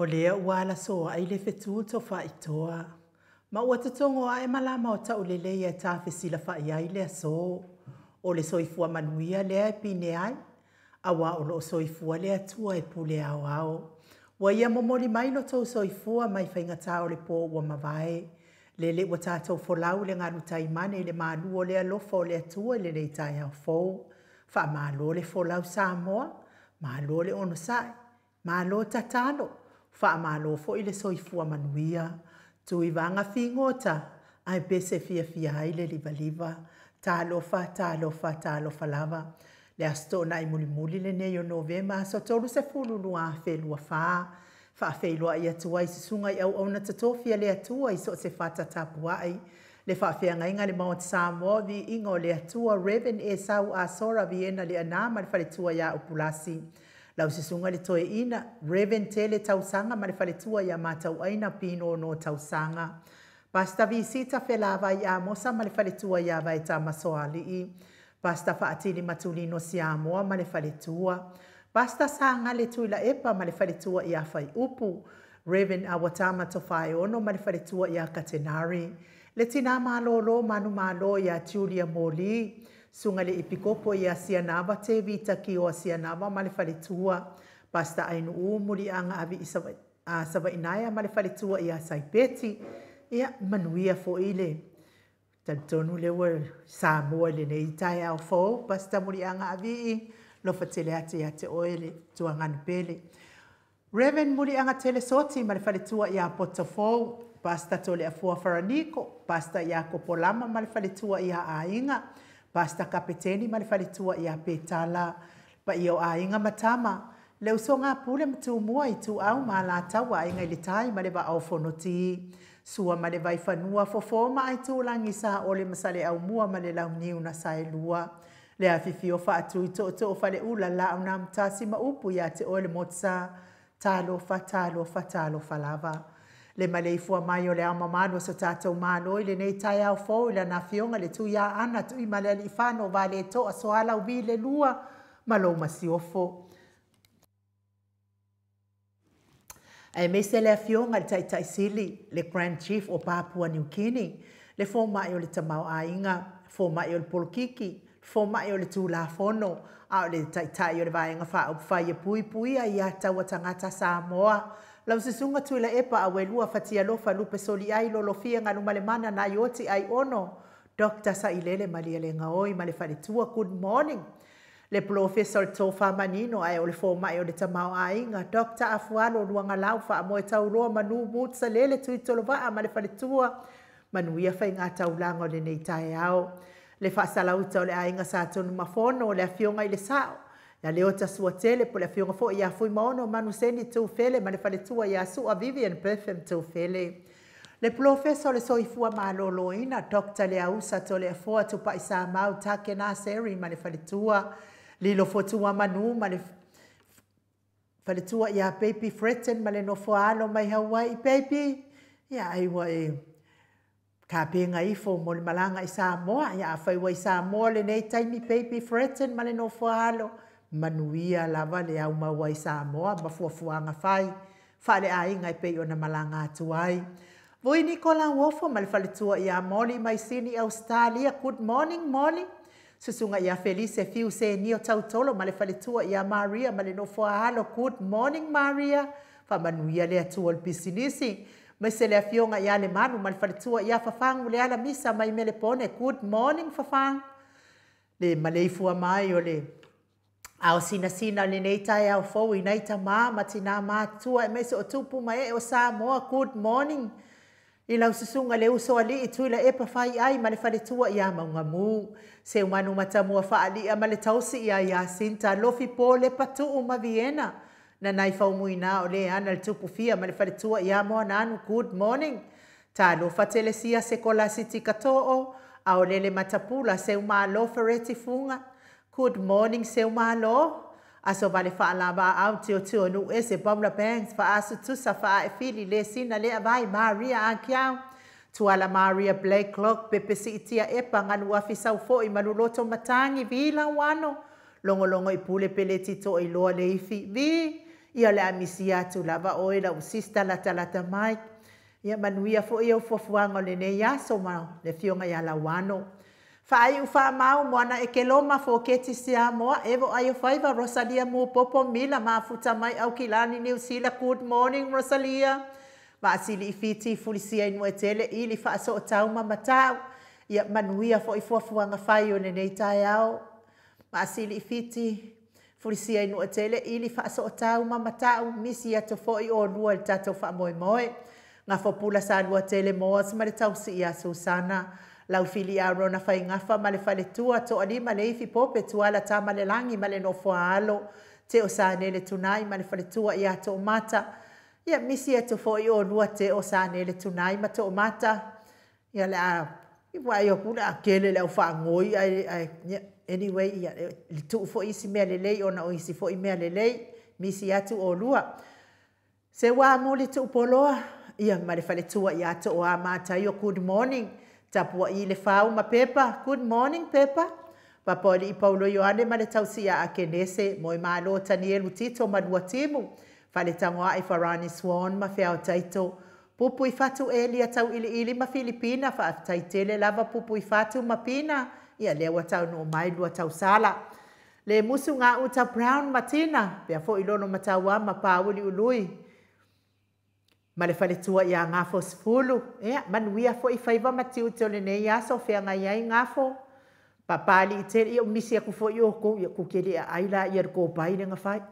O lea ua alasoai le fetu tofaitoa, ma ua totogo ae malama o tauleleia e tafesilafai ai le aso. O le soifua manuia lea e pine ai, auā o lo o soifua le Atua e pule aoao. Ua ia momoli mai lo outou soifua mai faigata o le po ua mavae, lele ua tatou folau i le galu taimane i le malu o le alofa o le Atua i lenei taeao fou. Faamalo le folau Samoa, malo le onosai, malo tatalo, faamalo foi le soifua manuia. Tuivaga figota, ae pese fiafia ai le livaliva. Talofa, talofa, talofa lava. Le Aso Toonai mulimuli lenei o Novema, aso 30, 2024, faafeiloai atu ai i susuga i auauna totofi a le Atua i so o se fata tapuai, le faafeagaiga le Maota Samoa, viiga o le Atua, Rev Esau Asora Viena Leaana ma le faletua ia Upulasi. Lau susuga i le Toeaina, Rev Tele Tausaga ma le faletua ia Matauaina Pinono Tausaga. Pastor Visita Felavai Amosa ma le faletua ia Vaetama Soalii. Pastor Faatili Matulino Siamoa ma le faletua. Pastor Sagale Tuilaepa ma le faletua ia Faiupu. Rev Awatama Tofaeono ma le faletua ia Katenari. Le tina malōlō manumalo ia Julia Moli. Susuga le Epikopo ia Sianava Tevita Kioa Sianava ma le faletua. Pastor Ainuu Muliaga Avii Savainaea ma le faletua ia Saipeti. Ia, manuia foi le talitonu lea ua Samoa i lenei taeao fou. Pastor Muliaga Avii, alofa tele atu ia te oe le tuaganu pele. Reverend Muliaga Tele Soti ma le faletua ia Potofou, Pastor Toleafoa Faraniko, Pastor Iakopo Lama ma le faletua ia Aiga, Pastor Kapeteni ma le faletua ia Petala, paia o Aiga ma Tama, le usoga a Pule ma Tumua, Ituau ma Alataua, Aiga i le Tai ma le Vaa o Fonoti, Sua ma le Vaifanua, Fofo ma Aitulagi, Saole ma Saleaaumua ma le Launiu na Saelua, le afifio Faatui Tootoo Faleula, Laau na Amotasi ma upu ia te oe le Motusa. Talofa, talofa, talofa lava. Le maleifua mai o le Ao Mamalu o so tatou Malo i lenei taeao fou i lana Afioga le Tuiaana Tuimalealiifano Vaaletoa Sualauvi le Lua ma lou Masiofo. Aemaise le Afioga i le Taitai Sili, le Grand Chief o Papua New Guinea, le fomai o le tamaoaiga, fomai o le polokiki, fomai o le Tulafono, a o le Taitai o le Vaega Faaupufai e Puipuia ia Taua Tagata Samoa. Lau Susuga Tuilaepa Auelua Fatialofa Lupe Soliai Lolofia Galumalemana Naioti Aiono, Dr. Sailele Malielegaoi ma le faletua, good morning. Le Polofesa o le Tofa Manino ae o le fomai o le tamaoaiga, Dr. Afualo Luagalau Faamoe Tauloa Manu Mutsalele Tuitolovaa ma le faletua, manuia faiga taulaga o lenei taeao. Le faasalauta o le aiga Sa Tunumafono, le afioga i le Sao, ia Leota Suatele, po le afioga foi ia Fuimaono Manuseni Tufele ma le faletua ia Sua Vivian Bertham Tufele. Le Polofesa o le Soifua Maloloina, Dr. Leausa Toleafoa Tupai Samau Takena Seri ma le faletua, Lilo Fotua Manu ma le faletua ia Baby Fretton ma le nofoaalo mai Hawaii. Baby, ia ai ua e kapenga ifo mo le malaga i Samoa. Ia afai ua i Samoa lenei taimi, Baby Fretton ma le nofoaalo, manuia lava le au maua i Samoa ma fuafuaga fai faaleaiga e pei ona malaga atu ai. Vui Nikola Uofo ma le faletua ia Molly mai Sini, Australia. Good morning, Molly. Susuga ia Felice Fiu Senio Tautolo ma le faletua ia Maria ma le nofoaalo. Good morning, Maria. Faamanuia le Atua o le pisinisi. Maise le afioga ia Le Manu ma le faletua ia Fafagu le Alamisa mai Melepone. Good morning, Fafagu. Le maleifua mai o le ao sinasina lenei taeao fou i nai tamā ma tinā matutua aemaise o tupu ma ee o Samoa. Good morning i lau susuga le Usoalii Tuilaepa Faiai ma le faletua ia Maugamu. Seumanu Matamua Faalia ma le tausi ia Iasinta Lofi Po Lepa Tuu ma Viena. Nanai Faumuina o le ana le Tupufia ma le faletua ia Moananu. Good morning. Talofa Telesia Sekolasiti Kato'o, Aolele Matapula Seumalo Fereti Fuga. Good morning, Seumalo. Aso vale faalava au tio tio nu ese Paula Banks faasu tusa faaefili le sina le avai Maria Ankiau. Tuala Maria Blake Clock Pepe Siitia Epa Galuafi Saufoi Maluloto Matangi Vila Wano. Longolongo i pule pele tito i loa le ifi. Vi, Ia o le a misia atu lava oe lau sister latalata mai. Ia manuia foi au fuafuaga o lenei aso ma le afioga ia Lauano. Faaiu faamau Moana Ekeloma Foketi Samoa Evo Aio Faiva Rosalia Mupopo Mila Mafuta mai Aukilani Niu Sila. Good morning Rosalia. Vaasili i Fiti Fulisia i Nuuetele ili faasootau ma matau. Ia manuia foi fuafuaga fai o lenei taeao. Vaasili i Fiti Fulisia i Nuuetele ili faasootau ma matau. Misi atu foi oulua i le tatou faamoemoe. Gafopula Salua Tele Moas ma le tausi ia Susana. Laufili Arona Faigafa ma le faletua Toalima Leifi Pope Tuala Tamalelagi ma le nofoaalo. Teo Sanele Tunai ma le faletua ia Toomata. Ia misi atu foi oulua Teo Sanele Tunai ma Toomata. Ia le a vaai atu le a tele le au faanoi ae anyway ia le tuu foi isi mea lelei ona o isi foi mea lelei. Misi atu oulua. Se ua muli tuupoloa ia ma le faletua ia Tooa Mataio. Good morning. Tapuai le fau ma Pepa. Good morning Pepa. Papali Paulo Ioane ma le tausi ia Akenese. Moe malo Tanielu Tito ma Luatimu. Faletangoai Farani Swan ma Feao Taito. Pupu i fatu Elia tau iliili ma Filipina. Faafetai lava pupu i fatu ma Pina. Ia lea ua taunuu mai lua tausala. Le musu ngā uta Brown Matina. Pea foi lono mataua ma Pauli Ului. Ma le faletua ia Ngafo Sefulu. Ia, manuia foi faiva ma tiute o lenei aso feagai ai Ngafo. Papali i tele, ia misi aku foi o kou, ia kukele a aila ia le kōpai le ngawhai.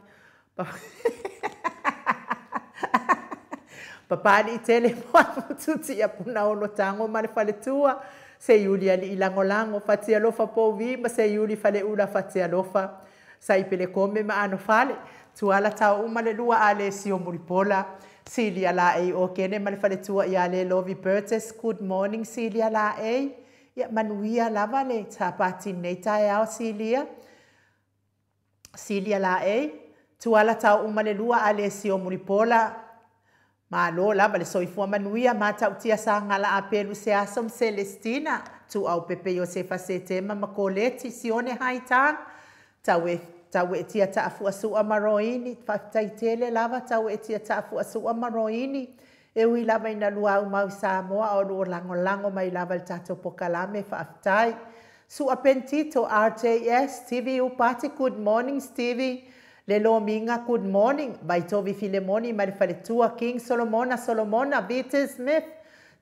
Papali i tele moa mututi ia puna olo tango ma le faletua. Se iuli ali i langolango, fatia lofa pouvi ma se iuli fale ula fatia lofa. Sai pele kome ma ano fale, tuala tau uma le lua ale sio mulipola. Silia la ei o kene ma le faletua ia le Lovi Burgess. Good morning Silia la ei. Ia manuia lava le tapati nei taeao Silia. Silia la ei. Tuala tau uma le lua ale sio mulipola. Malo lava le soifua manuia matautia sangala apelu se asom Celestina. Tu au pepe Josefa Setema ma Koleti Sione Haitang. Tau e tia taafu asua maroini. Faafetai tele lava tau e tia taafu asua maroini. E ui lava ina lua au mau Samoa o lua langolango mai lava le tatou pokalame faafetai. Sua Pentito RJS TV Upati. Good morning Stevie. Le Lominga, good morning. Vaitovi Filemoni ma le faletua King Solomona Solomona Vita Smith.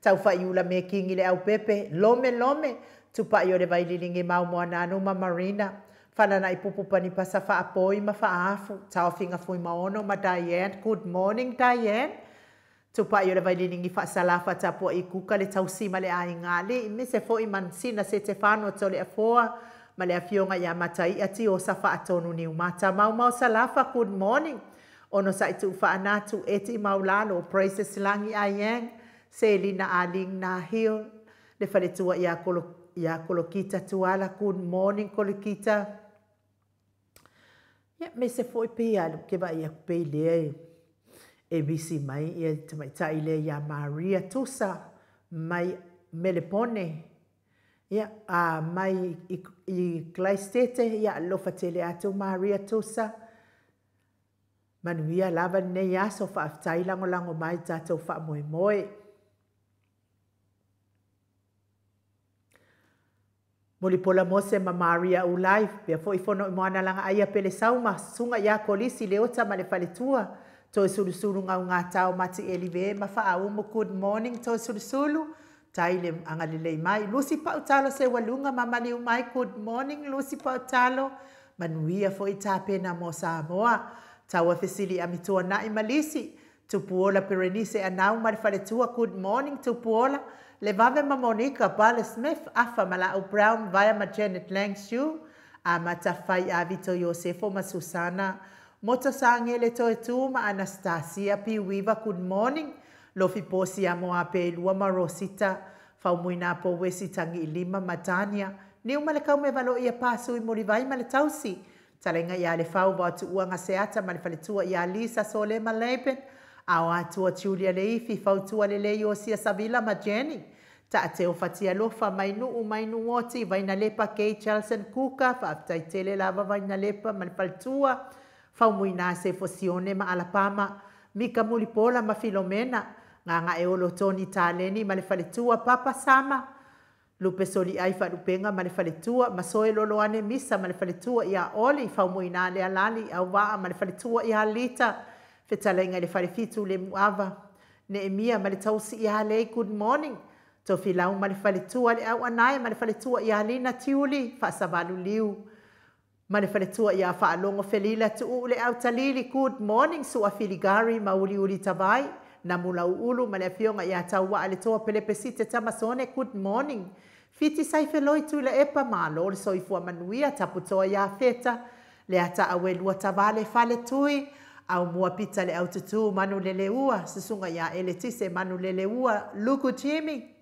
Tau whaiula me King i le au pepe. Lome Lome. Tupai o le vaililingi mau moananu ma Marina. Whanana i pupu panipasa whaapoi ma whaafu. Taufinga fui maono ma Diane. Good morning Diane. Tupai o le vaililingi whaasalafa tapua i kuka le tausi ma le aingali. Mise foi mansina se te whanua tole afoa. Ma le afioga ia matai ati o sa faatonu ni umata. Mau mau salafa, good morning. Ono sa itu whaanatu eti maulalo. Praises langi ayeng. Selina aling nahil. Le faletua ia kolokita tuala. Good morning kolokita. Ia me se foi pe alu ke vai ia pe lea e misi mai ia tamaitai lea ia Maria Tusa mai Melepone. Ia a mai i Klaistete ia alofa tele atu Maria Tusa. Manuia lava nei aso faafetai langolango mai tatou faamoemoe. Mulipola Mose ma Maria Ulai, pea foi fono i moana langa aia pele sauma, sunga ia kolisi le ota ma le faletua. Toi sulusulu ngau ngā tau mati elive ma whaaumu. Good morning toi sulusulu. Tai le angalilei mai. Lucy Pautalo se walunga mamali umai. Good morning Lucy Pautalo. Manuia foi tapena mo Samoa. Taua fesili amitua nai malisi. Tupuola Perenise anau ma le faletua. Good morning Tupuola. Le vave ma Monica Bale Smith, Afa Malau Brown, Vaya ma Janet Langshu, Amata Fai Avito Iosefo ma Susana, Moto Sangele Toetu ma Anastasia P. Weaver, good morning. Lofi Posi Amoa Pelua ma Rosita, Faumuina Po Wesi Tangi Lima ma Tania, Niu Malekau me valo ia pasu i Mulivai ma le tausi, Talenga ia le fau watu uanga seata ma le faletua ia Lisa Sole ma Lapen, Awa atua Julia Leifi, fautua lele Iosia Savila ma Jenny, Ta'ateo fatia lofa mainuu mainu oti, Vainalepa Kay Charleston Kuka, faafetai tele lava Vainalepa ma le faletua, Faumuina Sefo Sione ma Alapama, Mika Mulipola ma Filomena, Gagaeolo Toni Taleni ma le faletua, Papa Sama, Lupe Soliai Faalupega ma le faletua, Masoe Loloane Misa ma le faletua ia Oli, Faumuina Lealali Auvaa ma le faletua ia Lita, Fetalaiga i le Falefitu le Muava, Neemia ma le tausi ia Lei, good morning. Tofilau ma le faletua, le Auanae ma le faletua ia Lina Tiuli, Faasavalu Liu ma le faletua ia Faalogo Felila Tuu le Autalili, good morning. Sua Filigari ma Uliuli Tavai, Namulauulu ma le afioga ia Tauaa le Toa Pelepesite Tamasone, good morning. Fiti Saifeloi Tuilaepa, malo le soifua manuia. Taputoa ia Feta, le Ataaue Tavale Faletui, Aumua Pita le Aututu Manuleleua, Susuga ia Eletise Manuleleua, Luku Jimmy,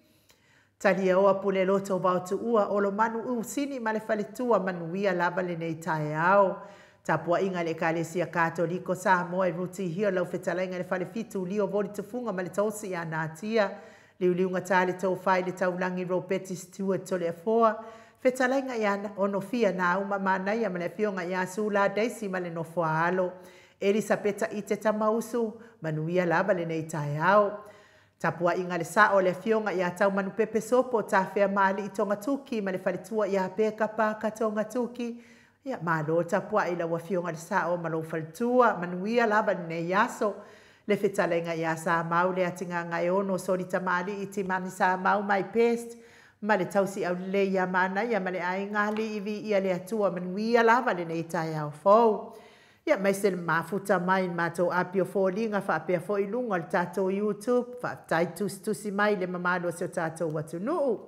Taliaoa Pule Loto Vaotuua, Olomanu Usini ma le faletua, manuia lava lenei taeao. Tapuaiga le Ekalesia Katoliko Samoa i Ruti Hio, lau fetalaiga le Falefitu Lio Voli Tufuga ma le tausi ia Natia, Liuliuga Tale Tofai le Taulagi Robeti Stewart Toleafoa, fetalaiga ia Onofia Nauma Manaia ma le afioga ia Sula Daisy ma le nofoaalo, Elisapeta Ite Tamausu, manuia lava lenei taeao. Tapuaiga le sao le afioga ia Taumanupepe Sopo Tafea Maali Togatuki ma le faletua ia Peka Paka Togatuki. Ia malo tapuai lau afioga le sao ma lou faletua, manuia lava lenei aso. Le fetalaiga ia Samau le Atigagaeono Soli Tamalii Timani Samau my best ma le tausi aulelei ia Manaia ma le aiga alii viia le Atua, manuia lava lenei taeao fou. Ia mai se le mafuta mai matou api o foliga faapea foi luga o le tatou YouTube, faafetai tusitusi mai le mamalu o si o tatou atunuu.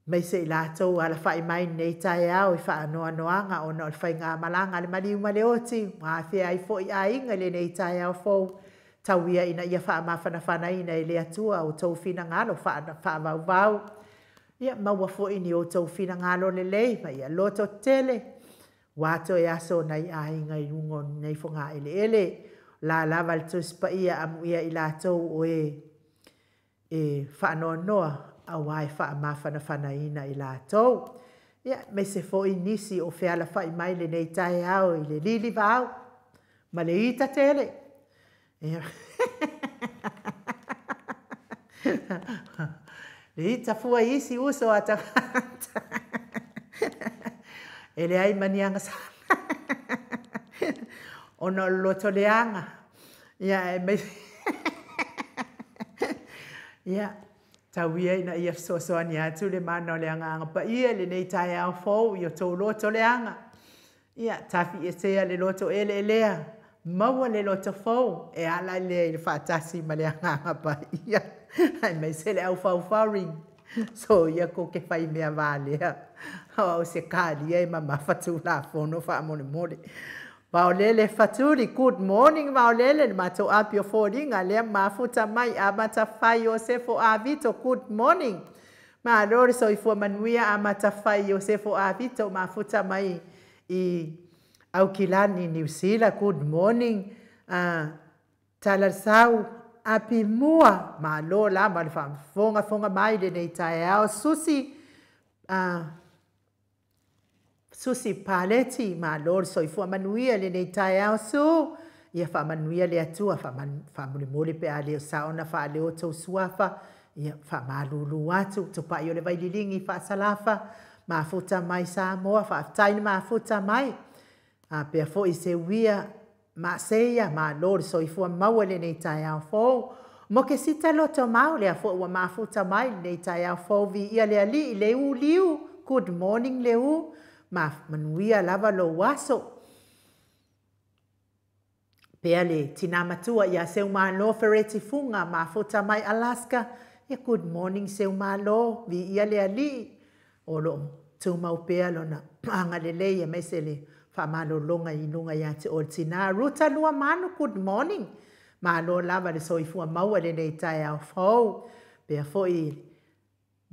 Mai se i latou alafai mai nei taeao i faanoanoaga ona o le faigamalaga a le maliu ma le oti, ua afea ai foi aiga i lenei taeao fou. Tau ia ina ia faamafanafanaina e le Atua outou finagalo faavauvau. Ia maua foi ni outou finagalo lelei ma ia loto tele. Ua toe aso nai aiga i luga o nei fogaeleele. La lava le Tusi Paia amuia i latou o e faanoanoa aua e faamafanafanaina i latou. Ia, aemaise foi nisi o fealafai mai lenei taeao i le lilivao ma le ita tele. Ia. Le ita fua isi uso a tagata. E leai ma ni agasala. Ona o le loto leaga. Ia, e mai. Ia, tau ia ina ia fesoasoani atu le mana o le Agaga Paia i lenei taeao fou i o tou loto leaga. Ia, tafiesea le loto eleelea, maua le loto fou e ala lea i le faatasi ma le Agaga Paia. Aemaise le aufaufauring. So ia ko ke fai mea valea. O au se kalia e mamafa tulafono faamolemole. Vaolele Fatuli, good morning Vaolele, le matou api o foliga lea mafuta mai amata fai Iosefo Avito, good morning. Malo le soifua manuia amata fai Iosefo Avito, mafuta mai i Aukilani, New Zealand, good morning. Talasau api mua, malo lava le faafogafoga mai lenei taeao. Susi Susi Paleti, malo le soifua manuia lenei taeao su. Ia faamanuia le Atua, faamolemole pe a le o sao na faaleo tou suafa. Ia faamalulu atu, tupai o le vaililigi faasalafa, mafuta mai Samoa, faafetai le mafuta mai. A pea foi se uia Maaseia, malo le soifua maua lenei taeao fou. Mo ke sita loto mau, lea foi ua mafuta mai lenei taeao fou viia le Alii, Leu Liu, good morning Leu, ma manuia lava lou aso. Pea le tina matua ia Seumalo Fereti Fuga, mafuta mai Alaska, ia good morning Seumalo, viia le Alii, o loo tumau pea lona agalelei aemaise le faamalologa i luga ia te oe le tina. Ruta Luamanu, good morning, malo lava le soifua maua lenei taeao fou. Pea foi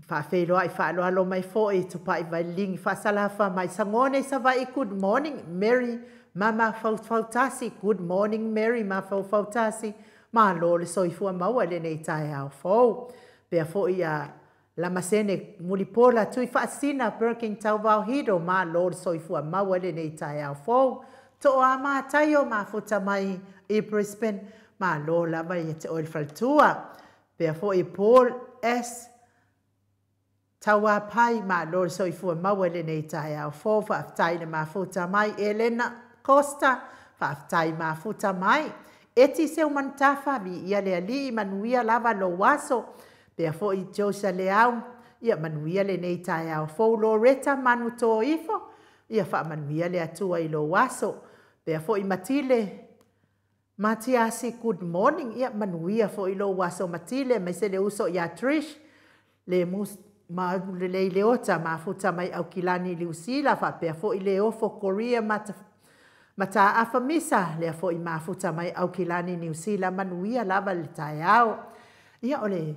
faafeiloai faaaloalo mai foi Tupai Vaililigi Faasalafa mai Sagone i Savaii, good morning. Mary Mama Faufautasi, good morning Mary Mafaufautasi, malo le soifua maua lenei taeao fou. Pea foi ia Lamasene Mulipola Tui Faasina Birkin Tauvao Hido, malo le soifua maua lenei taeao fou. Toa Mataio mafuta mai i Brisbane, malo lava ia te oe le faletua. Pea foi Paul S. Tauapai, malo le soifua maua i lenei taeao fou, faafetai le mafuta mai. Elena Costa, faafetai mafuta mai. Eti Seumanutafa, viia le Alii, manuia lava lou aso. Pea foi Josa Leau, ia manuia lenei taeao fou. Loretta Manutoifo, ia faamanuia le Atua i lou aso. Pea foi Matile Matiasi, good morning, ia manuia foi lou aso Matile, maise le uso ia Trish, le mus ma lelei le ota mafuta mai Aukilani Liusila, faapea foi le ofo Korea Mataafa Misa, lea foi mafuta mai Aukilani Niu Sila, manuia lava le taeao. Ia o le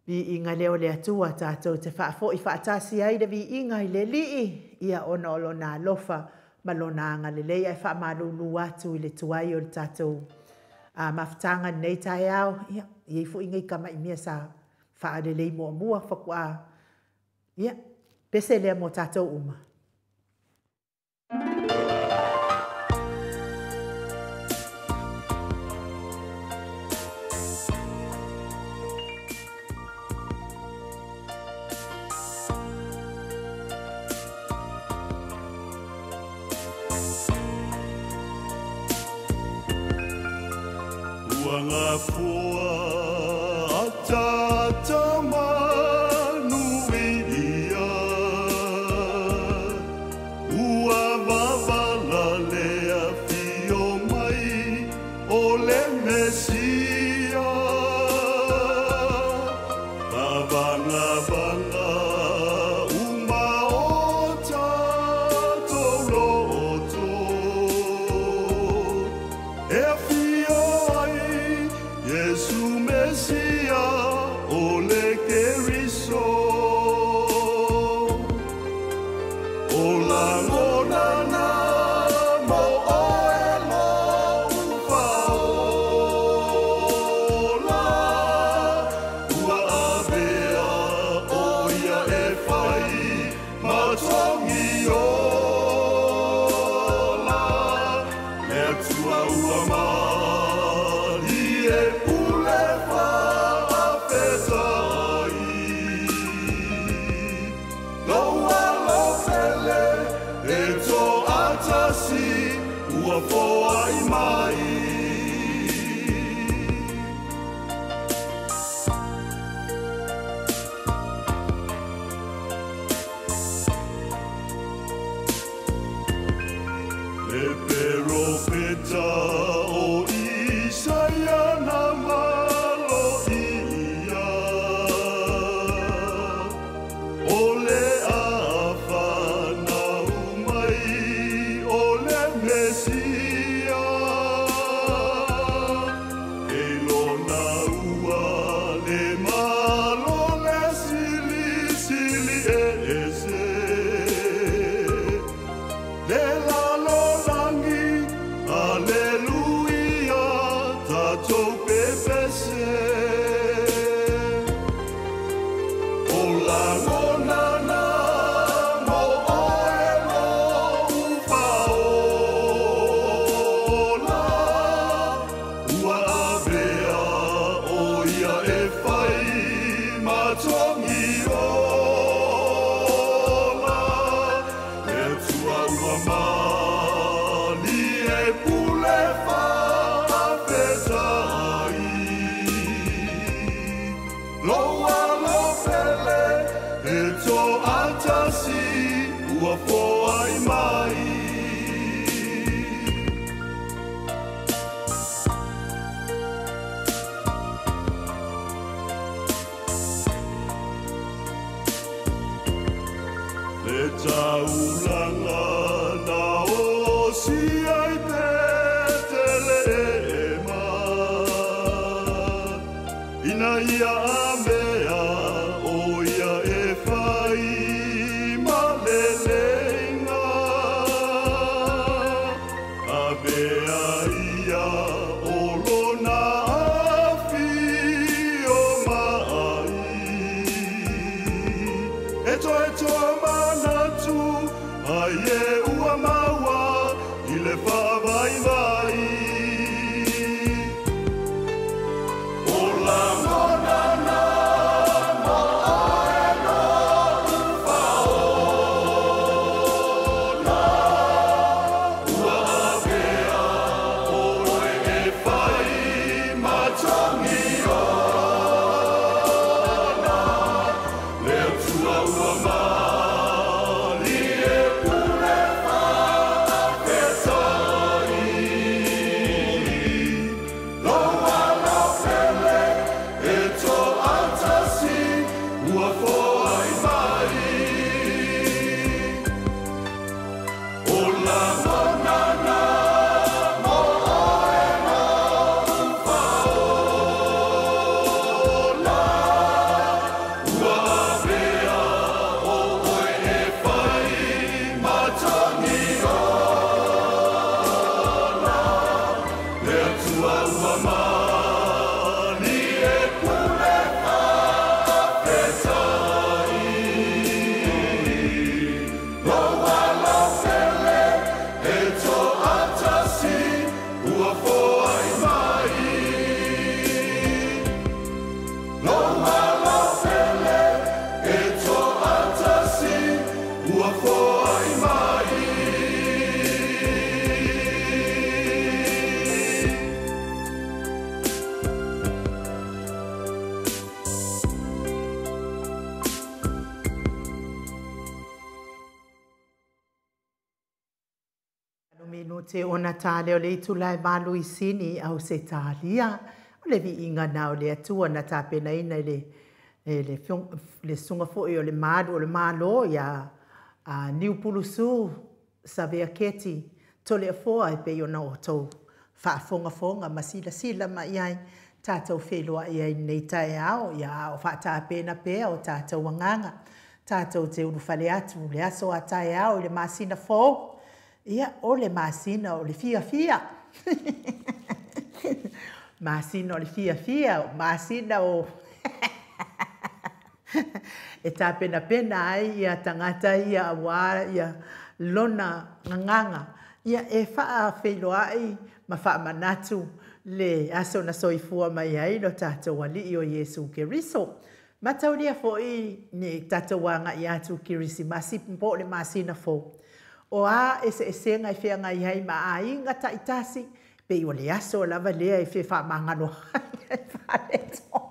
viiga lea o le Atua tatou te faafoi faatasi ai le viiga i le Alii, ia ona o lona alofa ma lona agalelei, ae faamalulu atu i le tuai o le tatou mafutaga nei taeao. Ia i ai foi nei tamai mea sa faalelei muamua faatoa, ia pese lea mo tatou uma. Ua ngafua atata manuia, ua vavala le afio mai o le Mesia. Tavagavaga uma o tatou loto, e afio ai Iesu Mesia o le Keriso. O lagona na mo oe lou faola, ua avea o ia e fai ma togi ola. Le Atua ua malie pule faafetai, lou alofele e toatasi ua foai mai. Le perofeta o Isaia na maloia, o le afanau mai o le Mesia. E lona ua le malo le silisili ese, le lalolagi, aleluia, tatou pepese. O lagona na mo oe lou faola, ua avea o ia e fai ma togi ola. Le Atua ua malie pule faafetai, lou alofele e toatasi ua foai mai. Le taulaga na osi ai Petelehema, ina ia avea o ia e fai ma leleiga. Avea ia o lona afio mai, e toetoa manatu ai e ua maua i le Minute ona tā lea o le itula e 8 i Sini, Ausetalia. O le viiga na o le Atua na tapenaina i le le susuga foi o le malu o le Malo ia Niupulusu Savea Keti Toleafoa e pei ona outou faafogafoga ma silasila mai ai tatou feiloai ai i lenei taeao, ia a o faatapena pea o tatou agaga tatou te ulufale atu i le aso a taeao i le masina fou. Ia, o le masina o le fiafia, masina o le fiafia, masina o e tapenapena ai ia tagata ia aua ia lona gagaga. Ia e faafeiloai ma faamanatu le aso na soifua mai ai lo tatou Alii o Iesu Keriso. Mataulia foi ne tatou agai atu Kerisimasi po o le masina fou. O a eseesega e feagai ai ma aiga taitasi, pei o le aso lava lea e fefaamagaloai ai faaletonu.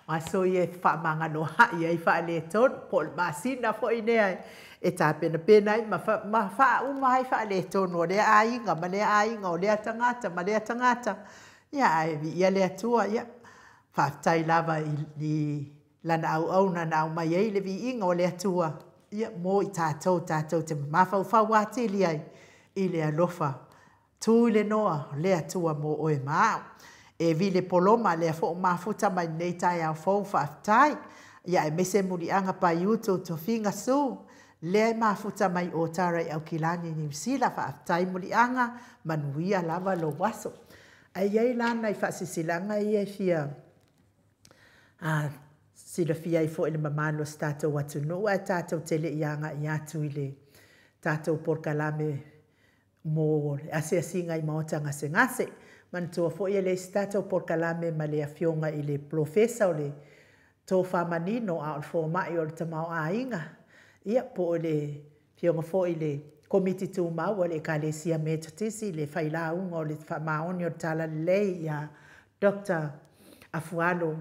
O aso ia e fefaamagaloai ai faaletonu, po o le masina foi lea e tapenapena ai ma faauma ai faaletonu o lea aiga ma lea aiga, o lea tagata ma lea tagata. Ia ae viia le Atua, ia faafetai lava i lana auauna na aumai ai le viiga o le Atua, ia mo i tatou, tatou te mafaufau atili ai i le alofa tu i le noa o le Atua mo oe ma au. E Vile Poloma, lea foi ua mafuta mai lenei taeao fou, faafetai. Ia aemaise Muliaga Paiutu Tofiga Su, lea e mafuta mai o Tara i Aukilani, Niu Sila, faafetai Muliaga, manuia lava lou aso. Ae i ai la nai faasilasilaga ia e fia silafia ai foi i le mamalu o si tatou atunuu, ae tatou te le i agai atu i le tatou polokalame mo le asiasiga i maota gasegase. Manatua foi e leai se tatou polokalame ma le afioga i le Polofesa o le Tofa Manino, a o le fomai o le tamaoaiga, ia po o le afioga foi i le Komiti Tumau a le Ekalesia Metotisi, le failauga o le faamaoni o le Talalelei ia Dr. Afualo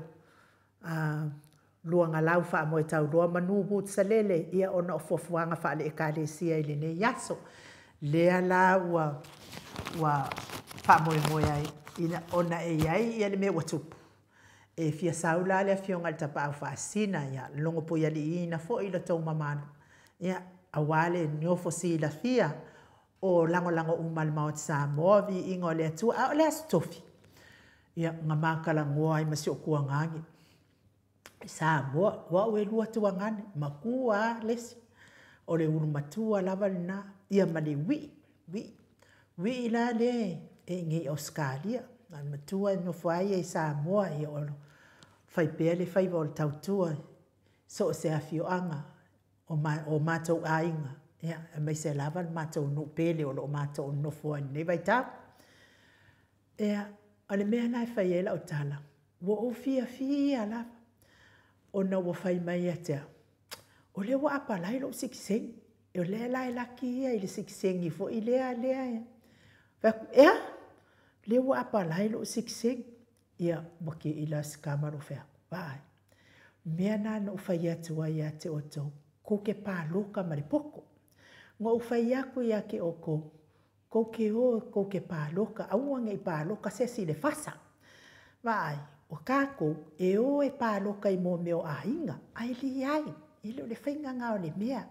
Luagalau Faamoetauloa Manu Woods Salele, ia ona o fuafuaga faale-Ekalesia i lenei aso. Lea la ua faamoemoe ai ina ona e i ai ia le mea ua tupu, e fia sau la le afioga i le Tapaau Faasisina, ia logopuialiiina foi lo outou mamalu, ia aua le nofo silafia o lagolago uma a le Maota Samoa, viiga o le Atua. A o le Aso Tofi, ia, na ma talanoa ai ma si ou tuagane i Samoa, o au e lua tuagane, matua lava le isi, o le ulu matua lava lena, ia ma le uii, uii, uii la le e i inei i Ausetalia, a o le matua e nofo lava ia i Samoa, ia o fai pea le faiva o le tautua i so o se afioaga o matou aiga, ia, aemaise lava le matou nuu pele o lo o matou nonofo ai i lenei vaitau. Ia, o le mea lena e fai ai lau tala, ua ou fiafia lava ona ua fai mai ia te au, o lea ua apalai lou sitiseni, o lea la e laki ia i le sitiseni foi lea, lea. Fai atu, e a? Lea ua apalai lou sitiseni. Ia, ua te i la si tama lou fai atu, vaai, mea na na ou fai atu ai ia te outou, tou te paloka ma le poto. Na ou fai atu ia te outou, tou te o tou te paloka, aua ne i paloka se isi i le fasa. Vaai, o tatou, e o e paloka i mea o aiga, ae leai, e le o le faiga lena o le mea.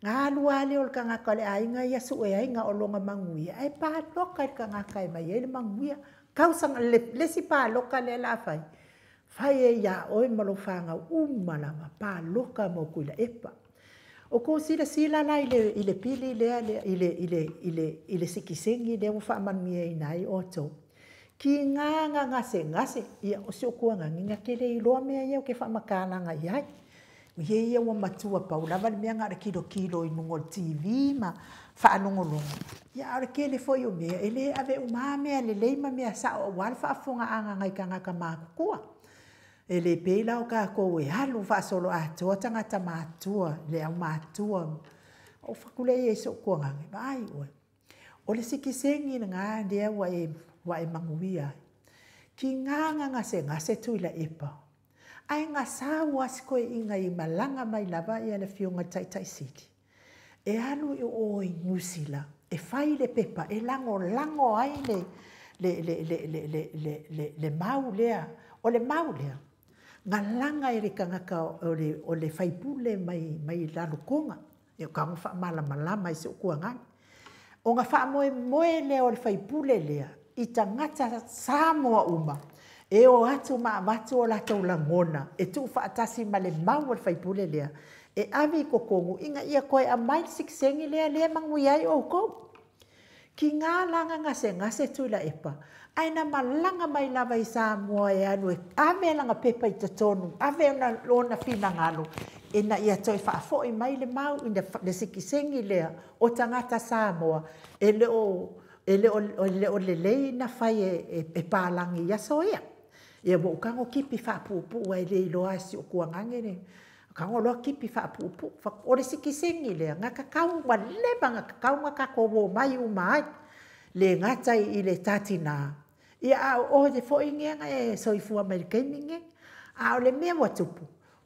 Na alu lava lea o le tagata o le aiga ia sue ai na o lona manuia, ae paloka i le tagata e aumai ai le manuia. Tausaga, le isi paloka lea o le a fai, fai ai ia oe ma lou fanau uma lava, paloka mo Tuilaepa. O tou silasila la i le pili lea, i le sitiseni lea ua faamanuiaina ai outou. Tiga na gasegase, ia o si ou tuagane, na te le iloa mea ia ou te faamatalaga i ai. O ia ia ua matua, pau lava le mea na o le tilotilo i luga o le TV ma faalogologo, ia a o le tele foi o mea, e le ave uma lava mea lelei ma mea sao aua le faafofogaaga a nai tagata matutua. E le pei la o tatou e alu faasoloatoa tagata matutua, le aumatutua. Ou fai atu lea i ai i si ou tuagane, vaai oe, o le sitiseni lena lea ua e manuia ai. Tiga na gasegase Tuilaepa, ae na sau lava si toeaina i malaga mai lava le afioga i le Taitai Sili, e alu i o i Niu Sila. e fai le pepa e lagolago ai le mau lea. O le mau lea, galaga e le tagata o le faipule mai Lalokona. E kago faamalamalama i si ou tuagaga. Ona faamoemoe lea o le faipule lea i tagata Samoa uma e o atu ma avatu o latou lagona e tuufaatasi ma le mau o le faipule lea e ave i totonu ina ia toe aumai le sitiseni lea lea e manuia ai outou. Tiga la na gasegase Tuilaepa, ae na malaga mai lava i Samoa e alu e ave lana pepa i totonu, ave lona finagalo ina ia toe faafoi mai le mau i le sitiseni lea o tagata Samoa e le o lelei na fai e palagi i aso ia. Ia ua ou tago kipi faapuupuu ai le iloa e si ou tuagage le tago loa kipi faapuupuu. O le sitiseni lea, na tatau ua leva na tatau na tatou omai uma ai. Le gata i le tatina, ia a o oe foi lea na e soifua mai le taimi lenei. A o le mea ua tupu,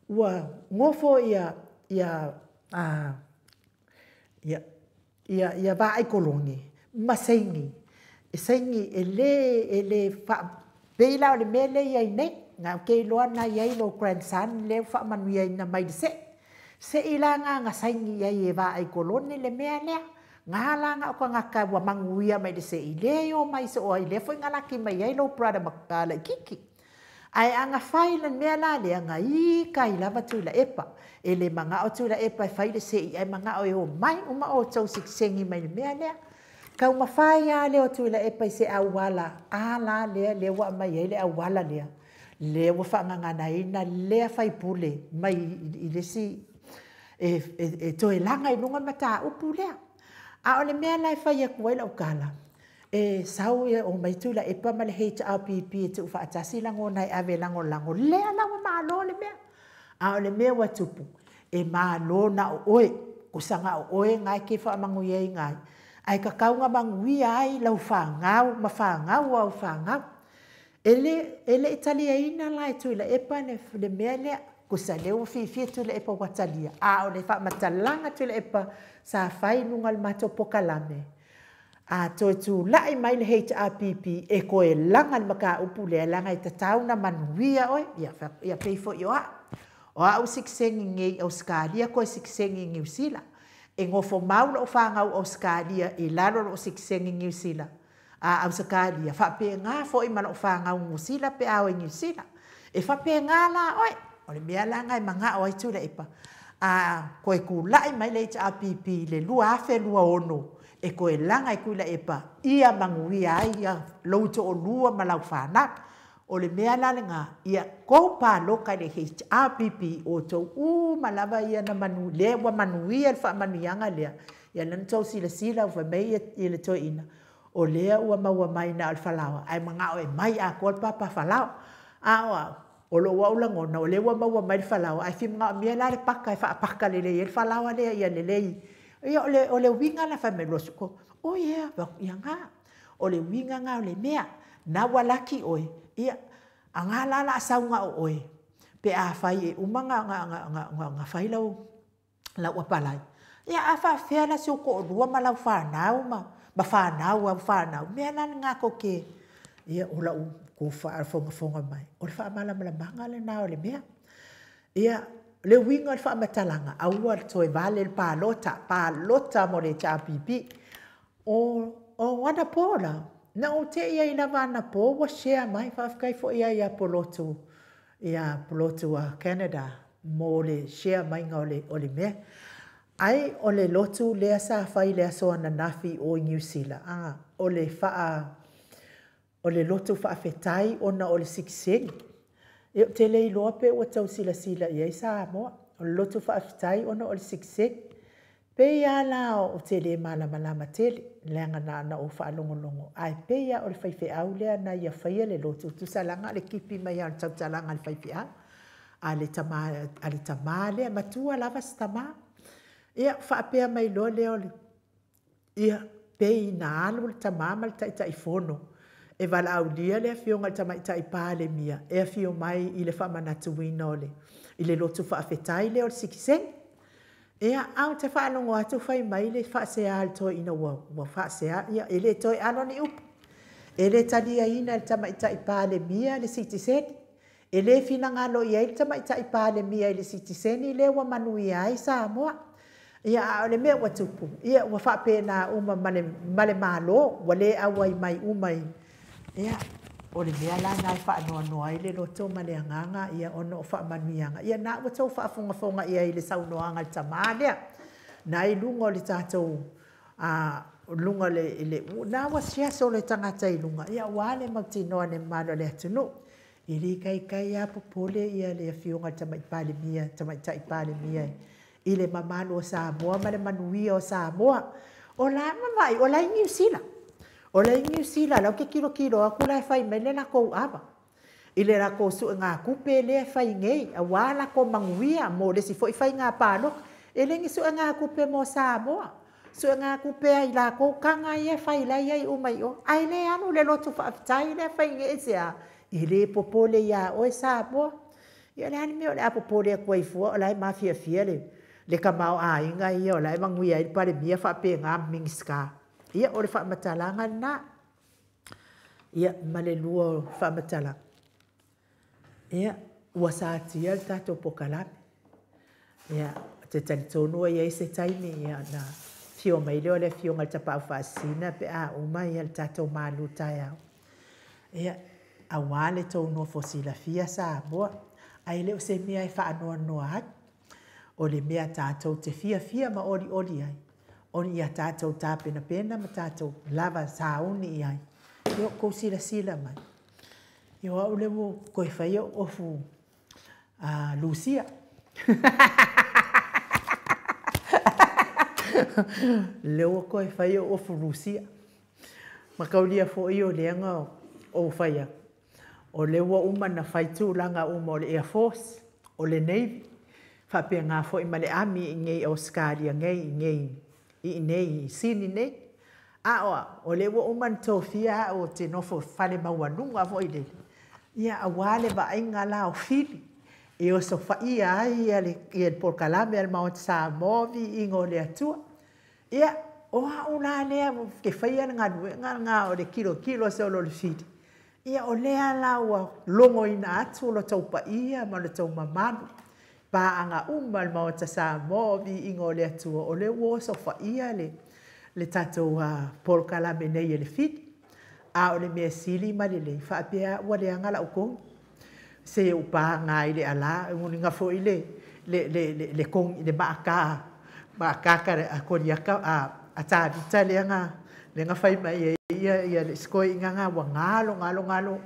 ua nofo ia vaai kolone ma saini, e saini e le pei la o le mea lea e i ai nei. Na ou te iloa na i ai lou grandson lea ua faamanuiaina mai le sei. Sei la na saini ai e vaai kolone le mea lea. Ngā la ngā o tagata ua manuia mai le sei. Le o mai so ai le foi ngā laki mai ai lou brother laititi. Ae aga fai le mea la lea nga i kai lava Tuilaepa. E le mangao Tuilaepa e fai le sei ai mangao e o mai uma o tau sitiseni mai le mea lea. Kau mawhai a leo Tuilaepa i se auala, a la lea lea ua mai ai le auala lea. Lea ua whaangangana ina lea faipule mai i le si e toe laga i luga mata upu lea. A o le mea la e fai atu ai lau tala, e sau ia o mai Tuilaepa ma le HRPP e tuufaatasi lagona e ave lagolago, lea la ua malo le mea. A o le mea ua tupu, e malo na o oe, kusa na o oe ngai ke whaamanuia i ngai. Ai tatau na manuia ai lau whangau, ma whangau au whangau. E le taliaina la e Tuilaepa le mea lea, kusa lea ua fiafia Tuilaepa ua talia. A o le faamatalaga Tuilaepa sa fai luga o le matou pokalame. A toe tulai mai le HRPP e koe laga le mataupu lea, laga e tatau na manuia oe, ia pei foi o au. O au sitiseni nei Australia, koe sitiseni Niu Sila. E gofo mau lou whangau Australia i lalo lou sitiseni Niu Sila. A Australia, whaapengā foi ma lou whangau Niu Sila pe ao i Niu Sila. E whaapengā la oe, o le mea la ngai manga o ai Tuilaepa. A koe kula'i mai le HRPP le 2026, e koe laga i Tuilaepa, ia manuia ai ia lou to'olua ma lau whanau. O le mea la lenga, ia kou pāloka i le HRPP o tou uma lava ia na manu, lea ua manuia le faamanuiaga lea. Ia lana tou silasila ua fai mai ia le toeaina. O lea ua maua mai na o le falaoa, ai mangao e mai atoa le papa falaoa. A o au, o lou au lagona, o lea ua maua mai le falaoa, ai fia mangao mia la le paka e faapaka lelei ai le falaoa lea ia lelei. Ia o le uiga la fai mai loa suko, o ia, ia ngā. O le uiga ngā o le mea, na ua laki oe, ia, a ngā la la saunga o oe, pe a fai e uma ngā fai lau apalai. Ia a whaafea la si o ko rua ma lau whanau, ma whanau au whanau. Mea la ngā koke, ia o lau ko whaafongafonga mai. O le whaamalamalamaga le nā o le mea. Ia, le uiga o le faamatalaga, aua le toe vale le palota, palota mo le HRPP. O anapo la, na o te ia i lava anapo, ua share mai, faafetai foi ia ia Polotu, ia Polotu a Canada, mo le share mai ngā o le mea. Ai o le lotu lea sa fai le aso ananafi o i Niu Sila. O le o le lotu faafetai ona o le sitiseni. E o te le iloa pe ua tau silasila i ai Samoa. O le lotu faafetai ona o le sitiseni. Pe ia la o te le malamalama tele, leaga na o faalogologo. Ai pe ia o le faifeau lea na ia faia le lotu. Tusalaga le kipi mai a le tautalaga le faifeau. A le tama lea, matua lava se tama. Ia, faapea mai loa lea o le, ia, pei na alu le tama ma le taitaifono. E valaaulia le afioga i le tamaitai Palemia, e afio mai i le faamanatuina o le, i le lotu faafetai lea o le sitiseni. Ia, ae ou te faalogo atu fai mai le faasea a le toeaina ua faasea, ia, e le toe alo ni upu. E le taliaina e le Tamaitai Palemia le sitiseni. E le finagalo i ai le Tamaitai Palemia i le sitiseni lea ua manuia ai Samoa. Ia, a o le mea ua tupu, ia, ua faapena uma ma le, ma le Malo, ua le auai mai uma i, ia, o le mea la lena e faanoanoa ai le loto ma le agaga, ia, ona o faamanuiaga, ia, na ua outou faafogafoga i ai i le saunoaga a le tama lea, na i luga o le tatou, a, luga o le, le, na ua siaso le tagata i luga, ia, ua le mautinoa le mamalu o le atunuu. E le taitai lava popole ia le Afioga i le Tamaitai Palemia, Tamaitai Palemia i le mamalu o Samoa ma le manuia o Samoa. O la ma vaai, o la i Niu Sila. O la i Niu Sila, la ou te tilotilo atu la e fai mai le latou ava i le latou suegatupe lea e fai nei, aua latou manuia mo le isi foi faiga palota. E le ni suegatupe mo Samoa. Suegatupe a i latou taga ia e fai la e i ai uma i o. Ae le alu le lotu faafetai lea e fai nei aisea? E le popole ia oe Samoa. Ia o le a le mea o le a popole atu ai fua o la e mafiafia le tamaoaiga ia o la e manuia ai le Palemia faapena ma Minisita. Ia o le faamatalaga lena. Ia ma le lua o faamatalaga. Ia ua satia le tatou pokalame. Ia ou te talitonu ua i ai se taimi ia ona afio mai lea o le Afioga i le Tapaau Faasisina pe a uma ia le tatou malu taeao. Ia, aua le tou nofo silafia Samoa, ae le o se mea e faanoanoa ai. O le mea tatou te fiafia ma olioli ai, o ia tatou tapenapena ma tatou lava sauni i ai. Ia outou silasila mai. Ia o au lea ua toe fai ou ofu Lucia. Lea ua toe fai ou ofu Lucia. Mataulia foi o lea na ou fai atu, o lea ua uma ona fai tulaga uma o le Air Force, o le Navy, faapena foi ma le Army i inei i Ausetalia nei, i inei i inei i Sini nei. A o au, o lea ua uma ona tofia au ou te nofo fale maualuga foi lele, ia aua le vaaiga la o fili e osofaia ai ia le polokalame a le Maota Samoa, viiga o le Atua. Ia, o au la lea ou te faia le galuega lena o le tilotilo solo o le fili, ia o lea la ua logoina atu lo outou paia ma lo outou mamalu, paaga uma a le Maota Samoa, o viiga o le Atua, o lea ua osofaia le tatou polokalame nei e le fili. A o le mea sili ma lelei, faapea ua leaga lau kogi, se ou paga i le ala, e muliga foi le le le le le kogi le maata maata a Koliata a Tavita lea na lea na fai mai ai ia ia le isi toeaina na ua galo galo galo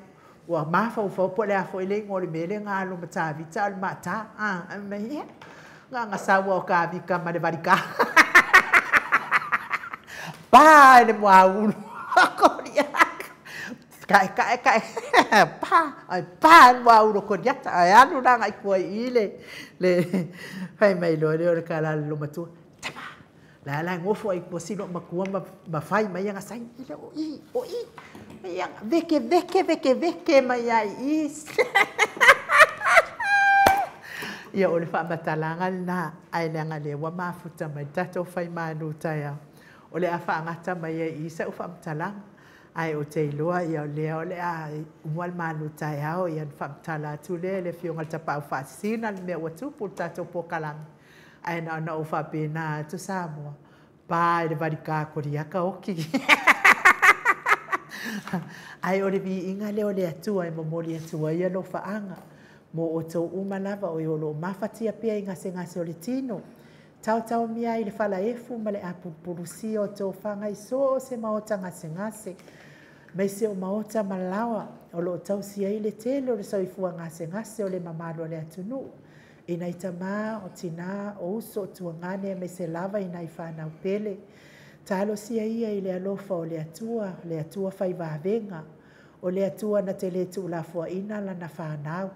ua mafaufau po o le a foi le igoa o le mea lea na alo ma Tavita a o le maata a mai ia na ona sau lava o Tavita ma le valika pa i le muaulu o Koliata Kae, kae, kae, pa, ai pa le muaulu o Koliata, ae alu la agai tua i i le, le, fai mai loa lea o le tala a le olomatua, tama, la la e nofo ai tua si loomatua ma, ma fai mai ana saini, e le o i, o i, mai ana, veke, veke, veke, veke mai lava i i. Ia, o le faamatalaga lena, ae leaga o lea ua mafuta mai le tatou faimalu taeao, o le a faagata mai ai i i sau faamatalaga. Ae ou te iloa ia o lea o le a uma le malu taeao ia ona faamatala atu lea i le Afioga i le Tapaau Faasisina le mea ua tupu i le tatou polokalame. Ae na ona ou faapena atu Samoa, pa i le valika Koliata oti. Ae o le viiga lea o le Atua e momoli atu ai alofaaga mo outou uma lava o e o lo o mafatia pea i gasegase o le tino. Taotaomia ai le falaefu ma le apulupulusia o tofaga i so o se maota gasegase, aemaise o maota ma laoa o lo o tausi ai le tele o le soifua gasegase o le mamalu o le atunuu, i nai tama, o tina, o uso, o tuagane aemaise lava i nai fanau pele. Talosia ia i le alofa o le Atua, le Atua fai vavega, o le Atua na te le tuulafoaina lana fanau.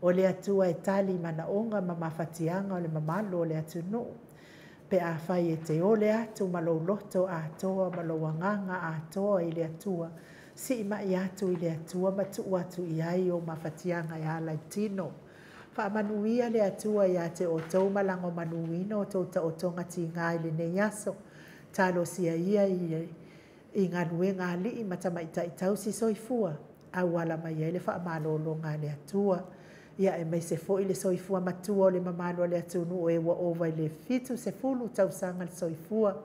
O le Atua e tali i manaoga ma mafatiaga o le mamalu o le atunuu, pe afai e te ole atu ma lou loto atoa ma lou agaga atoa i le Atua, sii mai atu i le Atua ma tuu atu i ai ou mafatiaga e ala i tino. Faamanuia le Atua ia te outou ma lagomaluina o tou taotoga tiga i lenei aso. Talosia ia i galuega a alii ma tamaitai tausi soifua, auala mai ai le faamalologa a le Atua. Ia aemaise foi le soifua matua o le mamalu o le atunuu e ua ova i le 70 tausaga le soifua.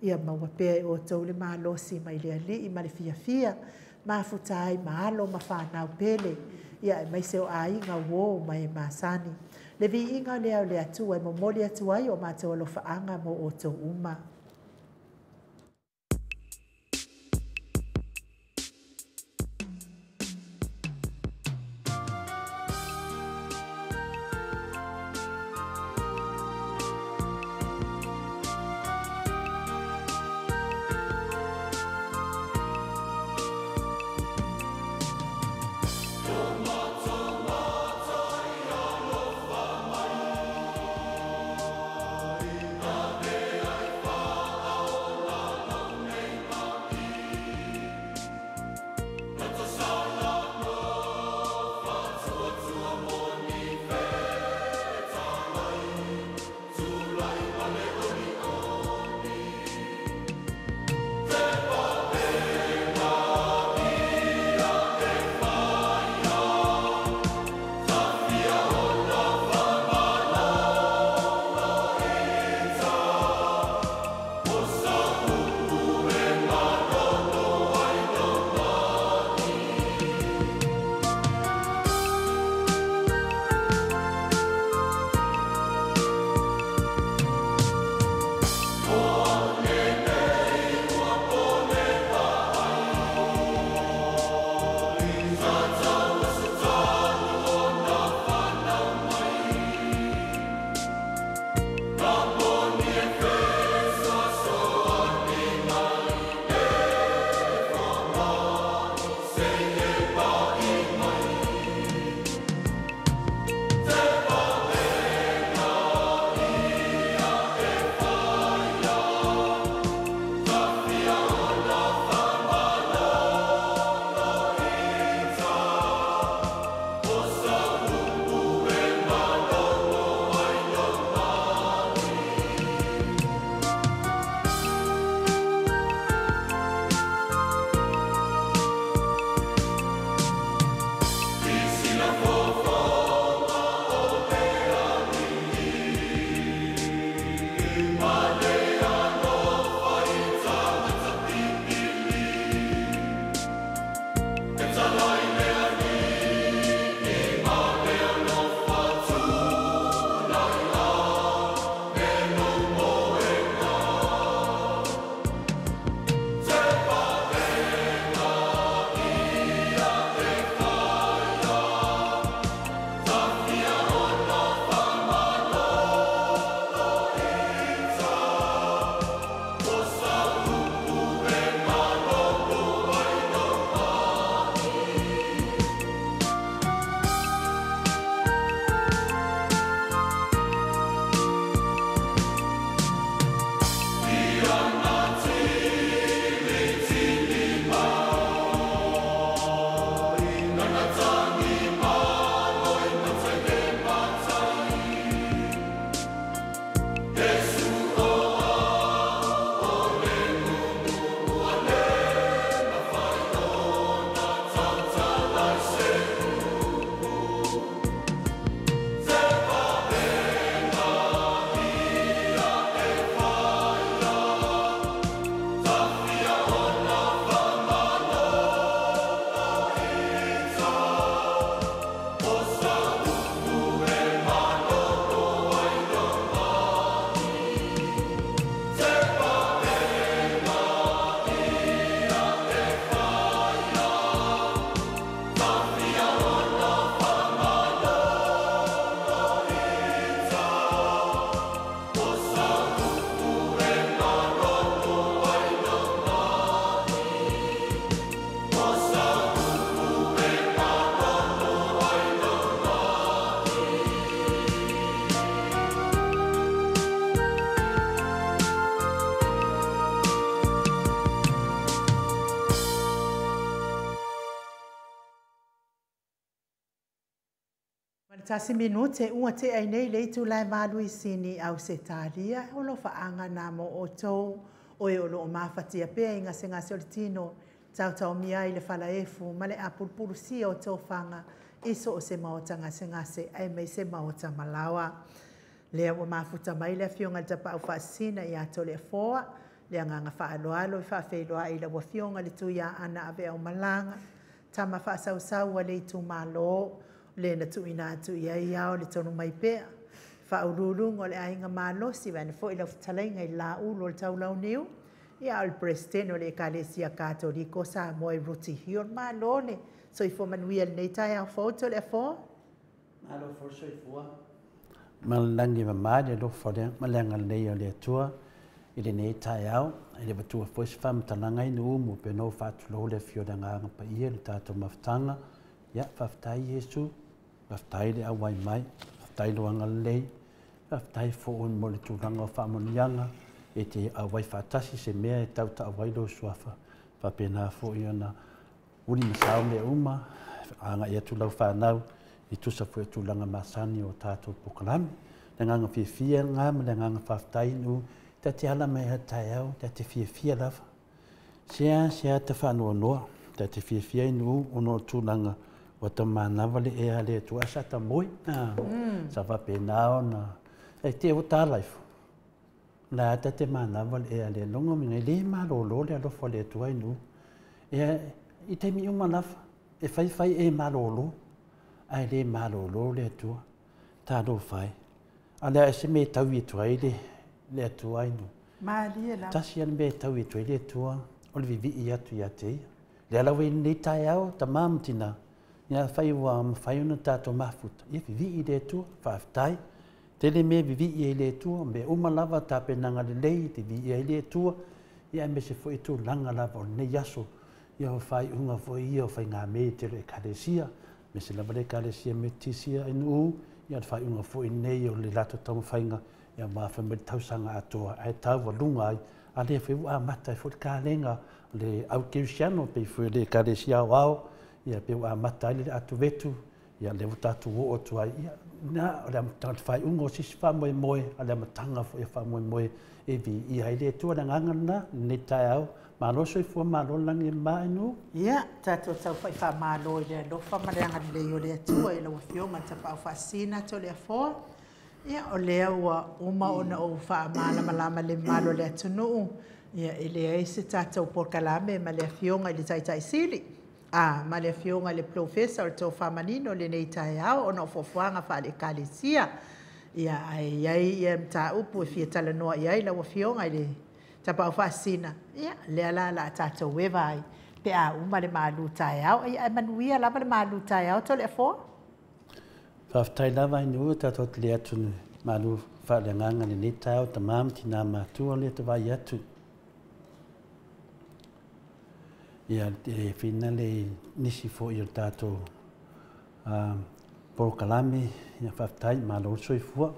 Ia maua pea e outou le malosi mai le Alii ma le fiafia, mafuta ai ma alo ma fanau pele, ia aemaise o aiga, uo ma e masani. Le viiga lea o le Atua e momoli atu ai o matou alofaaga mo outou uma. Ave ai. Tasi minute ua te ai nei le itula e 8 i Sini Ausetalia, o alofaaga na mo outou o e o loo mafatia pea i gasegase o le tino, taotaomia ai le falaefu ma le apulupulusia o tofaga i so o se maota gasegase aemaise maota malaoa. Lea ua mafuta mai le afioga i le Tapaau Faasisina ia Toleafoa, le agaga faaaloalo e faafeiloai i lau afioga i le Tuiaana Aveaumalaga, tama faasausau a le itumalo, le na tuuina atu i ai ao le tonu mai pea, faauluuluga o le aiga malosi, vaeane foi lau fetalaiga i le Laulu o le Taulauniu, ia o le Peresetene o le Ekalesia Katoliko Samoa i Rooty Hill. Malo le soifua manuia i lenei taeao fou Toleafoa. Malo foi le soifua. Ma le lagi e mama i le alofa o le ma le agalelei o le Atua i lenei taeao. E le avatua foi se faamatalaga i nuu mo pe ona ou faatulou le afio o le Agaga Paia i le tatou mafutaga. Ia, faafetai Iesu, faafetai le auai mai, faafetai lou agalelei, faafetai foi mo le tulaga o faamanuiaga e te auai faatasi se mea e tautau ai lou suafa. Faapena foi ona uli ma sao mea uma, agai atu lau fanau i tusa foi o tulaga masani o tatou polokalame. Le agaga fiafia lena ma le agaga faafetai nu, ta te ala mai a taeao, ta te fiafia lava. Sea, sea ta faanoanoa, ta te fiafia i nuu ona o tulaga ua ta manava le ea le Atua sa ta moe. Sa faapena ona, e te o ta laifo, la ta te manava le ea le longo minga, e le malolo le alofa o le Atua i nuu. Ea, i taimi uma lava, e fai fai e malolo, ae le malolo le Atua, talofa e. A le a se mea e tau i atu ai le Atua i nuu. Malie lava. Tasi le mea e tau i atu ai le Atua, o le vivii atu ia te ia. Le ala ua i lenei taeao, tamā ma tinā, ia fai ua mafai ona tatou mafuta, ia vivii le Atua, faafetai. Tele mea vivii ai le Atua, mea uma lava tapenaga lelei, vivii ai le Atua, ia aemaise foi tulaga lava o lenei aso, ia o faaiuga foi ia o faigamea i tele o ekalesia, aemaise lava le ekalesia Metotisia i Nuu, ia le faaiuga foi nei o le latou taumafaiga, ia mafa mai le tausaga atoa, ae taualuga ai, a lea foi ua amata ai foi le kalega le au kerisiano pe foi le ekalesia aoao, ia pe ua amata ai le atuvetu, ia lea ua tatou oo atu ai, ia na o le amataga le faaiuga o sisi faamoemoe, a le amataga foi o faamoemoe e viia ai le Atua le agaga lena, lenei taeao. Malo soifua, malo lagi e mama i nuu. Ia, tatou taufai faamalo i le alofa ma le agalelei o le Atua i lau afioga i le Tapaau Faasisina Toleafoa. Ia, o lea ua uma ona ou faamalamalama le mamalu o le atunuu. Ia, e leai se tatou polokalame ma le afioga i le Taitai Sili, ma le afioga i le Professor o le Tofamanino lenei taeao ona o fuafuaga faale-ekalesia. Ia, ae i ai ia mataupu e fia talanoa i ai lau afioga i le Tapaau Faasisina. Ia, lea la la tatou eva ai pe a uma le malu taeao. Ia, ae manuia lava le malu taeao Toleafoa. Faafetai lava i nuu tatou te le atu malu faaleagaga lenei taeao, tamā ma tinā matua le te vai atu. Ia, e whina le nisi foi o le tatou polokalame, ia faafetai, malo le soifua,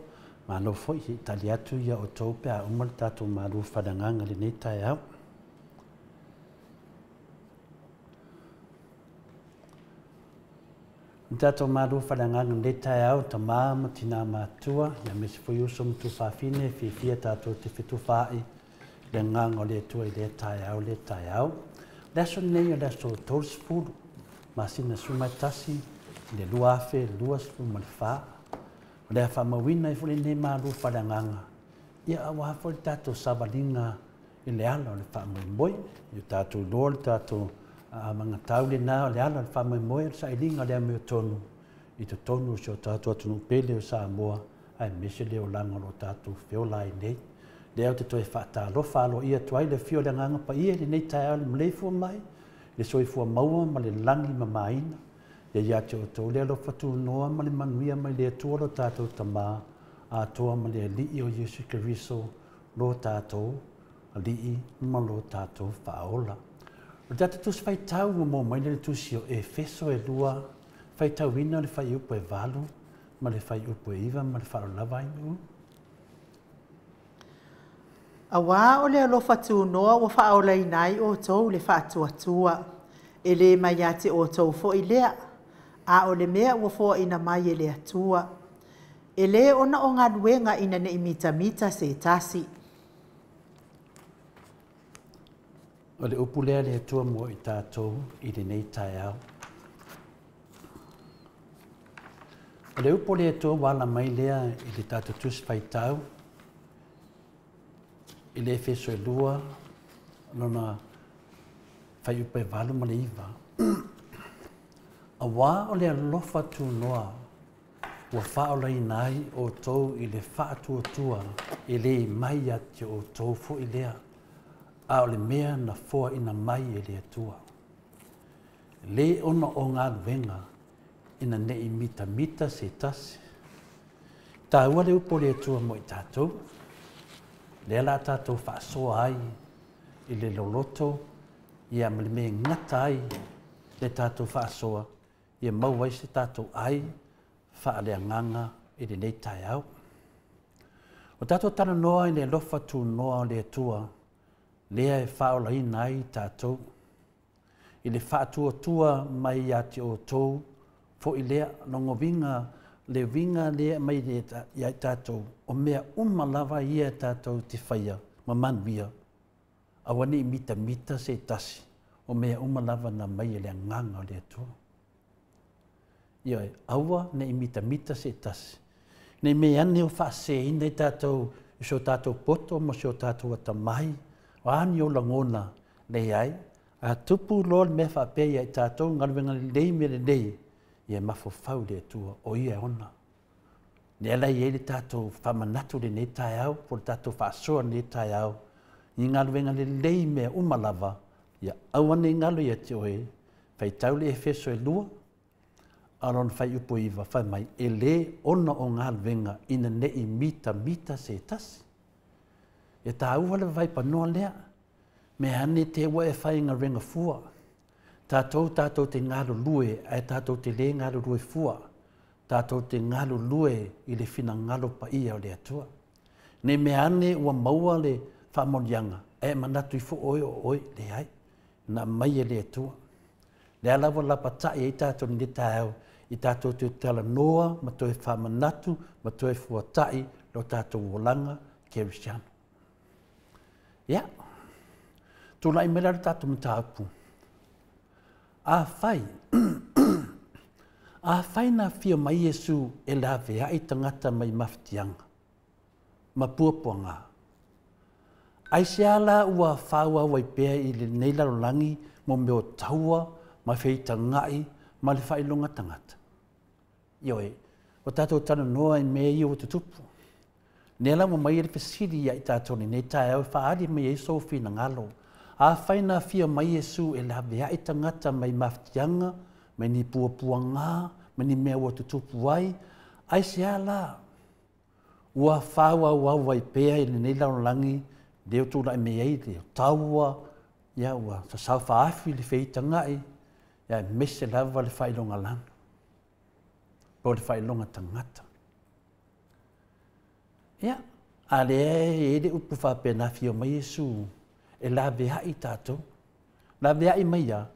malo foi se i tali atu ia o tou pe a uma le tatou malu faaleagaga lenei taeao. Le tatou malu faaleagaga lenei taeao, tamā ma tinā matua, ia aemaise foi uso ma tuafafine, fiafia tatou te fetufaai le agaga o le Atua i lea taeao, lea taeao. Le aso lenei o le aso 30, masina 11, le 2024. O le a faamauina ai foi lenei malu faaleagaga, ia aua foi le tatou savaliga i le ala o le faamoemoe. Ia tatou iloa le tatou magatau lena o le ala o le faamoemoe, o le sailiga o le amiotonu i totonu o si o tatou atunuu pele o Samoa, aemaise le olaga o lo tatou feola ai nei. Lea ou te toe faatalofa aloaia atu ai le afio o le Agaga Paia i lenei taeao i le maleifua mai, le soifua maua ma le lagi mamaina. Ia ia te outou le alofa tunoa ma le manuia mai le Atua lo tatou Tamā, Atoa ma le Alii o Iesu Keriso, lo tatou Alii ma lo tatou Faaola. O le tatou tusi faitau ua maua mai le tusi o Efeso e 2, faitauina le fuaiupu e 8 ma le fuaiupu e 9 ma le faaaloalo lava ai nuu. Auā o le alofa tunoa ua faaolaina ai outou le faatuatua, e le mai ia te outou foi lea, A o le mea ua foaina mai e le Atua, e lē ona o galuega ina neʻi mitamita se tasi. O le upu lea le Atua mo i tatou i lenei taeao. O le upu o le Atua ua ala mai lea i le tatou Tusi Faitau i le Efeso e 2, lona fuaiupu e 8 ma le 9. Auā o le alofa tunoa ua faaolaina ai outou i le faatuatua e lē mai ia te outou foi lea, a o le mea na foaina mai e le Atua. Lē ona o galuega ina neʻi mitamita se tasi. Taua le upu o le Atua mo i tatou. Lea la tatou faasoa ai i le loloto ia ma le mea e gata ai le tatou faasoa ia maua ai se tatou ai faaleagaga i lenei taeao. O tatou talanoa i le alofa tunoa o le Atua lea e faaolaina ai tatou i le faatuatua mai ia te outou foi lea logoviga le uiga lea mai ia i tatou o mea uma lava ia tatou te faia ma manuia aua neʻi mitamita se tasi o mea uma lava na mai e le agaga o le Atua. Ioe, aua neʻi mitamita se tasi. Nei mea ane o faaseseina i tatou i so tatou poto ma so tatou atamai, o a ni ou lagona, leai, a tupu loa le mea faapea ia i tatou galuega lelei mea lelei, ia mafaufau i le Atua, o ia e ona. Lea la e i ai le tatou faamanatu i lenei taeao, po o le tatou faasoa i lenei taeao, i galuega lelei mea uma lava, ia aua ne i galo ia te oe, faitau le Efeso e 2, a lona fuaiupu e 9, fai mai, e lē ona o galuega ina neʻi mitamita se tasi. E taua le vaipanoa lea, mea ane te ua e fai galuega fua. Tatou tatou te galulue, ae tatou te lē galulue fua. Tatou te galulue i le finagalo paia o le Atua. Nei mea ane ua maua le faamanuiaga, ae manatu ifo oe o oe, leai, na aumai e le Atua. Lea la ua lapatai ai tatou i lenei taeao, i tatou toe talanoa ma toe faamanatu ma toe fuata'i lo tatou olaga kerisiano. Ia, tulai mai la le tatou mataupu. Afai, afai na afio mai Iesu e laveai tagata mai mafatiaga ma puapuaga, aisea la ua faaauau ai pea i lenei lalolagi mo mea o taua ma feitagaʻi ma le faailoga tagata? Ioe, o tatou talanoa i mea ia ua tutupu. Lea la ua mai ai le fesili ia i tatou i lenei taeao e faaali mai ai sou finagalo. Afai na afio mai Iesu e laveai tagata mai mafatiaga, mai ni puapuaga, ma ni mea ua tutupu ai, aisea la ua faaauau ai pea i lenei lalolagi lea ua tulai mai ai le taua, ia ua sasao faaafi le feitagaʻi, ia aemaise lava le faailoga lanu, po o le faailoga tagata. Ia, a lea e i ai le upu faapea na afio mai Iesu e laveai tatou. Laveai mai ia,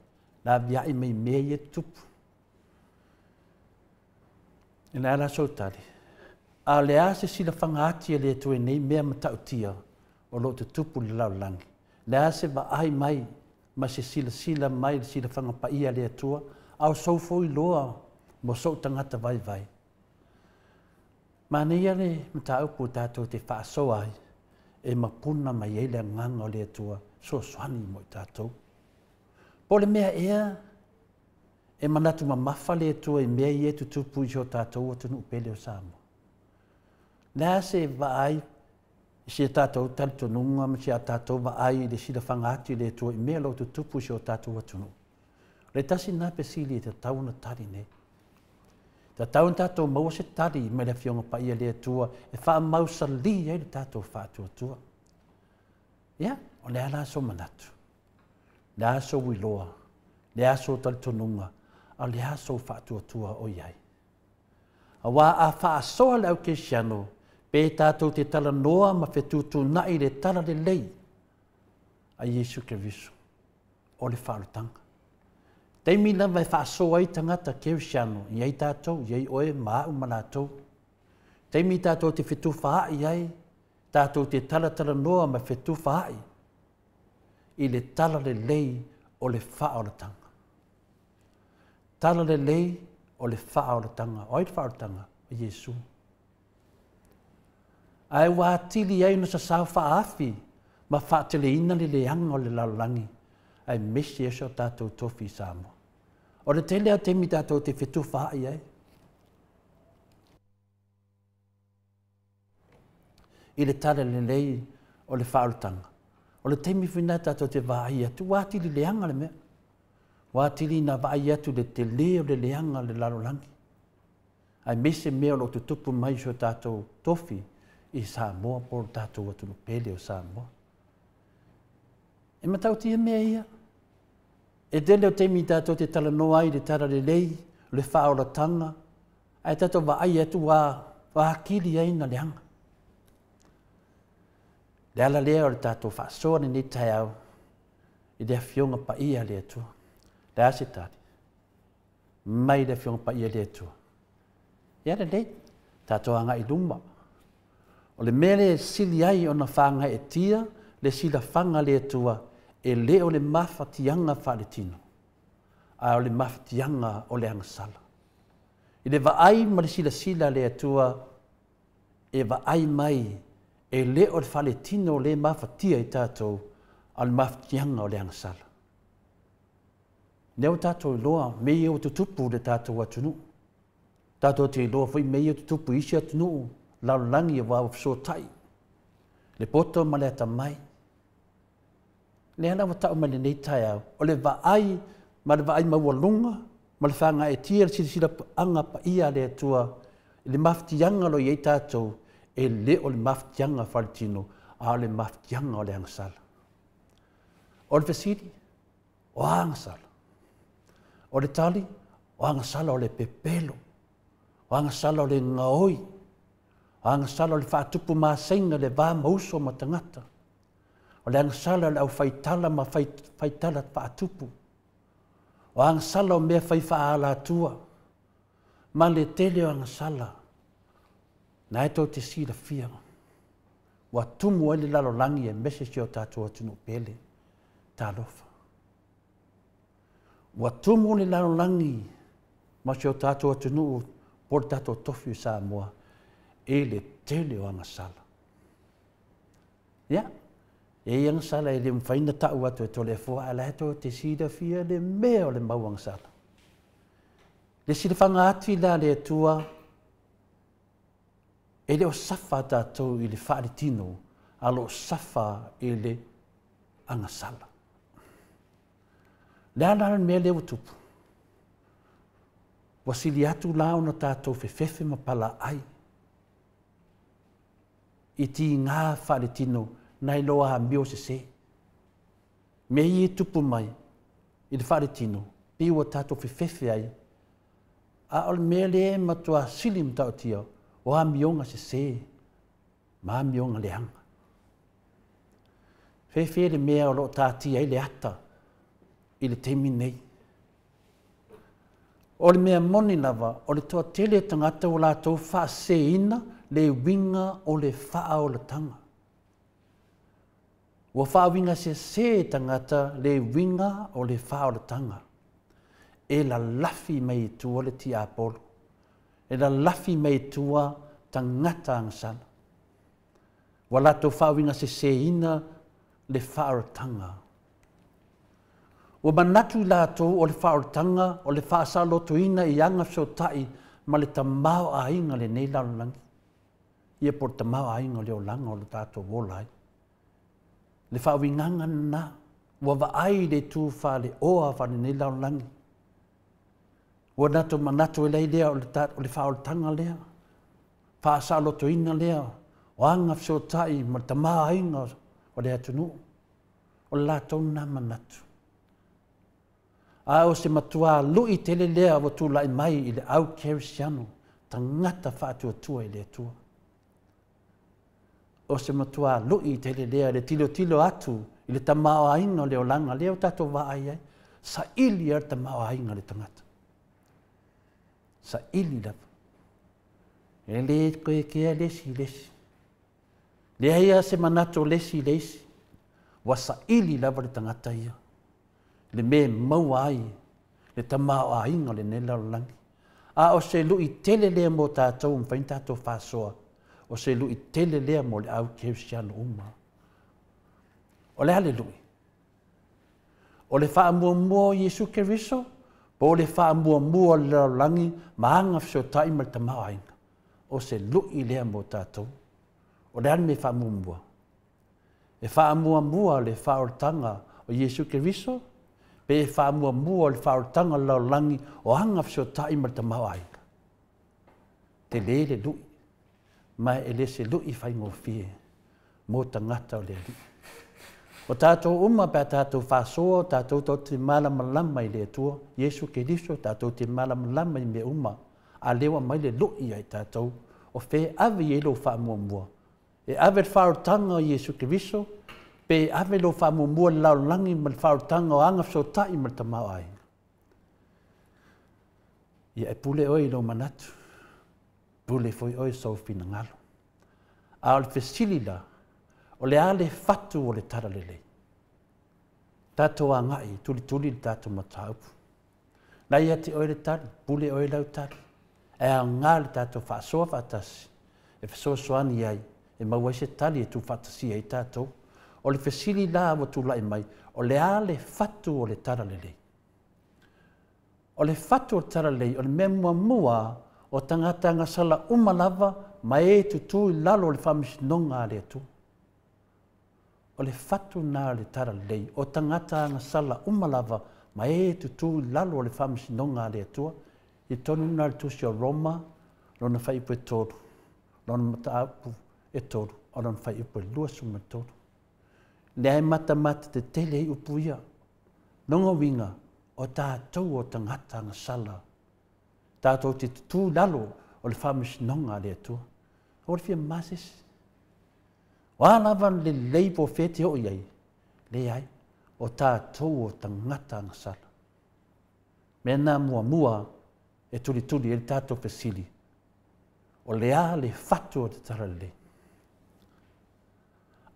laveai mai mea ia tutupu. E le a la sou tali. A o le a se silafaga ati a le Atua i nei mea matautia o lo o tutupu i le lalolagi. Le a se vaai mai ma se silasila mai le silafaga paia a le Atua, a o sou foi iloa mo sou tagata vaivai. Manaia le mataupu tatou te faasoa ai, e mapuna mai ai le agaga o le Atua fesoasoani mo i tatou. Po o le mea ea e manatu mamafa le Atua i mea ia e tutupu i si o tatou atunuu pele o Samoa. Le a se vaai i si a tatou talitonuga ma si a tatou vaai i le silafaga atu i le Atua i mea o lo o tutupu i si o tatou atunuu. O le tasi lena fesili e tatau ona tali nei. Tatau ona tatou maua se tali mai le Afioga Paia le Atua e faamausalī ai le tatou faatuatua. Ia, o le a la sou manatu, le a sou iloa, le a sou talitonuga, a o le a sou faatuatua o i ai. Auā a faasoa le au kerisiano, pe tatou te talanoa ma fetuutuunai i le talalelei a Iesu Keriso o le faaolataga. Taimi lava e faasoa ai tagata kerisiano, i ai tatou, i ai oe ma a'u ma latou. Taimi tatou te fetufaa'i ai, tatou te talatalanoa ma fetufaa'i i le tala lelei o le faaolataga. Tala lelei o le faaolataga. O ai le faaolataga? O Iesu. Ae ua atili ai ona sasao faaafi ma faateleina le leaga o le lalolagi, aemaise ai si o tatou tofi i Samoa. O le tele o taimi tatou te fetufaa'i ai i le tala lelei o le faaolataga. O le taimi foi lena tatou te vaai atu, ua atili leaga le mea. Ua atili na vaai atu le tele o le leaga o le lalolagi, aemaise mea o lo o tutupu mai i si o tatou tofi i Samoa po o le tatou atunuu pele o Samoa. E matautia mea ia. E tele o taimi tatou te talanoa ai i le tala lelei, o le faaolataga, ae tatou vaai atu ua akili ai na leaga. Le ala lea o le tatou faasoa lenei taeao i le Afioga Paia a le Atua. Le a se tali? Mai le Afioga Paia a le Atua. Ia lelei, tatou agai i luma. O le mea lea e sili ai ona fagaeetia le silafaga a le Atua, e le o le mafatiaga faaletino, a o le mafatiaga o le agasala. I le vaai ma le silasila a le Atua, e vaai mai e le o le faaletino le mafatia i tatou, a o le mafatiaga o le agasala. Lea ua tatou iloa mea ia ua tutupu i le tatou atunuu. Tatou te iloa foi mea ia tutupu i isi atunuu lalolagi aua ua fesootai le poto ma le atamai. Lea la ua tau mai lenei taeao, o le vaai ma le vaai maualuga ma le fagaeetia le silasila paia a le Atua i le mafatiaga o lo o i ai tatou, e le o le mafatiaga faaletino, a o le mafatiaga o le agasala. O le fesili, o a agasala? O le tali, o agasala o le pepelo, o agasala o le gaoi, o agasala o le faatupu maseiga le va ma uso ma tagata, o le agasala o le aufaitala ma faitala faatupu, o agasala o mea fai faaalatua, ma le tele o agasala, na e tou te silafia, ua tumu ai le lalolagi aemaise si o tatou atunuu pele. Talofa. Ua tumu le lalolagi ma si o tatou atunuu po le tatou tofi o Samoa i le tele o agasala. Ia, e i agasala e le mafai ona tau atu e Toleafoa, ae la e tou te silafia le mea o le mau agasala. Le silafaga ati la le Atua, e le o safa tatou i le faaletino, a lo o safa i le agasala. Le a la le mea lea ua tupu? Ua sili atu la ona tatou fefefe ma palaai i tiga faaletino nai lo amio sese. Mea ia e tupu mai i le faaletino, pei ua tatou fefefe ai, a o le mea lea e matua sili matautia, o amioga sese ma amioga leaga. Fefe le mea o lo o tatia ai le ata i le taimi nei. O le mea moni lava, o le toatele tagata ua latou faaseseina le uiga o le faaolataga. Ua faauiga sese tagata le uiga o le faaolataga. E lalafi mai i tua le tiapolo. E lalafi mai i tua tagata agasala. Ua latou faauiga seseina le faaolataga. Ua manatu i latou o le faaolataga o le faasalotoina i aga fesootai ma le tamaoaiga lenei lalolagi. Ia po o le tamaoaiga o le olaga o le tatou ola ai. Le faauigaga lena, ua vaai i le itu faaleoa faalenei lalolagi. Ua latou manatu e lai lea o le faaolataga lea, faasalotoina lea, o aga fesootai ma le tamaoaiga o le atunuu. O le latou lena manatu. A o se matua lui tele lea ua tulai mai i le au kerisiano, tagata faatuatua i le Atua. O se matua lui tele lea le tilotilo atu i le tamaoaiga o le olaga lea o tatou vaai ai. Saili lava le tamaoaiga o le tagata. Saili lava. E lē toe kea le isi i le isi. Leai lava se manatu o le isi i le isi. Ua saili lava le tagata ia, le mea e maua ai le tamaoaiga o lenei lalolagi. A o se luʻi tele lea mo tatou e mafai ona tatou faasoa, o se luʻi tele lea mo le au kerisiano uma. O le a le luʻi? O le faamuamua o Iesu Keriso, po o le faamuamua o le lalolagi ma aga fesoatai ma le tamaoaiga? O se luʻi lea mo tatou. O le a le mea e faamuamua? E faamuamua le faaolataga o Iesu Keriso, pe e faamuamua le faaolataga o le lalolagi o aga fesoatai ma le tamaoaiga? Tele le luʻi, ma e le se luʻi faigofie mo tagata o le Alii. O tatou uma pe a tatou faasoa, o tatou tatou te malamalama i le Atua, Iesu Keriso, tatou te malamalama i mea uma, a lea ua aumai le luʻi ia i tatou, o fea e ave i ai lou faamuamua? E ave le faaolataga o Iesu Keriso, pe ave lou faamuamua i le lalolagi ma le faaolataga o aga fesoatai ma le tamaoaiga? Ia e pule oe i lou manatu, pule foi oe i sou finagalo. A o le fesili la, o le a le fatu o le talalelei? Tatou agai, tulituli le tatou mataupu. La ia te oe le tali, pule oe lau tali. Ae aoga le tatou faasoa faatasi, e fesoasoani ai, e maua ai se tali e tuufaatasia ai tatou. O le fesili la ua tulai mai, o le a le fatu o le talalelei? O le fatu o le talalelei, o le mea muamua o tagata agasala uma lava ma e tutū i lalo o le faamasinoga a le Atua. O le fatu lena o le talalelei, o tagata agasala uma lava ma e tutū i lalo o le faamasinoga a le Atua. I totonu lena o le tusi o Roma, lona fuaiupu e 3, lona mataupu e 3, o lona fuaiupu e 23. Lea e matamata tetele ai upu ia. Lona uiga, o tatou o tagata agasala, tatou te tutū i lalo o le faamasinoga a le Atua. Aua le fia mama se isi. O a lava le lelei po o fea e te oo i ai, leai, o tatou o tagata agasala. Mea na muamua e tulituli ai le tatou fesili, o le a le fatu o te talalelei?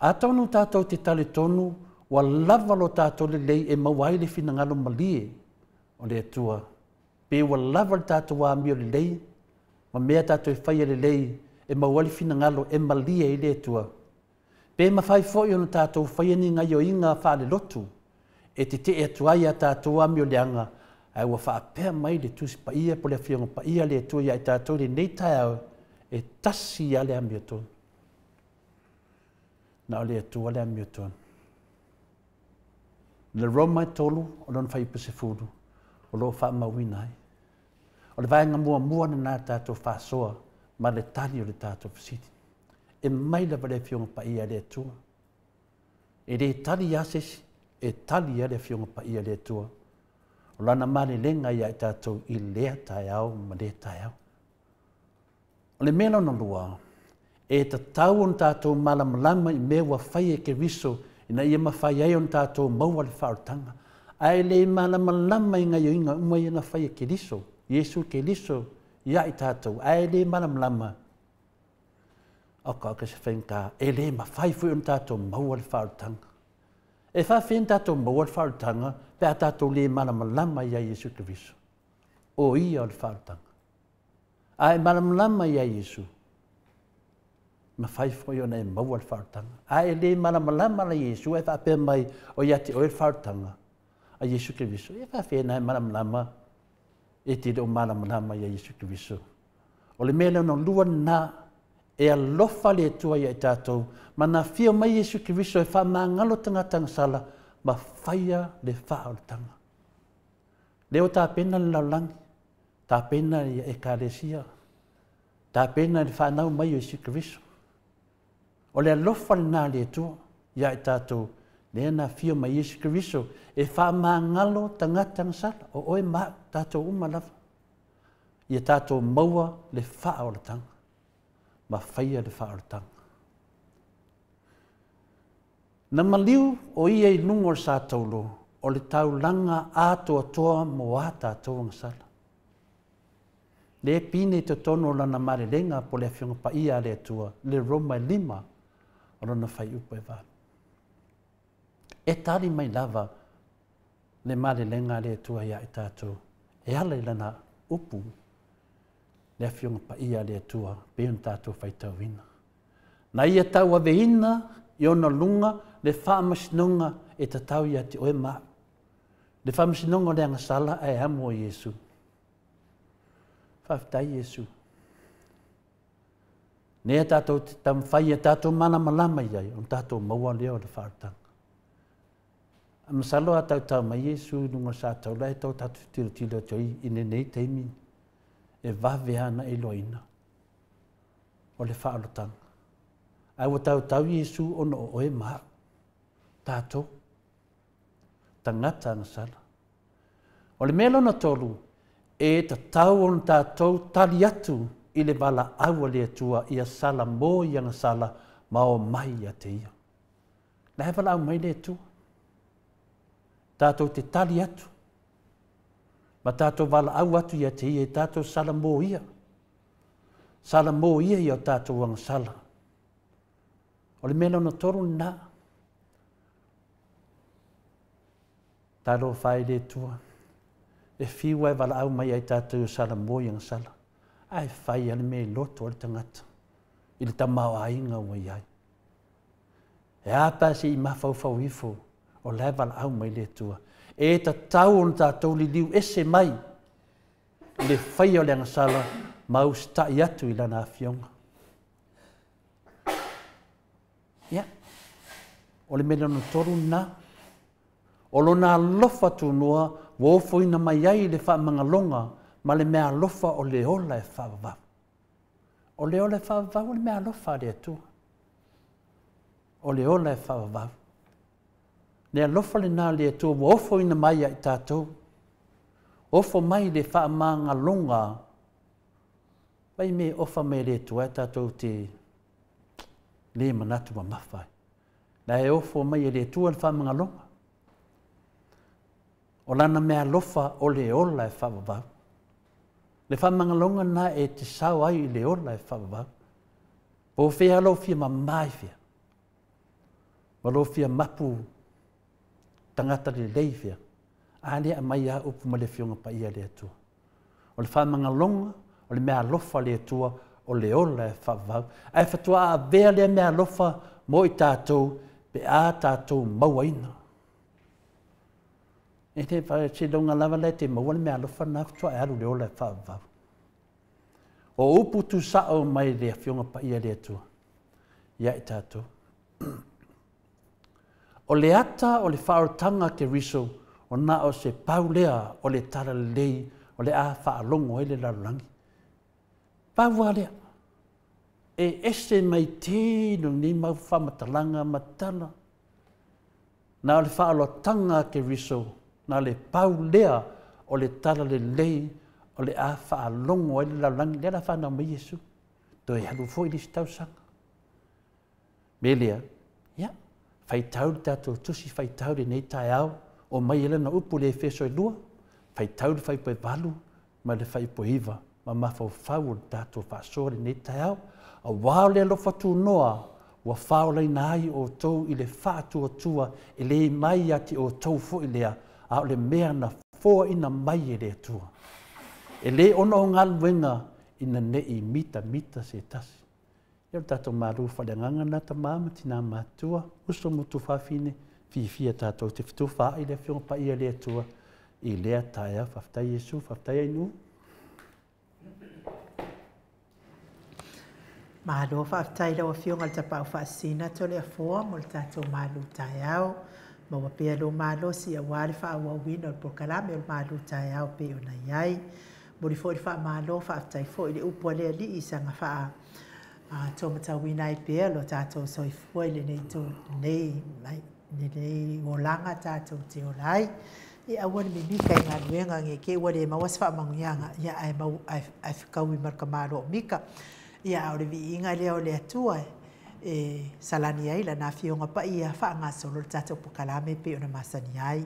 Atonu tatou te talitonu ua lava lo tatou lelei e maua ai le finagalo malie o le Atua, pe ua lava le tatou amio lelei ma mea tatou e faia lelei e maua ai le finagalo e malie ai le Atua. Pe mafai foi ona tatou faia ni gaioiga faalelotu e tetee atu ai a tatou amioleaga, ae ua faapea mai le Tusi Paia po o le Afioga Paia a le Atua ia i tatou i lenei taeao, e tasi lava le amiotonu. Na o le Atua le amiotonu. Le Roma e 3, o lona fuaiupu 10, o lo o faamauina ai. O le vaega muamua lena tatou faasoa ma le tali o le tatou fesili. E mai lava le Afioga Paia a le Atua. E le tali lava se isi, e tali lava le Afioga Paia a le Atua. O lana malelega ia i tatou i lea taeao ma lea taeao. O le mea lona lua, e tatau ona tatou malamalama i mea ua fai e Keriso ina ia mafai ai ona tatou maua le faaolataga. Ae le malamalama i gaioiga uma ia na fai e Keriso, Iesu Keriso ia i tatou, ae le malamalama. O ka o se faigata, e le mafai foi ona tatou maua le faaolataga. E faafefea ona tatou maua le faaolataga pe a tatou le malamalama ia Iesu Keriso? O ia o le faaolataga. A e malamalama ia Iesu, mafai foi ona e maua le faaolataga. A e le malamalama la Iesu, e faapea mai o ia te oe le faaolataga a Iesu Keriso, e faafefea ona e malamalama e te le o malamalama ia Iesu Keriso? O le mea lona lua lena, e alofa le Atua ia i tatou, ma na afio mai Iesu Keriso e faamagalo tagata agasala ma faia le faaolataga. Lea ua tapena le lalolagi, tapena ia ekalesia, tapena le whanau mai o Iesu Keriso. O le alofa lena le Atua ia i tatou, lea na afio mai Iesu Keriso e faamagalo tagata agasala, o oe ma tatou uma lava. Ia tatou maua le faaolataga, ma faia le faaolataga. Na maliu o ia i luga o le sa taulo, O le taulaga atoatoa mo a tatou agasala. Le pine i totonu o lana malelega po le Afioga Paia a le Atua, le Roma e 5 o lona fuaiupu e 8. E tali mai lava le malelega a le Atua ia i tatou, e ala i lana upu, le Afioga Paia a le Atua, pei ona tatou faitauina. Na ia tauaveina i ona luga le faamasinoga e tatau ia te oe ma au. Le faamasinoga o le agasala ae amo e Iesu. Faafetai Iesu. Nea tatou te taumafai ia tatou malamalama i ai, ona tatou maua lea o le faaolataga. A masalo a tautau mai Iesu i luga o le sataula e tau tatou tilotilo atu ai i lenei taimi e vave lava ona e iloaina o le faaolataga. Ae ua tautau Iesu ona o oe ma au, tatou, tagata agasala. O le mea lona tolu, e tatau ona tatou tali atu i le valaau a le Atua ia salamo i agasala ma o mai ia te ia. La e valaau mai le Atua. Tatou te tali atu. Ma tatou valaau atu ia te ia i tatou salamo ia. Salamo ia ia o tatou agasala. O le mea lona tolu lena. Talofa e le Atua. E fiu ai valaau mai ai tatou i salamo i agasala. Ae fai a le mea i loto o le tagata. I le tamaoaiga ua i ai. E a pa se i mafaufau ifo o la e valaau mai le Atua. E tatau ona tatou liliu ese mai i le faia o le agasala ma usitai atu i lana afioga. Ia, o le mea lona tolu lena. O lona alofa tunoa ua ofoina mai ai le faamagaloga ma le mea alofa o le ola e faavavau. O le ola e faavavau o le mea alofa a le Atua. O le ola e faavavau. Le alofa lena le Atua ua ofoina mai ai tatou. Ofo mai le faamagaloga. Vai me ofa mai le Atua e tatou te le manatu mamafa ai. La e ofo mai e le Atua le faamagaloga. O lana mea alofa o le ola e faavavau. Le faamagaloga na e te sao ai i le ola e faavavau. Po fea lau fia mamai fea. Ma lou fia mapu tagata lelei fea. A lea mai a upu ma le Afioga Paia le Atua. O le faamagaloga, o le mea alofa le Atua, o le ola e faavavau. Ae faatoa avea lea mea alofa mo i tatou, pe a tatou mauaina. E te whae lava le te maua le mea alofa na faatoa e alu le ola e faavavau. O upu tu sao mai le Afioga Paia le Atua. Ia i tatou. O le ata o le faaolataga Keriso, o na o se pau lea o le talalelei o le a faalogo ai le lalolagi. Pau a lea. E ese mai tino ni mau whamatalaga matala. Na o le faaolataga Keriso, na le pau lea o le talalelei o le a faalogo ai le lalolagi. Lea la whanau mai Iesu. Toe alu foi le isi tausaga. Me lea, ia, faitau le tatou tusi, faitau lenei taeao, o mai e lana upu le Efeso e 2, faitau le fuaiupu e 8 ma le fuaiupu e 9, ma mafaufau o le tatou faasoa lenei taeao. Auā o le alofa tunoa, ua faolaina ai outou i le faatuatua e le mai ia te outou foi lea, a o le mea na foaina mai e le Atua. E le ona o galuega ina nei mitamita se tasi. Ia o le tatou malu faaleagaga na tamā ma tinā matua, uso ma tufafine, fiafia tatou te fetufaai le Afioga Paia le Atua i lea taeao. Faafetai Iesu, faafetai Ainuu. Malo faafetai lau Afioga i le Tapaau Faasisina Toleafoa mo le tatou malu taeao. Maua pea lou malosi auā le faaauauina o le polokalame o le malu taeao pei ona i ai. Momoli foi le faamalo, faafetai foi i le upu a le Alii i saga faa taumatauina ai pea lo tatou soifua i lenei lenei olaga tatou te ola ai. E aua le mimika i galuega nge ke ua le maua se faamanuiaga, ia ae mau ae fekaui ma le kamalo o mika. Ia a o le viiga lea o le Atua e salani ai lana Afioga Paia faagasolo le tatou polokalame pei ona masani ai.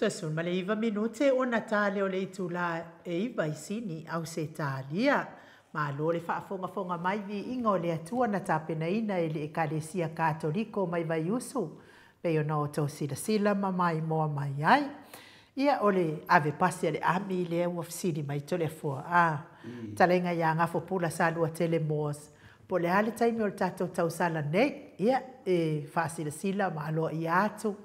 19 minute ona tale o le itula e iva i Sini au se talia. Malo le faafogafoga mai viiga o le Atua na tapenaina e le Ekalesia Katoliko mai Vaiusu, pei ona o tau silasila ma maimoa mai ai. Ia o le ave pasi a le ami lea ua fesili mai Toleafoa, a talaiga ia Gafopula Saluatele Moores, po o le a le taimi o le tatou tausala nei. Ia, e faasilasila ma aloaia atu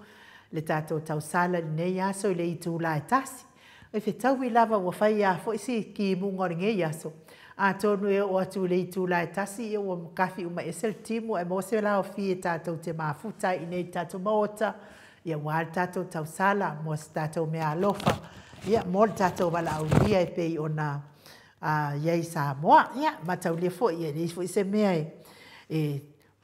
le tatou tausala i lenei aso i le itula e 1. E fetaui lava ua fai a foi si kimuga o lenei aso. Atonu e oo atu i le itula e 1, ia ua makafi uma ese le timu ae maua se laofie tatou te mafuta ai i nei tatou maota. Ia ua le tatou tausala mo se tatou mea alofa. Ia mo le tatou valaaulia e pei ona iai Samoa. Ia mataulia foi ia leai foi se mea e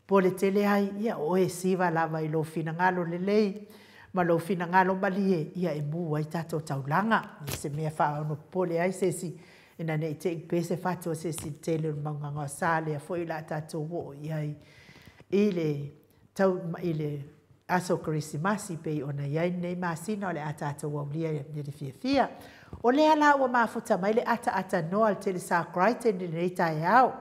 pole tele ai. Ia o e siva lava i lou finagalo lelei ma lou finagalo malie, ia e mu ai tatou taulaga. Ia se mea faaono pole ai se isi ina nei te i pese fatu o se isi tele o le maugaga o sa lea foi la tatou oo i ai i le tau i le aso Kerisimasi pei ona i ai lenei masina o le a tatou aulia i le fiafia. O lea la ua mafuta mai le ataatanoa le Telesa Crichton i lenei taeao.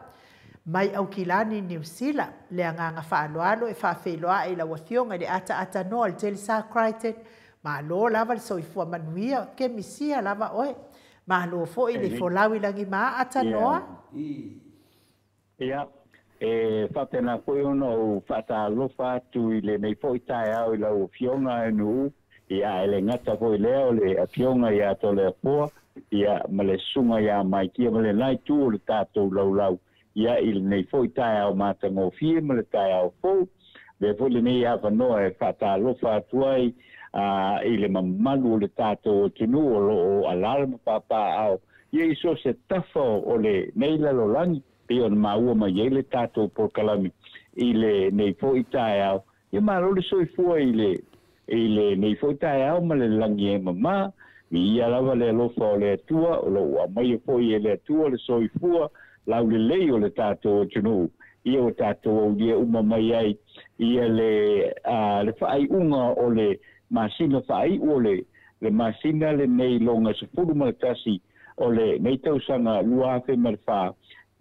Mai Aukilani, Niu Sila, le agaga faaaloalo e faafeiloai i lau afioga i le ataatanoa le Telesa Crichton. Malo lava le soifua manuia, ke misia lava oe. Malo foi le folau i lagi maa atanoa. Ia, e faapena foi ona ou faatalofa atu i lenei foi taeao i lau afioga e Nuu, ia e le gata foi lea o le afioga ia Toleafoa, ia ma le susuga ia Maikia ma lenā itu o le tatou laulau, ia i lenei foi taeao matagofie ma le taeao fou. Lea foi lenei avanoa e faatalofa atu ai i le mamalu o le tatou atunuu o loo alaala ma papaaao, ia i so se tafa o lenei lalolagi, pei ona maua mai ai le tatou polokalame i lenei foi taeao. Ia malo le soifua i lenei foi taeao ma le lagi e mamā. Viia lava le alofa o le Atua, o loo aumaia foi e le Atua le soifua laulelei o le tatou atunuu. Ia o tatou aulia uma mai ai ia le faaiuga o le masina faaiu o le masina lenei loga 11 o lenei tausaga 2004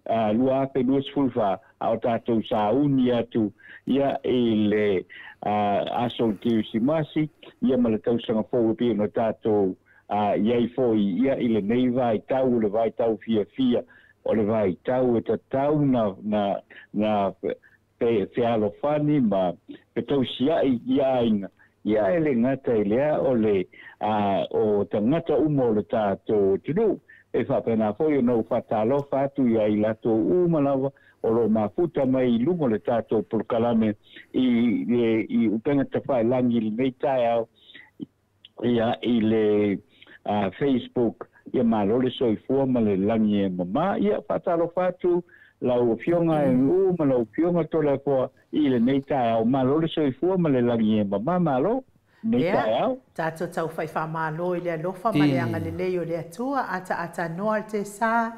2024, a o tatou sauni atu ia i le aso o le Kerisimasi, ia ma le tausaga fou e pei ona tatou iai foi ia i lenei vaitau o le vaitau fiafia, o le vaitau e tatau na fealofani ma fetausiai ia aiga. Ia e le gata i lea o le o tagata uma o le tatou atunuu. E faapena foi ona ou faatalofa atu ia i latou uma lava o loo mafuta mai i luga o le tatou polokalame i upega tafailagi i lenei taeao, ia i le Facebook. Ia malo le soifua ma le lagi e mamā. Ia faatalofa atu lau afioga e Nuu ma lau afioga Toleafoa i lenei taeao. Malo le soifua ma le lagi e mamā, malo lenei taeao. Tatou taufai faamalo i le alofa ma le agalelei o le Atua, ataatanoa le Telesa,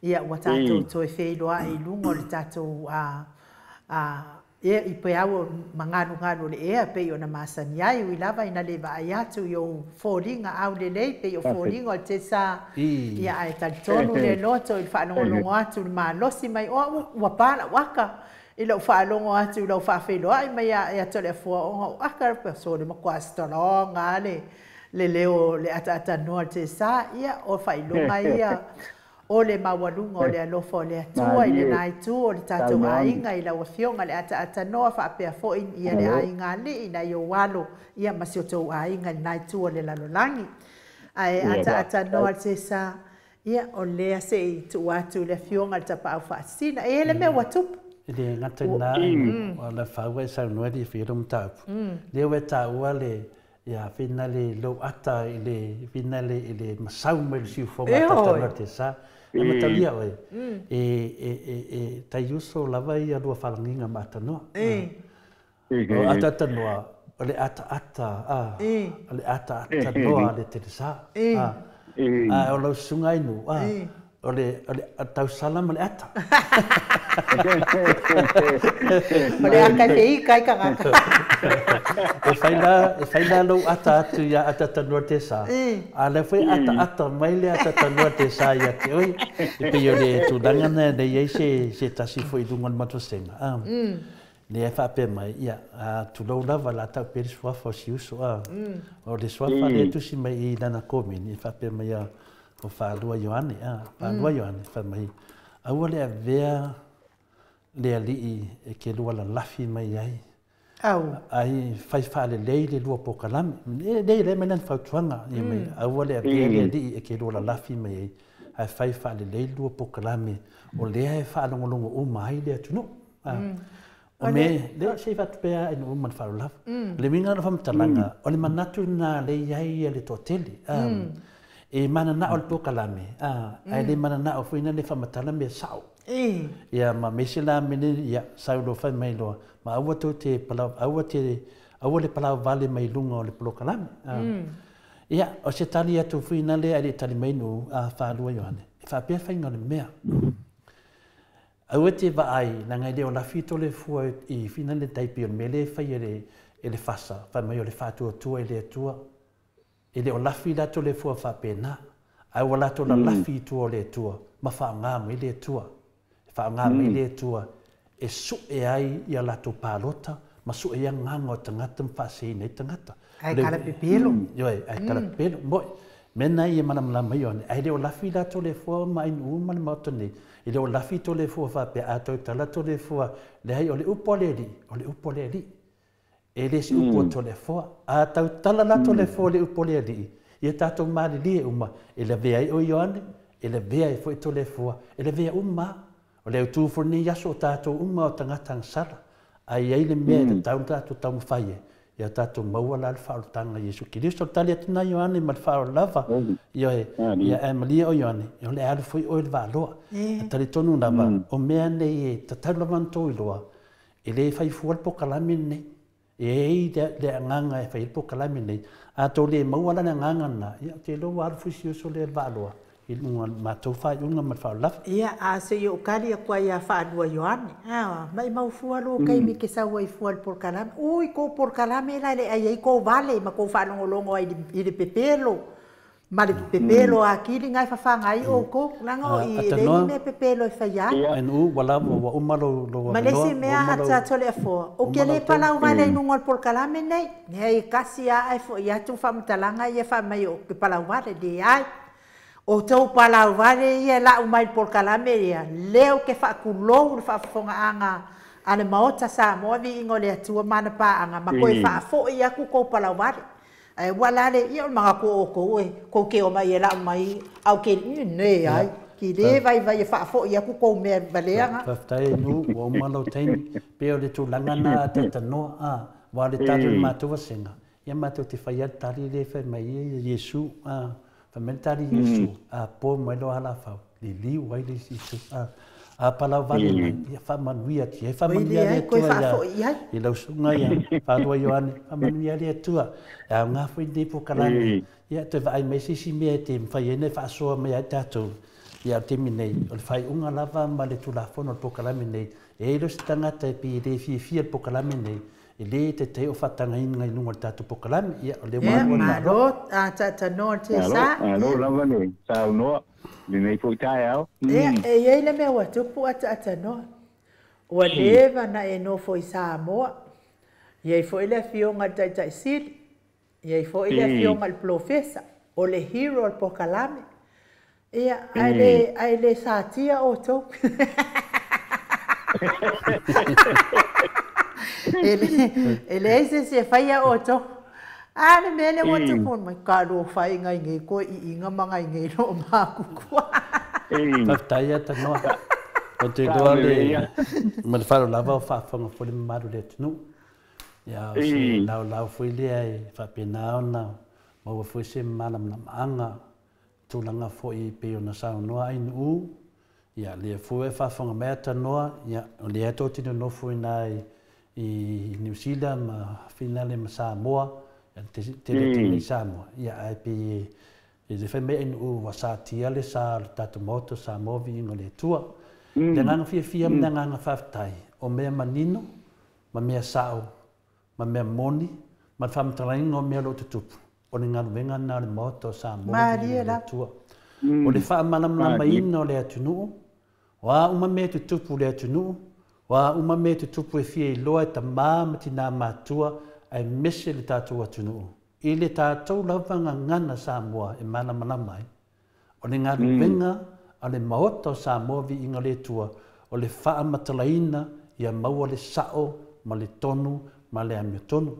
ia ua tatou toe feiloai i luga o le tatou ia i peau magalugalu o le ea pei ona masani ai, ui lava ina le vaai atu i ou foliga aulelei pei o foliga o le Telesa, ia ae talitonu le loto i le faalogologo atu le malosi mai o au ua pa lau aka i lau faalogo atu i lau faafeiloai mai ia Toleafoa ona o aka so le matua strong le leo le ataatanoa le Telesa. Ia o faailoga ia o le maualuga o le alofa o le Atua i lenā itu o le tatou aiga i lau afioga le ataatanoa faapea foi ia le aiga alii nai ou alo ia ma si o tou aiga i lenā itu o le lalolagi. Ae ataatanoa le Telesa, ia o lea sei tuu atu le afioga le tapaau faasina e le mea ua tupu. E le gata ina o le faua e saunoa le fia mataupu. Lea ua taua le ia fina le lou ata i le fina le i le masau mai le siufoga ataatanoa le Telesa. E matalia oe, e taiuso lava ia lua falagiga ma atanoa. O ataatanoa, o le ataata, o le ataatanoa le Telesa. O lau susuga ai nuu, o le tausala ma le ata. O le ata e feika ai tagata. E fai la lou ata atu ia ataatanoa le Telesa. A lea foi ataata mai le ataatanoa le Telesa ia te oe. E pei o le tulaga na nei ai se tasi foi i luga o le matuasega. Lea e faapea mai, ia, a tulou lava la tau pea le suafa o si uso, a. O le suafa lea e tusi mai i lana komeni, e faapea mai ia o faalua Ioane, a, faalua Ioane, fai mai, aua le avea le alii e ke lua lalafi mai ai. Au. Ai fai faalelei le lua polokalame. E le le mai lana fautuaga, ia mai, aua le avea le alii e ke lua lalafi mai ai, ae fai faalelei le lua polokalame, o lea e faalogologo uma ai le atunuu. O me, le se i faatupea ai no uma le faalolava. Le uiga o le faamatalaga, o le manatu lena le i ai ia le toatele. E mananao le polokalame, ae le mananao foi na le faamatala mea sao. Ia ma me se la mene ia saulo fai mai loa, ma aua tou te palau, aua te, aua le palau vale mai luga o le polokalame. Ia, o se tali atu foi na le ai le tali mai no a faalua Ioane. E faapea faiga o le mea. Aua te vaai, leaga e le o lafi Toleafoa i fina le taipi o le mea lea e fai e le fasa, fai mai o le faatuatua i le Atua. E le o lafi la Toleafoa faapena, ae ua latou lalafi i tua o le Atua, ma faaaoga mai le Atua. E faaaoga mai le Atua e sue ai ia latou palota, ma sue ai agaga o tagata ma faaseseina ai tagata. Ai kala pepelo. Ioe, ai kala pepelo. Moi, mea na ia malamalama ai Ioane, ae le o lafi la Toleafoa ma ainuu ma le maota nei. E le o lafi Toleafoa faapea, a tautala Toleafoa, leai o le upu a le alii, o le upu a le alii. E le se upu a Toleafoa. A tautala la Toleafoa le upu a le alii, ia tatou malilie uma, e lavea ai o Ioane, e lavea ai foi Toleafoa, e lavea uma. O le autu foi lenei aso o tatou uma o tagata agasala. Ai ai le mea e tatau ona tatou taumafai ai, ia tatou maua la le faaolataga Iesu Keriso. O le tali atu na Ioane ma le faaaloalo lava. Ioe, ia ae malie o Ioane, o le alu foi oe le vaaloa. E talitonu lava, o mea nei e tatau lava ona tou iloa, e le fai fua le polokalame lenei. E i ai le agaga e fai ai le polokalame lenei. A tou le maua la le agaga lena, ia ou te iloa ua alu foi si uso lea i le vaaloa, i luga o le matou faaiuga ma le faaaloalo lava. Ia, a se i ou kali atu ai ia faalua Ioane. A, mai mau fua lo taimi ke sau ai fua le polokalame. Ui, kou polokalame la le ai ai kou vale ma kou faalogologo ai i le pepelo. Ma le pepelo akili ngai fafanga ai o kou. Langa o i le ni mea pepelo e fai ai. Ai nu ua lava ua uma lou lou Ma le avanoa, isi ua mea uma a lou Toleafoa, o uma ke lou le taimi. palau vale i luga o le polokalame nei. Nei kasi a ai fo i atu faamatalaga ia faamai o ke palau vale le ai. O tou palau vale ia lau mai le polokalame ia, leo ke faakulou le faafofogaaga a le Maota Samoa viiga o le Atua ma ana paaga ma toe faafoi aku kou palau vale. Ae ua la le ia o le magatu o outou e kou ke o mai e lau mai au ke ne ai. Ki le vaivai e faafoi aku kou mea valeaga. Faafetai nu ua uma lou taimi. Pe o le tulaga na a tatanoa, a, ua o le tali o le matou vasega, ia matou te faia le tali lea e fai mai ai ia Iesu, a, fai mai le tali Iesu, a po mai loa alafau, liliu ai le isi itu, a, a palau vale mai, ia faamanuia atu i ai, Oi faamanuia le le ai koe Atua ia faafoi ai. i lau susuga ia faalua Ioane, faamanuia le Atua. E aoga foi lenei polokalame, ia toe vaai mai se isi mea e te mafai ai ona faasoa mai ai tatou. Ia o le taimi nei, o le faaiuga lava ma le tulafono o le polokalame nei, e ai lea o se tagata e pei e le fiafia i le polokalame nei, e le taitai o faatagaina i luga o le tatou polokalame. Ia o lea ua Ia, alu ai le Malo. malo a taatanoa le Malo, tesa. malo Ia. lava le saunoa lenei foi taeao. Ia, e i ai le mea ua tupu ataatanoa. Ua leva na e nofo i Samoa. I ai foi le afioga i le Taitaisili. I ai foi le afioga i le Polofesa. O le hero o le polokalame. Ia, ae le satia outou. E leai se isi e faia outou. A le mea lea ua tupu mai, talofa e ngai nei koe iiga ma ngai nei loo makukua. Faafetai ia tanoa. Ou te Sao iloa lelei le ia. ma le faaaloalo lava o faafofoga foi le mamalu o le atunuu. Ia o se laolao foi lea e faapena ona maua foi se malamalamaaga tulaga foi pei ona saunoa ainuu. Ia lea foi e faafofoga mai tanoa, ia o lea tou te nonofo i ina i Niu Sila ma finale ma Samoa, ia tele atu i Samoa, ia ae pei e le fai mai ainuu ua satia le sa o le tatou Maota o Samoa viiga o le Atua. Le agaga fiafia ma le agaga faafetai, o mea manino ma mea sao ma mea moni ma le faamatalaina o mea o lo o tutupu, o le galuega lena o le Maota o Samoa viiga Malie o le lava. Atua. O le faamalamalamaina o le atunuu, o a uma mea e tutupu i le atunuu, O a uma mea e tutupu e fia iloa e tamā ma tinā matutua aemaise le tatou atunuu i le tatou lava gagana Samoa e malamalama ai. O le galuega a le Maota o Samoa Viiga i le Atua o le faamatalaina ia maua le sao ma le tonu ma le amiotonu.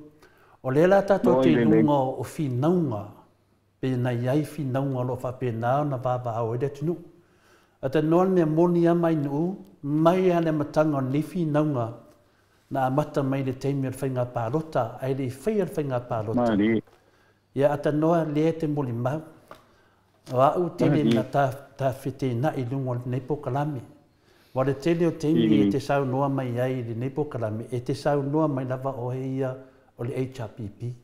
O lea la tatou te i luga o finauga pe na i ai finauga o lo o faapena ona vavaao ai le atunuu. Atalanoa le mea moni lava mai nuu, mai lava le amataga o lenei finauga na amata mai i le taimi o le faiga palota ae le i faia le faiga palota. Ia atalanoa lea e te molimau. O au tele na ta fetena'i i luga o lenei polokalame. Ua o le tele o taimi e te saunoa mai ai i lenei polokalame, e te saunoa mai lava oe ia o le HRPP.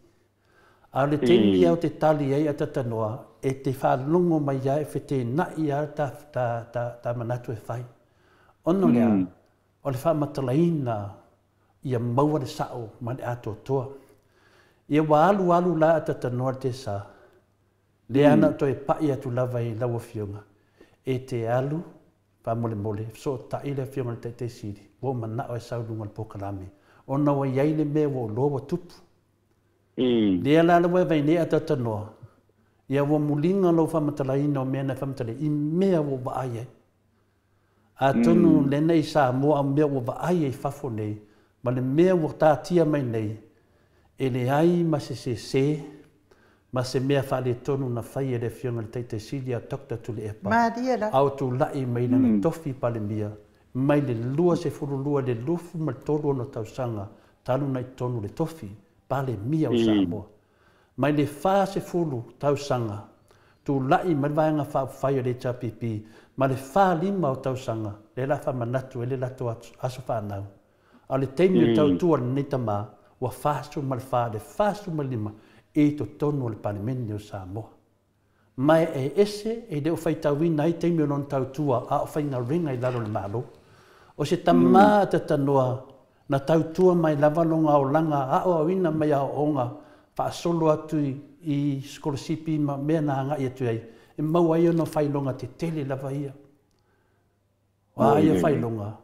A o le taimi lava ou te tali ai atalanoa, e te faalogo mai lava e fetena'i lava ta manatu e fai. Ona o le a? O le faamatalaina ia maua le sa'o ma le atoatoa. Ia ua alu alu la atalanoa le tesa, lea na ou toe pa'i atu lava i lau Afioga, e te alu faamolemole fesoota'i le Afioga i le Taitaisili, ua ou mana'o e sau i luga o le polokalame, ona ua i ai le mea ua ou iloa ua tupu. Lea la ua e vaai nei atalanoa, ia ua muliga lou faamatalaina o mea na e faamatalaina i mea ua ou vaai ai. Atonu lena i Samoa a o mea ua vaai ai i fafo nei, ma le mea ua tatia mai nei, e leai ma se sese ma se mea faaletonu na fai e le Afioga i le Taitaisili a Doctor Tuilaepa, a o tula'i mai lana tofi Palemia mai le 22 i le 23 ona tausaga talu ona i totonu o le tofi Palemia o Samoa. Mai le 40 tausaga, tula'i mai le Vaega Faaupufai o le HRPP ma le 45 o tausaga, lea la faamanatu ai le latou aso fanau. A o le taimi o le tautua a lenei tamā, ua 44 i le 45 i totonu o le Palemene o Samoa. Ma e ese e le o faitauina ai taimi o lona tautua a o faigaluega i lalo o le Malo. O se tamā atalanoa na tautua mai lava lona olaga aoaoina mai aoaoga faasolo atu i sikolasipi ma mea na agai atu ai, e maua ai ona failoga tetele lava ia. O a ia failoga?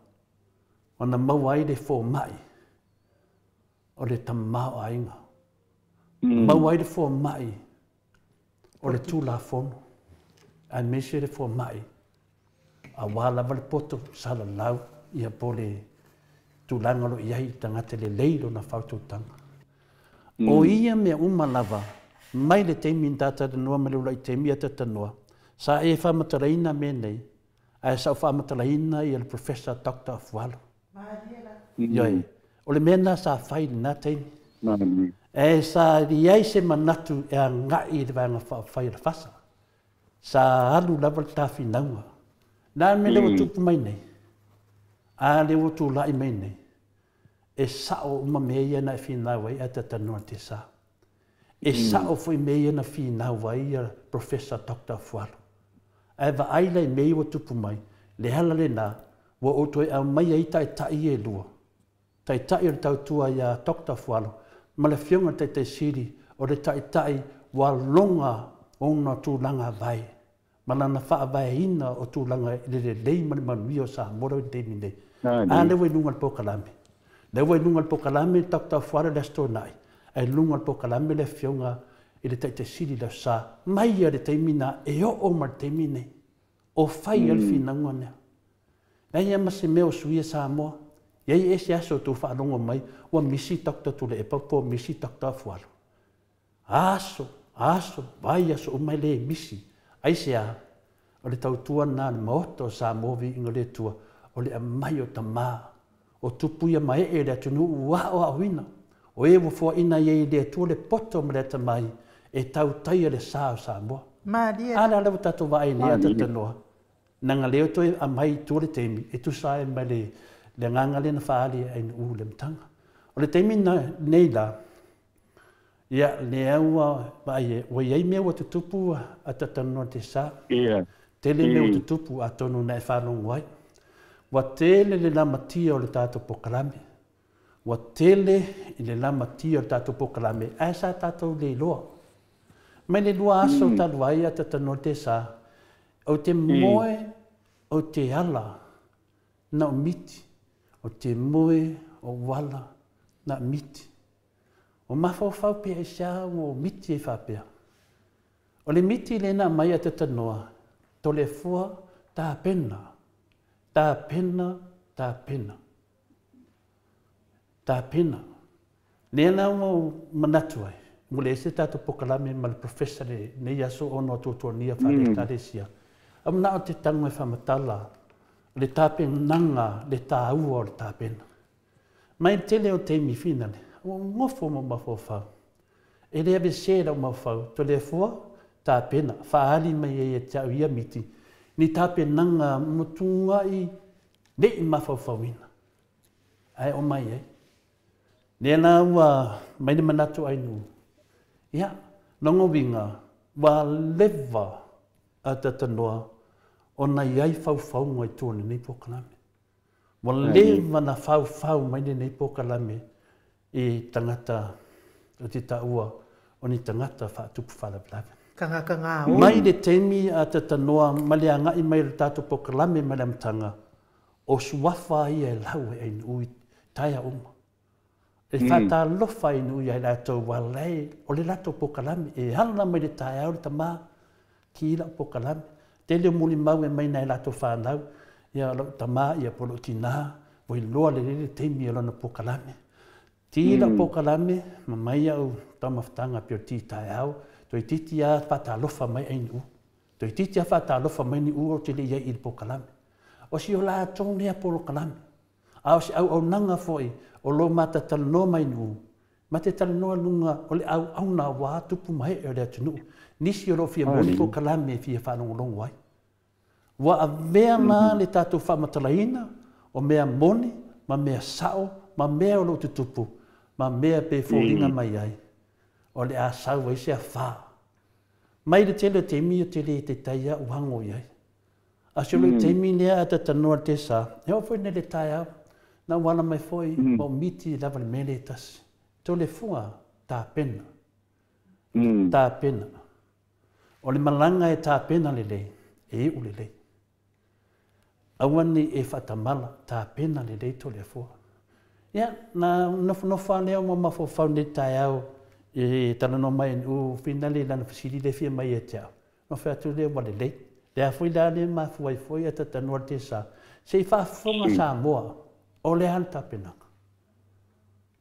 Ona maua ai le foma'i o le tamaoaiga. Maua ai le foma'i o le Tulafono, aemaise le foma'i auā lava le poto salalau ia po o le tulaga o lo o i ai le tagata lelei lona faautautaga. O ia mea uma lava, mai le taimi na ta talanoa ma le uluai taimi a talanoa, sa e faamatalaina mea nei, ae sa ou faamatalaina ia le Professor Doctor Afualo. Ioe, o le mea lena sa fai i lena taimi. Ae sa i ai se manatu e agai i le Vaega Faaupufai a le FASA. Sa alu lava le tafinauga. O le a le mea lea ua tupu mai nei? A lea ua tulai mai nei, e sao uma mea ia na e finau ai ae talanoa i le tesa. E sao foi mea ia na finau ai ia Professor Doctor Afualo. Ae vaai la i mea ia ua tupu mai, le ala lena ua ou toe aumaia ai taitai ia e lua, Taitai o le Tautua ia Doctor Afualo ma le Afioga i le Taitaisili o le Taitai ua loga ona tulaga vae ma lana faavaeina o tulaga i le lelei ma le manuia o Samoa i le taimi nei. A lea ua i luga o le polokalame. Lea ua i luga o le polokalame le Doctor Afualo i le Aso Toonai, ae i luga o le polokalame le Afioga i le Taitaisili i le Aso Sa, mai lava i le taimi lena e oo mai i le taimi nei. O fai lava le finauga lea. Leai lava ma se mea o suia Samoa. E i ai ese aso o tou faalogo mai ua misi Doctor Tuilaepa po ua misi Doctor Afualo. Aso, aso, vaiaso uma e le misi. Aisea? O le tautua lena a le Maota o Samoa Viiga o le Atua, o le aumai o tama, o tupu ia ma ee o le atunuu ua aoaoina, o e ua foaina ai e le Atua le poto ma le atamai e tautaia le sa o Samoa. A la lea ua tatou vaai nei a talanoa, leaga lea ua toe aumai i tua le taimi e tusa ai ma le agaga lea na faaali e Ainuu i le amataga. O le taimi nei la, ia, lea ua vaai e, ua i ai mea ua tutupu a talanoa te sa. Tele mea ua tutupu atonu na e faalogo ai. Ua tele le lamatia o le tatou polokalame. Ua tele i le lamatia o le tatou polokalame ae sa tatou le iloa. Mai le 2 aso talu ai a talanoa te sa, ou te moe, ou te ala, na o miti. O timu'i, o uala, na miti. O mafaufau pe aisea ua ou miti ai faapea. O le miti lea na aumai a Tatanoa, Toleafoa, tapena, tapena, tapena. Tapena. Lea la ua ou manatu ai, ua leai se tatou pokalame ma le Professor lenei aso ona o tuatuagia faale-Ekalesia. Ae manao te tago e faamatala le tapenaga, le taua o le tapena. Mai le tele o taimi finale, ua ou nofo ma mafaufau. E le aveesea i lau mafaufau, Toleafoa, tapena, faaali mai ai ia te au ia miti, ni tapenaga matuai le i mafaufauina, ae oo mai ai. Lea la ua mai le manatu Ainuu, ia, lona uiga, ua leva a Tatanoa ona i ai faufauga i tua o lenei polokalame. Ua leva ona faufau mai lenei polokalame i tagata o te taua o ni tagata faatupu faalavelave. Tagata gaoi. Mai le taimi a Tatanoa ma le agai mai o le tatou polokalame mai le amataga, o suafa ia e lau ai Ainuu i taea uma. E faatalofa Ainuu ia i latou ua lae o le latou polokalame e ala mai le taeao le tama ki lau polokalame. Tele o mulimau e mai nai latou fanau, ia lou tama ia po o lou tinā, ua iloa lelei le taimi o lana polokalame. Ti lau polokalame ma mai au taumafataga pei o le ti taeao, toeitiiti lava faatalofa mai Ainuu. Toeitiiti lava faatalofa mai Niu ou te le i ai i le polokalame. O si o latou lea polokalame. A o se auaunaga foi o lo o mata talanoa mai Niu, ma te talanoa i luga o le auauna aua tupu ma ee o le atunuu, nisi o lo o fia moni polokalame e fia faalogologo ai. Ua avea la le tatou faamatalaina o mea moni ma mea sao ma mea o lo o tutupu ma mea pe foliga mai ai o le a sau ai se afa. Mai le tele o taimi ou te le taitai lava ou ago i ai. A o si ou taimi lea a tatanoa i le tesa, e oo foi nei i le taeao, na ou ala mai foi ma ou miti lava i le mea lea e tasi. Toleafoa, tapena. Tapena. O le malaga e tapena lelei, e iu lelei. Aua ne i e faatamala, tapena lelei Toleafoa. Ia, na nofonofo lava lea ma mafaufau i lenei taeao e talanoa mai e Nu'u Finale i lana fesili lea e fia mai ia te au. Ona fai atu lea ua lelei. Le a foi la lea e mafua ai foi a tatanoa le tesa, se i faafofoga Samoa, o le a le tapenaga?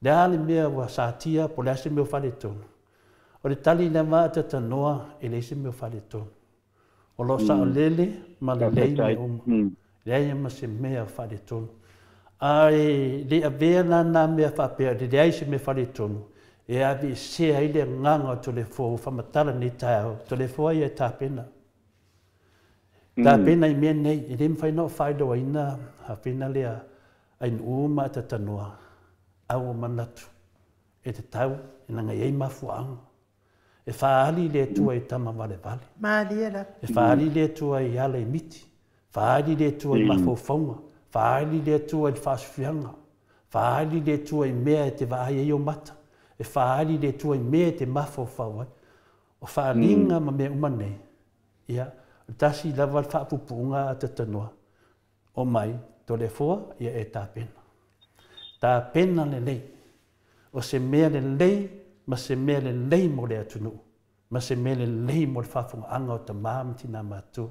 Le a le mea ua satia po o le a se mea ua faaletonu? O le tali lava a tatanoa, e leai se mea ua faaletonu. O lo o saolele ma lelei mea uma. Leai ma se mea o faaletonu. A e le avea la nā mea faapea e leai se mea faaletonu, e aveesea ai le agaga o Toleafoa ua faamatala nei taeao, Toleafoa ia e tapena. Tapena i mea nei, e le mafai ona ou faailoaina hafena lea Ainuu ma Atatanoa, a ua manatu e tatau leaga e i ai mafuaaga. E faaali le Atua i tama valevale. Malie lava. E faaali le Atua i ala i miti. Faaali le Atua i mafaufauga. Faaali le Atua i le faasufiaga. Faaali le Atua i mea e te vaai ai ou mata. E faaali le Atua i mea e te mafaufau ai. O faaaliga ma mea uma nei, ia, o le tasi lava le faapuupuuga a Tatanoa, Omai, Toleafoa, ia e tapena. Tapena lelei. O se mea lelei ma se mea lelei mo le atunuu, ma se mea lelei mo le faafogaaga o tama ma tinā matutua.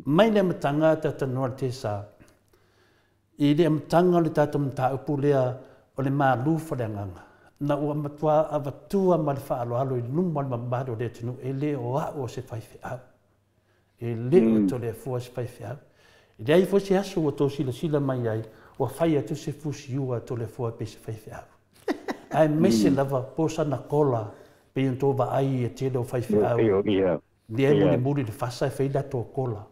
Mai le amataga a Tatanoa le Tesa, i le amataga o le tatou mataupu lea o le malu faleagaga, na ua matua avatua ma le faaaloalo i luma o le mamalu o le atunuu, e le o au o se faifeau. E le o Toleafoa se faifeau. E leai foi se aso ua tou silasila mai ai ua fai atu se fusiua a Toleafoa pei se faifeau. Aemaise lava po sana kola pei ona tou vaai i le tele o faifeau lea e mulimuli le fasa e fai latou kola.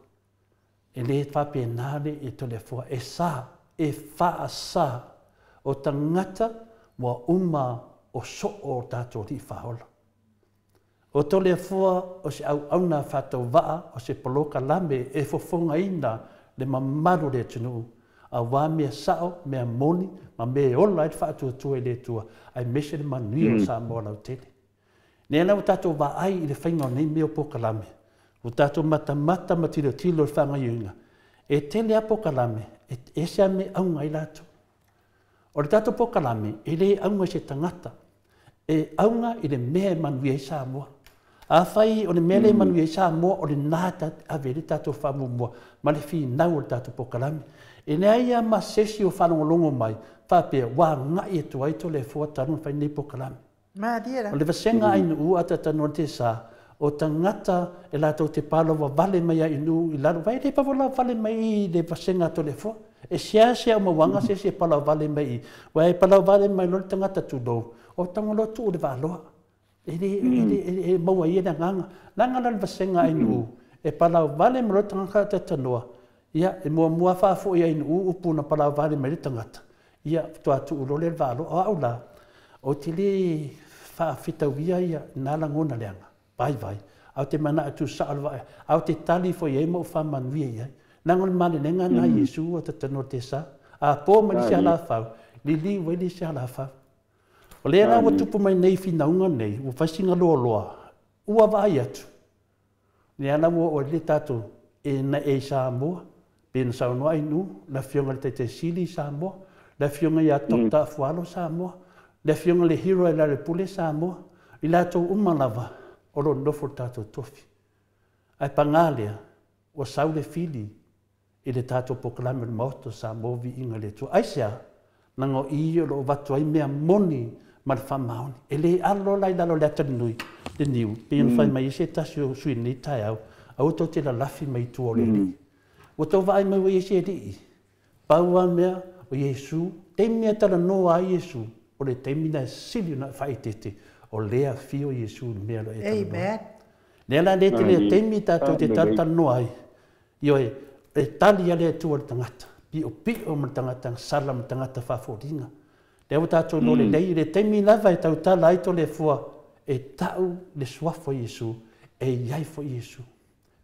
E le faapena le Toleafoa, e sa, e faasa o tagata ua uma o soo o tatou alii faaola. O Toleafoa o se auauna faatauvaa, o se polokalame e fofogaina le mamalu o le atunuu, aua mea sao, mea moni, ma mea e ola ai le faatuatua i le Atua, aemaise le manuia o Samoa lautele. Lea la ua tatou vaai i le faiga o nei mea o polokalame, ua tatou matamata ma tilotilo i le faagaoioiga. E tele lava polokalame E ese a me auga ai latou. O le tatou polokalame, e le auga i se tagata. E auga i le mea e manuia ai Samoa. Afai o le mea lea e manuia ai Samoa, o lena e ave ai le tatou faamuamua ma le finau o le tatou polokalame. E leai lava ma se isi o faalogologo mai faapea ua agai atu ai Toleafoa talu ona fai lenei polokalame. O le vasega ainuu a tatanoa te sa, o tagata e latou te palavavale mai ai i nuu i lalo, vai le palavavale mai i le vasega a Toleafoa. E sea mauaga se isi e palavavale mai i, uae palavavale mai loa le tagata tulou, o tago loa tuu le vaaloa. E le e maua ai le agaga. Leaga la le vasega ainuu, e palavavale mai loa le tagata tatanoa, ia e muamua faafoi ainuu upu na palavavale mai le tagata, ia faatoa tuu loa lea le vaaloa. O au la, o te le faafetauia ia na lagona leaga, vaivai, au te mana atu sa o le vaai, au te tali foi ai ma o faamanuia i ai. Leaga o le malelega na Iesu o tatanoa te sa, a po mai le isi alafau, liliu ai le isi alafau. O lea la ua tupu mai nei finauga nei, ua fai sina loaloa, ua vaai atu. Lea la ua oo ai le tatou e na e i Samoa, pe na saunoa ai nuu, le afioga i le Taitaisili i Samoa, le afioga ia Dr. Afualo Samoa, le afioga i le Hero e Lealailepule Samoa, i latou uma lava o lo o nofo i le tatou tofi. Ae paga lea, ua sau le fili i le tatou polokalame o le Maota o Samoa viiga i le Atua. Aisea? Leaga o i o lo o avatu ai mea moni ma le faamaoni. E le alo la i lalo o le ata nui, le niu, pei ona fai mai ai se tasi o sui lenei taeao, aua tou te lalafi mai tua o le alii. Ua tou vaai mai ua i ai se alii. Pau lava mea o Iesu, taimi e talanoa ai Iesu, o le taimi na e sili ona faaeteete, o lea afio Iesu i le mea o lo o e talanoa. Amen. Lea la le tele o taimi tatou te talatalanoa ai, ioe, e tali a le Atua i le tagata, piopio ma le tagata sala ma le tagata faafoliga. Lea ua tatou iloa lelei, i le taimi lava e tautala ai Toleafoa, e tau le suafa o Iesu, e i ai foi Iesu.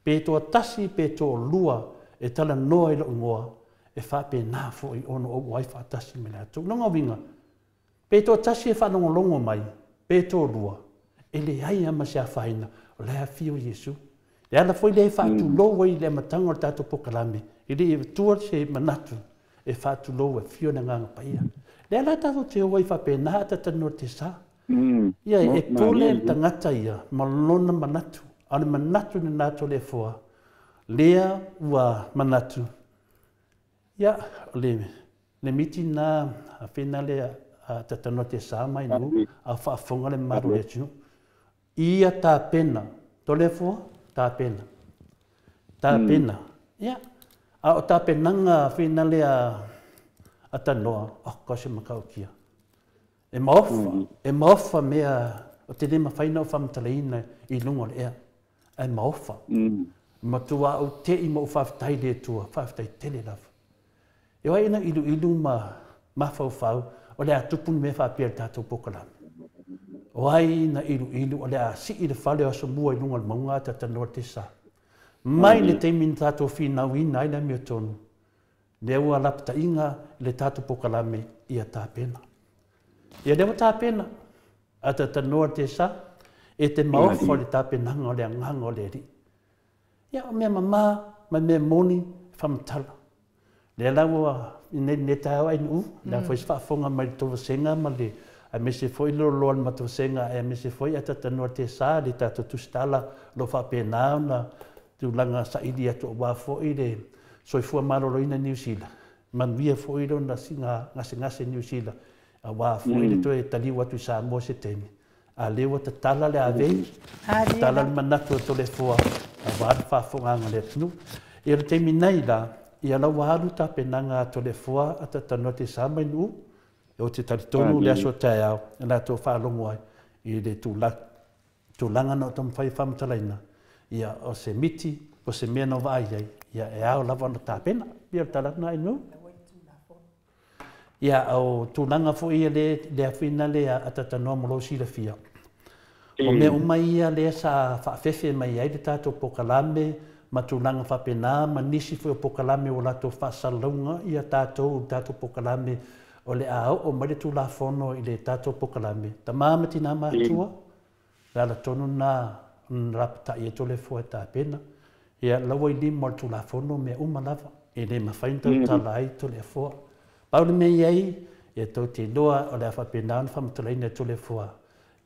Pe toatasi, pe toalua, e talanoa i lou igoa, e faapena foi ona ou ai faatasi ma latou. Lona uiga, pe toatasi e faalogologo mai, pe toalua, e leai lava ma se afaina, o la e afio Iesu. Le ala foi lea e faatulou ai i le amataga o le tatou polokalame, e le i avatua se manatu e faatulou e afio le Agaga Paia. Lea la tatou te o ai faapena a tatanoa te sa. Ia e pule le tagata ia ma lona manatu. A o le manatu lena Toleafoa, lea ua manatu, ia o le miti na afena lea a tatanoa te sa mai nu, a faafofoga le mamalu o le atunuu. Ia tapena, Toleafoa, tapena. Tapena. Ia, a o tapenaga afena lea a tanoa, o ko se matautia. E maofa, e maofa mea o te le mafai ona ou faamatalaina i luga o le ea. Ae maofa. Matua au te i ma ou faafetai le Atua, faafetai tele lava. E o ai na iluilu ma mafaufau o le a tupu ni mea faapea i le tatou polokalame. O ai na iluilu o le a sii le fale o Asomua i luga o le mauga a tatanoa te sa. Mai le taimi na tatou finauina ai le amiotonu, lea ua lapataiga le tatou polokalame ia tapena. Ia lea ua tapena, a tatanoa te sa, e te maofa le tapenaga o le agaga o le Alii. Ia o mea mamā ma mea moni faamatala. Lea la ua nei nei taeao ai nuu, lea foi se faafofoga mai le tou vasega ma le aemaise foi le loaloa o le matou vasega, aemaise foi a tatanoa te sa le tatou tusitala o lo o faapena ona tulaga saili atu aua foi le soifua maloloina i Niu Sila, manuia foi lona siga gasegase i Niu Sila, aua foi le toe taliu atu i Samoa se taimi. A lea ua tatala le avei, tatala le manatu o Toleafoa aua le faafofogaaga a le atunuu. Ia le taimi nei la, ia la ua alu tapenaga a Toleafoa a tatanoa te sa mai nuu, e o te talitonu le aso taeao e latou faalogo ai i le tulaga na o taumafai e faamatalaina, ia o se miti, o se mea na vaai ai, ia e ao lava ona tapena. Ia o le tala atu lena i nuu. Ia o tulaga foi ia le afina lea a tatanoa mo lou silafia. O mea uma ia lea sa faafefe mai ai le tatou polokalame ma tulaga faapena ma nisi foi o polokalame ua latou faasalalauga ia tatou tatou polokalame o le a oo mai le Tulafono i le tatou polokalame. Tama ma tina matua, le ala tonu na lapatai ai Toleafoa e tapena. Ia laua i lima o le Tulafono mea uma lava. E le mafai ona tautala ai Toleafoa. Pau le mea i ai, ia tou te iloa o le a faapena ona faamatalaina e Toleafoa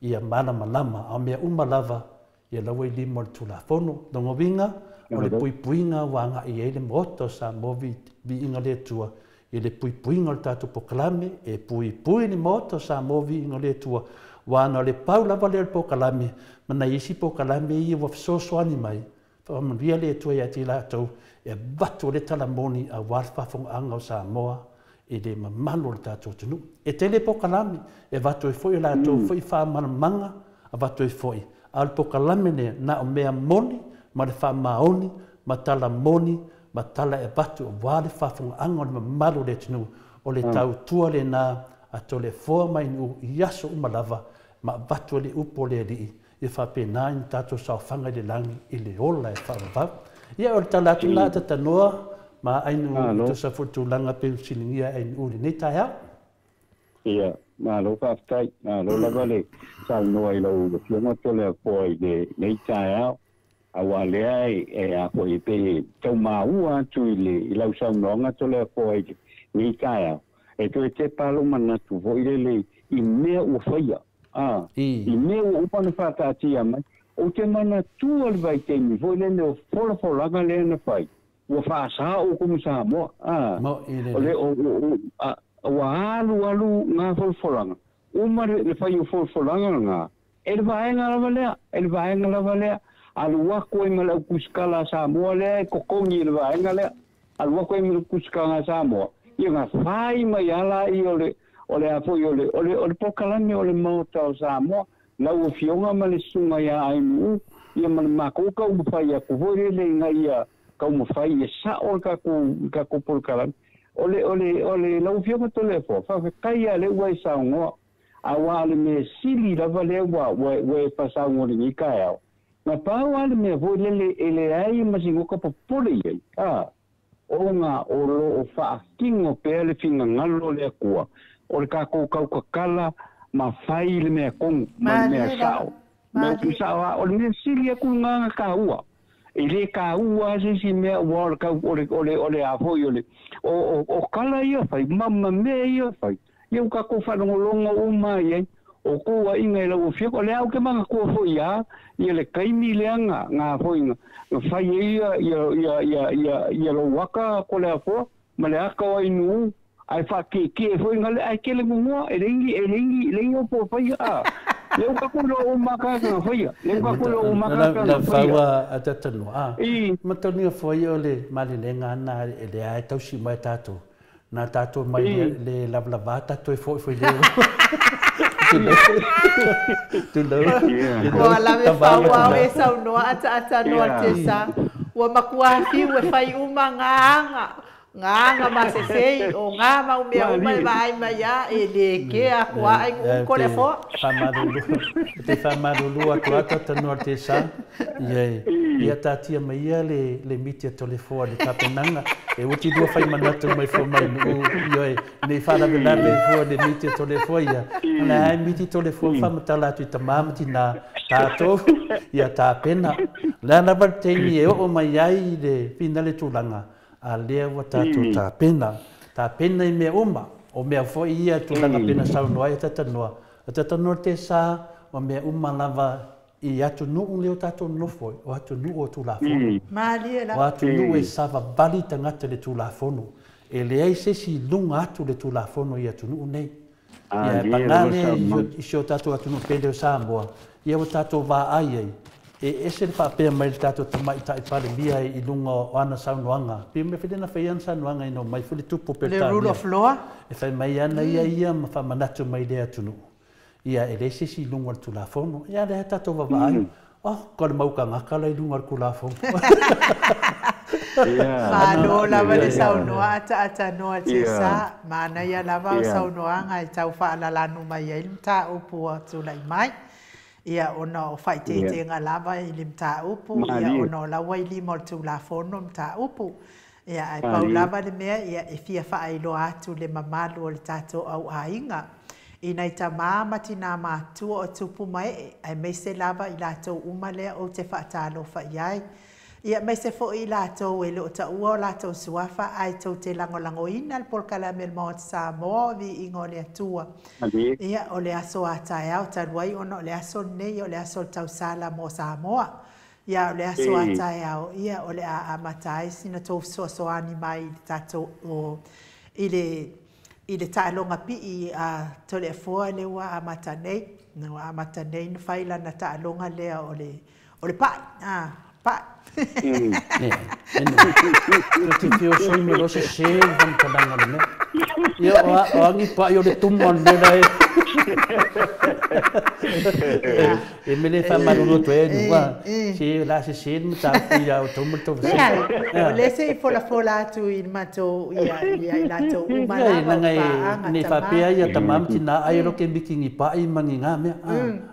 ia malamalama, a o mea uma lava ia laua i lima o le Tulafono. Lona uiga, o le puipuiga ua agai i ai le Maota o Samoa Viiga le Atua i le puipuiga o le tatou polokalame, e puipui le Maota o Samoa Viiga le Atua, aua na o le pau lava lea o le polokalame ma nai isi polokalame ia ua fesoasoani mai, faamanuia le Atua ia te i latou e avatu le tala moni aua le faafofogaaga o Samoa i le mamalu o le tatou atunuu. E tele polokalame e avatu ai foi o latou foi faamalamalamaga, avatu ai foi, a o le polokalame lea na o mea moni ma le faamaoni ma tala moni ma tala e avatu aua le faafofogaaga o le mamalu o le atunuu. O le tautua lena a Toleafoa mai Nuu i aso uma lava ma avatu ai le upu o le Alii ia faapena i tatou saofaga i le lagi i le ola e faavavau. Ia o le tala atu la tatanoa ma ainu tusa foi tulaga pe usiligia ainu lenei taeao. Ia, malo faafetai, malo lava le saunoa i lau Afioga Toleafoa i lenei taeao. Aua lea e a foi pe tau maua atu i lau saunoaga Toleafoa i lenei taeao. E toe te palo manatu foi lele i mea ua faia. I mea ua uma na faataatia mai. O te manatua le vaitaimi foi lele o folafolaga lea na fai. Ua faasao kumu Samoa. O le ua alu alu ngā folafolaga. Uma le fai o folafolaga ngā. E le vaega lava lea, e le vaega lava lea. Alu aku ai ma le aukusikala a Samoa lea e kokogi i le vaega lea. Alu aku ai ma le aukusikala a Samoa. Ia ngā fai mai ala i o le o le a foi o le polokalame o le Maota o Samoa. Lau Afioga ma le susuga ia Ainu ia ma le makou kaumafai aku foi lele ina ia kaumafai e sao le takou polokalame. O le lau Afioga Toleafoa faafetai ia le ua e saunoa. Aua le mea sili lava lea ua e faasaunoa lenei taeao. Na pau a le mea foi lele e leai ma sinoka popole i ai. Ona o loo faatino pea le finagalo o le Atua. O le takou kaukakala ma fai le mea tonu ma le mea sao. Mea sao o le mea sili aku ngā kāua. E le kāua se si mea ua o le kau o le a foi o le o kala ia fai ma mea ia fai. Ia o takou faalogologo uma ai o koua inga i lau afioga o le au ke magatua foi ia ia le taimi lea nga foi nga fai ia ia ia ia ia lou aka Toleafoa ma le aka o Ainu ai whakeke foi ngale ai kele ngua e lengi e lengi lengi o po fai a le ka ko lo maka ka fai le ka ko lo maka ka la faua atatano a matoni foi o le malilenga na le ai tausi mai tatou na tatou mai le lavlava tatou foi foi le tu lo o la me faua e saunoa ata noa tesa ua makuafi ua fai uma ngāanga ngā masesei o ngā mau mea uma e vaai mai a e le ke a kua ai ko le fo. Te whamarulu atu ata tanoa te sa. Ia tātia mai ia le miti a Toleafoa le tapenanga. E uti lua whai manatu mai fo mai nuu. Ioi, nei wharawelawe fo le miti a Toleafoa ia. Ana ai miti Toleafoa whamatala atu i ta mamati nā tātou ia tāpena. Lea lava le teimi e oo mai ai le whina le tūlanga. A lea ua tātou tāpena. Tāpena i mea uma. O mea foi ia tūlanga pena saunoa i tatanoa. A tatanoa te sā o mea uma lava i atu nuu leo tātou nofo. O atu nuu o tūlafono. O atu nuu e savavali tangata le tūlafono. E leai se si lunga atu le tūlafono i atu nuu nei. Ia pangane i si o tātou atu nuu pele o Samoa. Ia o tātou vā ai ai. E ese le whaapea mai le tātou tamai tai pare mia i lunga o ana saunoanga. Pia me whina whai ana saunoanga ino mai fuli tupu pe Le rule of law. E whai mai ana ia ia ma whamanatu mai le atunu. Ia e le sisi i lunga o le tulafono. Ia le tātou vavaai. Oh, ko le mauka ngakala i lunga o le tulafono. Malo lava le saunoa ata noa te sa. Mana ia lava o saunoanga i tau whaalalanu mai ai le upu o tūlai mai. Ia ona o whaitetenga lava i le mtāupu, ia ona o lawa i lima o le tūlafono mtāupu. Ia ai pau lava le mea, ia e fia whaailoa atu le mamalu o le tātou au āinga. I nei ta māmati nā mātua o tupu mai, ai meise lava i lātou uma lea o te whaatalo whaiai. Ia aemaise foi i latou e le o taua o latou suafa ae tou te lagolagoina le polokalame a le Maota Samoa o Viiga o le Atua. Ia, o le aso a taeao talu ai ona o le aso lenei o le aso o le tausala mo Samoa. Ia, o le aso a taeao, ia, o le a amata ai sina tou fesoasoani mai i le tatou, o, i le, i le taaloga pii a Toleafoa lea ua amata nei. Ua amata nei na fai lana taaloga lea o le, o le pai, a, pai. Te fio sui me lo se se van talanga le mea. Ia o angi pai o le tumu al mea e. E mele fa malolo toe nu wa. Se la se se mu ta ku ia o tomu to se. O le se i folafola atu i matou ia ia i latou uma lava o paaga Ne fa pea ia tamam tina ai lo ke miki ngi pai mangi ngā mea.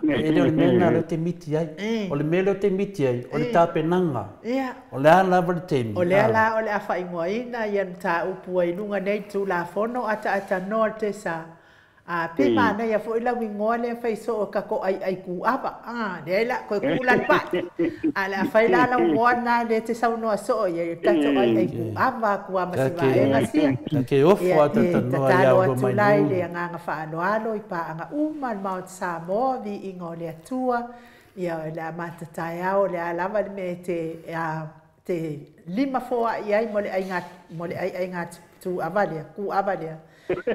E le o le mea nā le te miti ai. O le mea le te miti ai, o le tapenaga. O le a lava le taimi. O lea la o le a faaigoaina ia mataupu ai luga nei Tulafono ataatanoa le tesa. A pe manaia foi lau igoa lea fai soo ka ko ai ai ku ava. A lea la koe ku la pai. A le a fai la lau igoa na le te saunoa soo ia i tatou ai ai ku ava ku ama si vaega sia. Ta ke ofo Ia, a e tatanoa ia tatalo o atu mai la i nu. le agaga faaaloalo i paaga uma le Maota Samoa, viiga o le Atua. Ia o le a mata taeao, o le a lava le mea e te, a, te lima foai ai mo le aiga, mo le aiaiga tu ava lea, ku ava lea.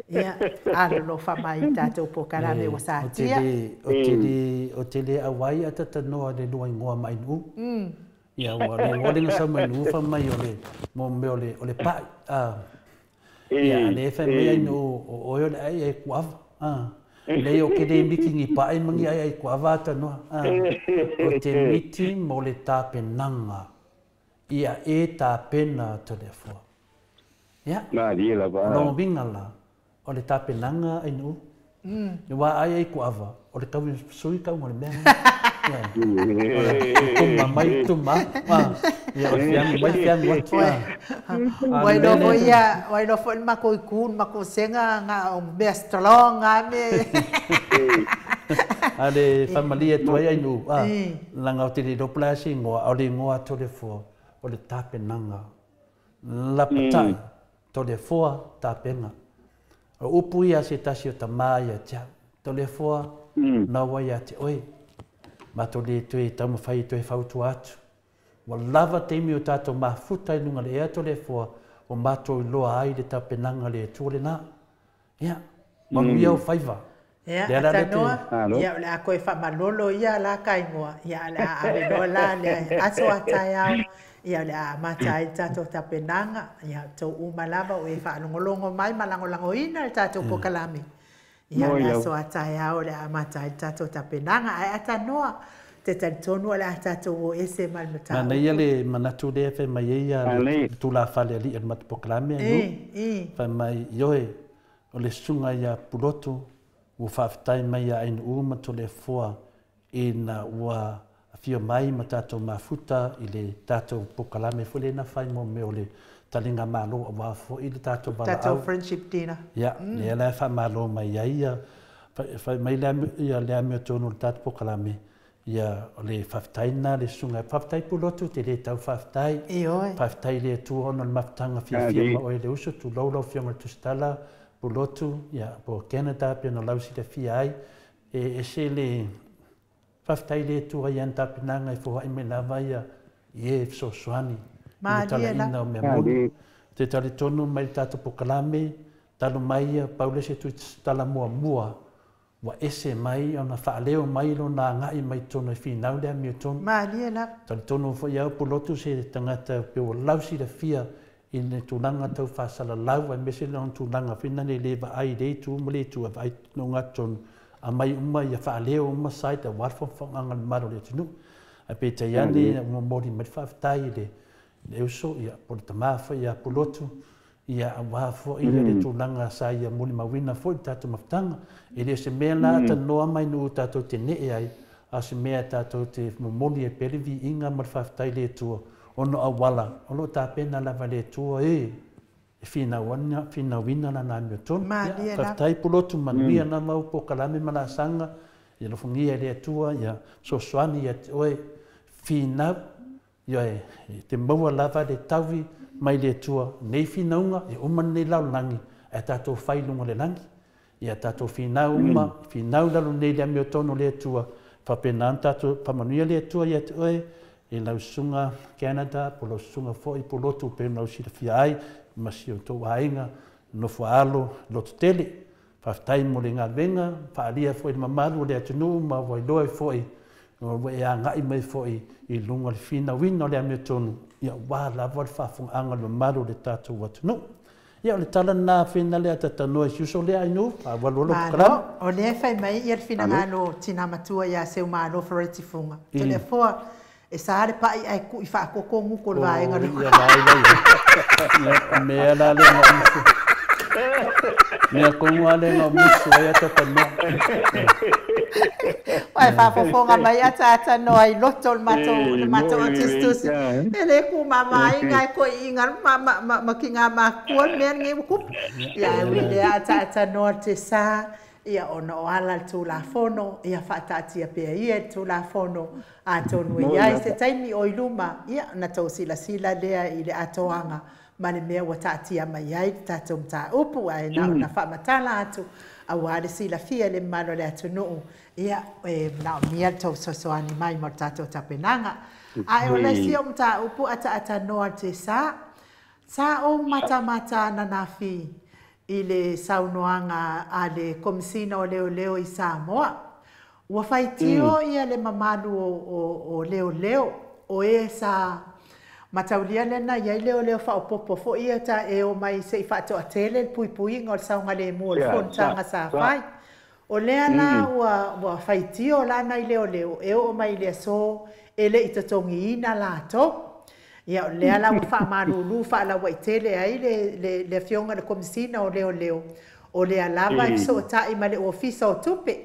Ia, alolofa mai i tatou polokalame ua O te satia. le, o te le, o te le auai a tatanoa le lua ingoa mai nu. Ia, ua le ua le ngasa mai nu fa mai o le, mo mea o le, o le pai. Ia, le fa mai ai nu, o o le ai ai ku ava. Le o ke le miki ngi pai mangi ai ai ku ava tanoa. O te miti mo le tapenaga. Ia e tapena Toleafoa. Ia. Nā ria lava. O longa winga la, o le tapenaga ai nu. I wā ai ai ku ava, o le kaui sui kau le mea. Ia. O le tuma mai tuma. Ia, o le fiangu mai fiangu atu. Wai lo foi ia, wai lo foi mako i ku, mako senga nga o mea strong nga me. A le whamalia tu ai ai nu. Langa o te le ropla si ngoa, o le ngoa Toleafoa, o le tapenaga. Lapatai, Toleafoa, tapenga. O upu ia se tasi o tamā ia tia. Toleafoa, naua ia te oe. Mato le toe taumawhai toe whautua atu. Wa lava te imi o tātou mafuta i lunga le ea Toleafoa, o mātou i loa ai le tapenaga le Atua le nā. Ia, manuia o whaiva. Ia, Le ala le te- atanoa, Alo. ia, o le a koe whamalolo ia la ka ingoa. Ia, o le a ave loa la le aso a taeao. Ia, o le a amata ai tātou tapenaga. Ia, tou uma lava o e whaalongolongo mai ma langolangoina le tātou polokalame. Ia, o le Moi au. aso a taeao o le a amata ai tātou tapenaga. Ai atanoa, te talitonu o le a tātou o ese ma le Nā mataupu. nei le manatu lea whai mai e ia le Alei. tūla whale ali e mata polokalame ai nu. Whai mai ioe, o le sunga ia Pulotu, ua whaafetai mai ia ainu u ma Toleafoa i na ua whio mai ma tātou mafuta i le tātou polokalame fo le na whai mo me o le talinga malo a wā fo i le tātou Tātou walaau. friendship dinner. Ia, le ala wha malo mai ia ia, whai mai le ia le amio tonu le tātou polokalame, ia o le whafetai nā le sunga. Whafetai Pulotu te le tau whafetai. I oe. Whafetai le atua ona le mafutanga fiafia Ali. ma oe le uso, tu laulau fionga le tusitala, Pulotu, ia, po Canada, pe na lausi le fia ai. E se le whafetai le atua ia tapenaga e fohai mai lava ia, i e fesoasoani. I le Malie la. talaina o mea moni. Ali. Te tali tonu mai le tātou polokalame, talu mai ia, paule se tui tala mua mua, wa ese mai, ona whaaleo mai lo nā ngai mai tonu e whinau lea mio tonu. Malie la. Tali tonu fo iau Pulotu se tangata pe o lausi le fia i le tūlanga tau whasala lau, ai mese le tūlanga whina ne le va ai le tū mo le tū a vai no ngā tonu. A mai uma ia whaaleo uma sai te warfo whanganga le maro le tunu. A pe te iane mo mori mai whawhtai i le le uso ia po le tamā fo ia Pulotu ia a wā fo ia le tūlanga sa ia muli mawina fo i tātou mafutanga. E le se mea la ta noa mai nu tātou te nee ai, a se mea tātou te momoli e pere vi inga ma le whawhtai le atua. Ono a wala, ono tā pena lava le atua e, e whina whina wina la nā mea tonu. Malie Ia, la. whawhtai Pulotu manuia nā mau po kalame malasanga, ia lofongia le atua, ia sosoani ia te oe, whina, Ia e te maua lava le taui mai le Atua nei finauga e uma nei lalolagi ae tatou fai luga le lagi. Ia tatou finau uma, finau lalo nei le amiotonu le Atua, faapena ona tatou faamanuia le Atua ia te oe i lau susuga Canada, po lau susuga foi Pulotu pe ona silafia ai, ma si o tou aiga, nofo alo, lototele. Faafetai mo le galuega, faaalia foi le mamalu o le atunuu ma ua iloa ai foi, ua e agai mai foi i luga o le finauina o le amiotonu, ia ua lava le faafofogaaga o le mamalu o le tatou atunuu. Ia o le tala lena fena lea tatanoa i si uso lea ainu, faaauau Malo, polokalame. o lea fai mai ia le finagalo tina matua ia Seumalo Fereti Fuga. Toleafoa, e sa le pai ai kui faakoko guko le vaega O ia lai lai. Ia mea la le na musu. Mea kongu ale na musu ai tatanoa. Ai faafofoga mai ataatanoa i loto le matou le matou mo tusitusi. le E le kumamāiga e koi'iga ma kigā makua le mea lenei ua kupu. Ia ae ui lea ataatanoa le tesā ia ona o ala le tulafono ia faataatia pea ia i le tulafono atonu e mo iai lava. Se taimi o i luma ia na tou silasila lea i le atoaga ma le mea ua taatia mai ai le tatou mataupu ae na ona faamatala atu auā le silafia le mamalu o le atunuu ia e manaomia le tou fesoasoani mai mo le tatou tapenaga. Ae o le isi ou mataupu ataatanoa le tesā sa ou matamata ananafi i le saunoaga a le Komesina o Leoleo i Samoa. Ua faitio ia le mamalu o leoleo o e sa mataulia lena iai leoleo faaopoopo foi ia ta e omai se'i faatoatele le puipuiga o le saogalemu o le Ia sa fonotaga sa sa fai. O lea la ua faitio la nai leoleo e oo mai i le aso e lei totogiina latou. Ia o lea la ua faamalūlū faalauaitele ai le afioga i le Komesina o Leoleo o lea lava e fesoota'i ma le Ofisa o Tupe.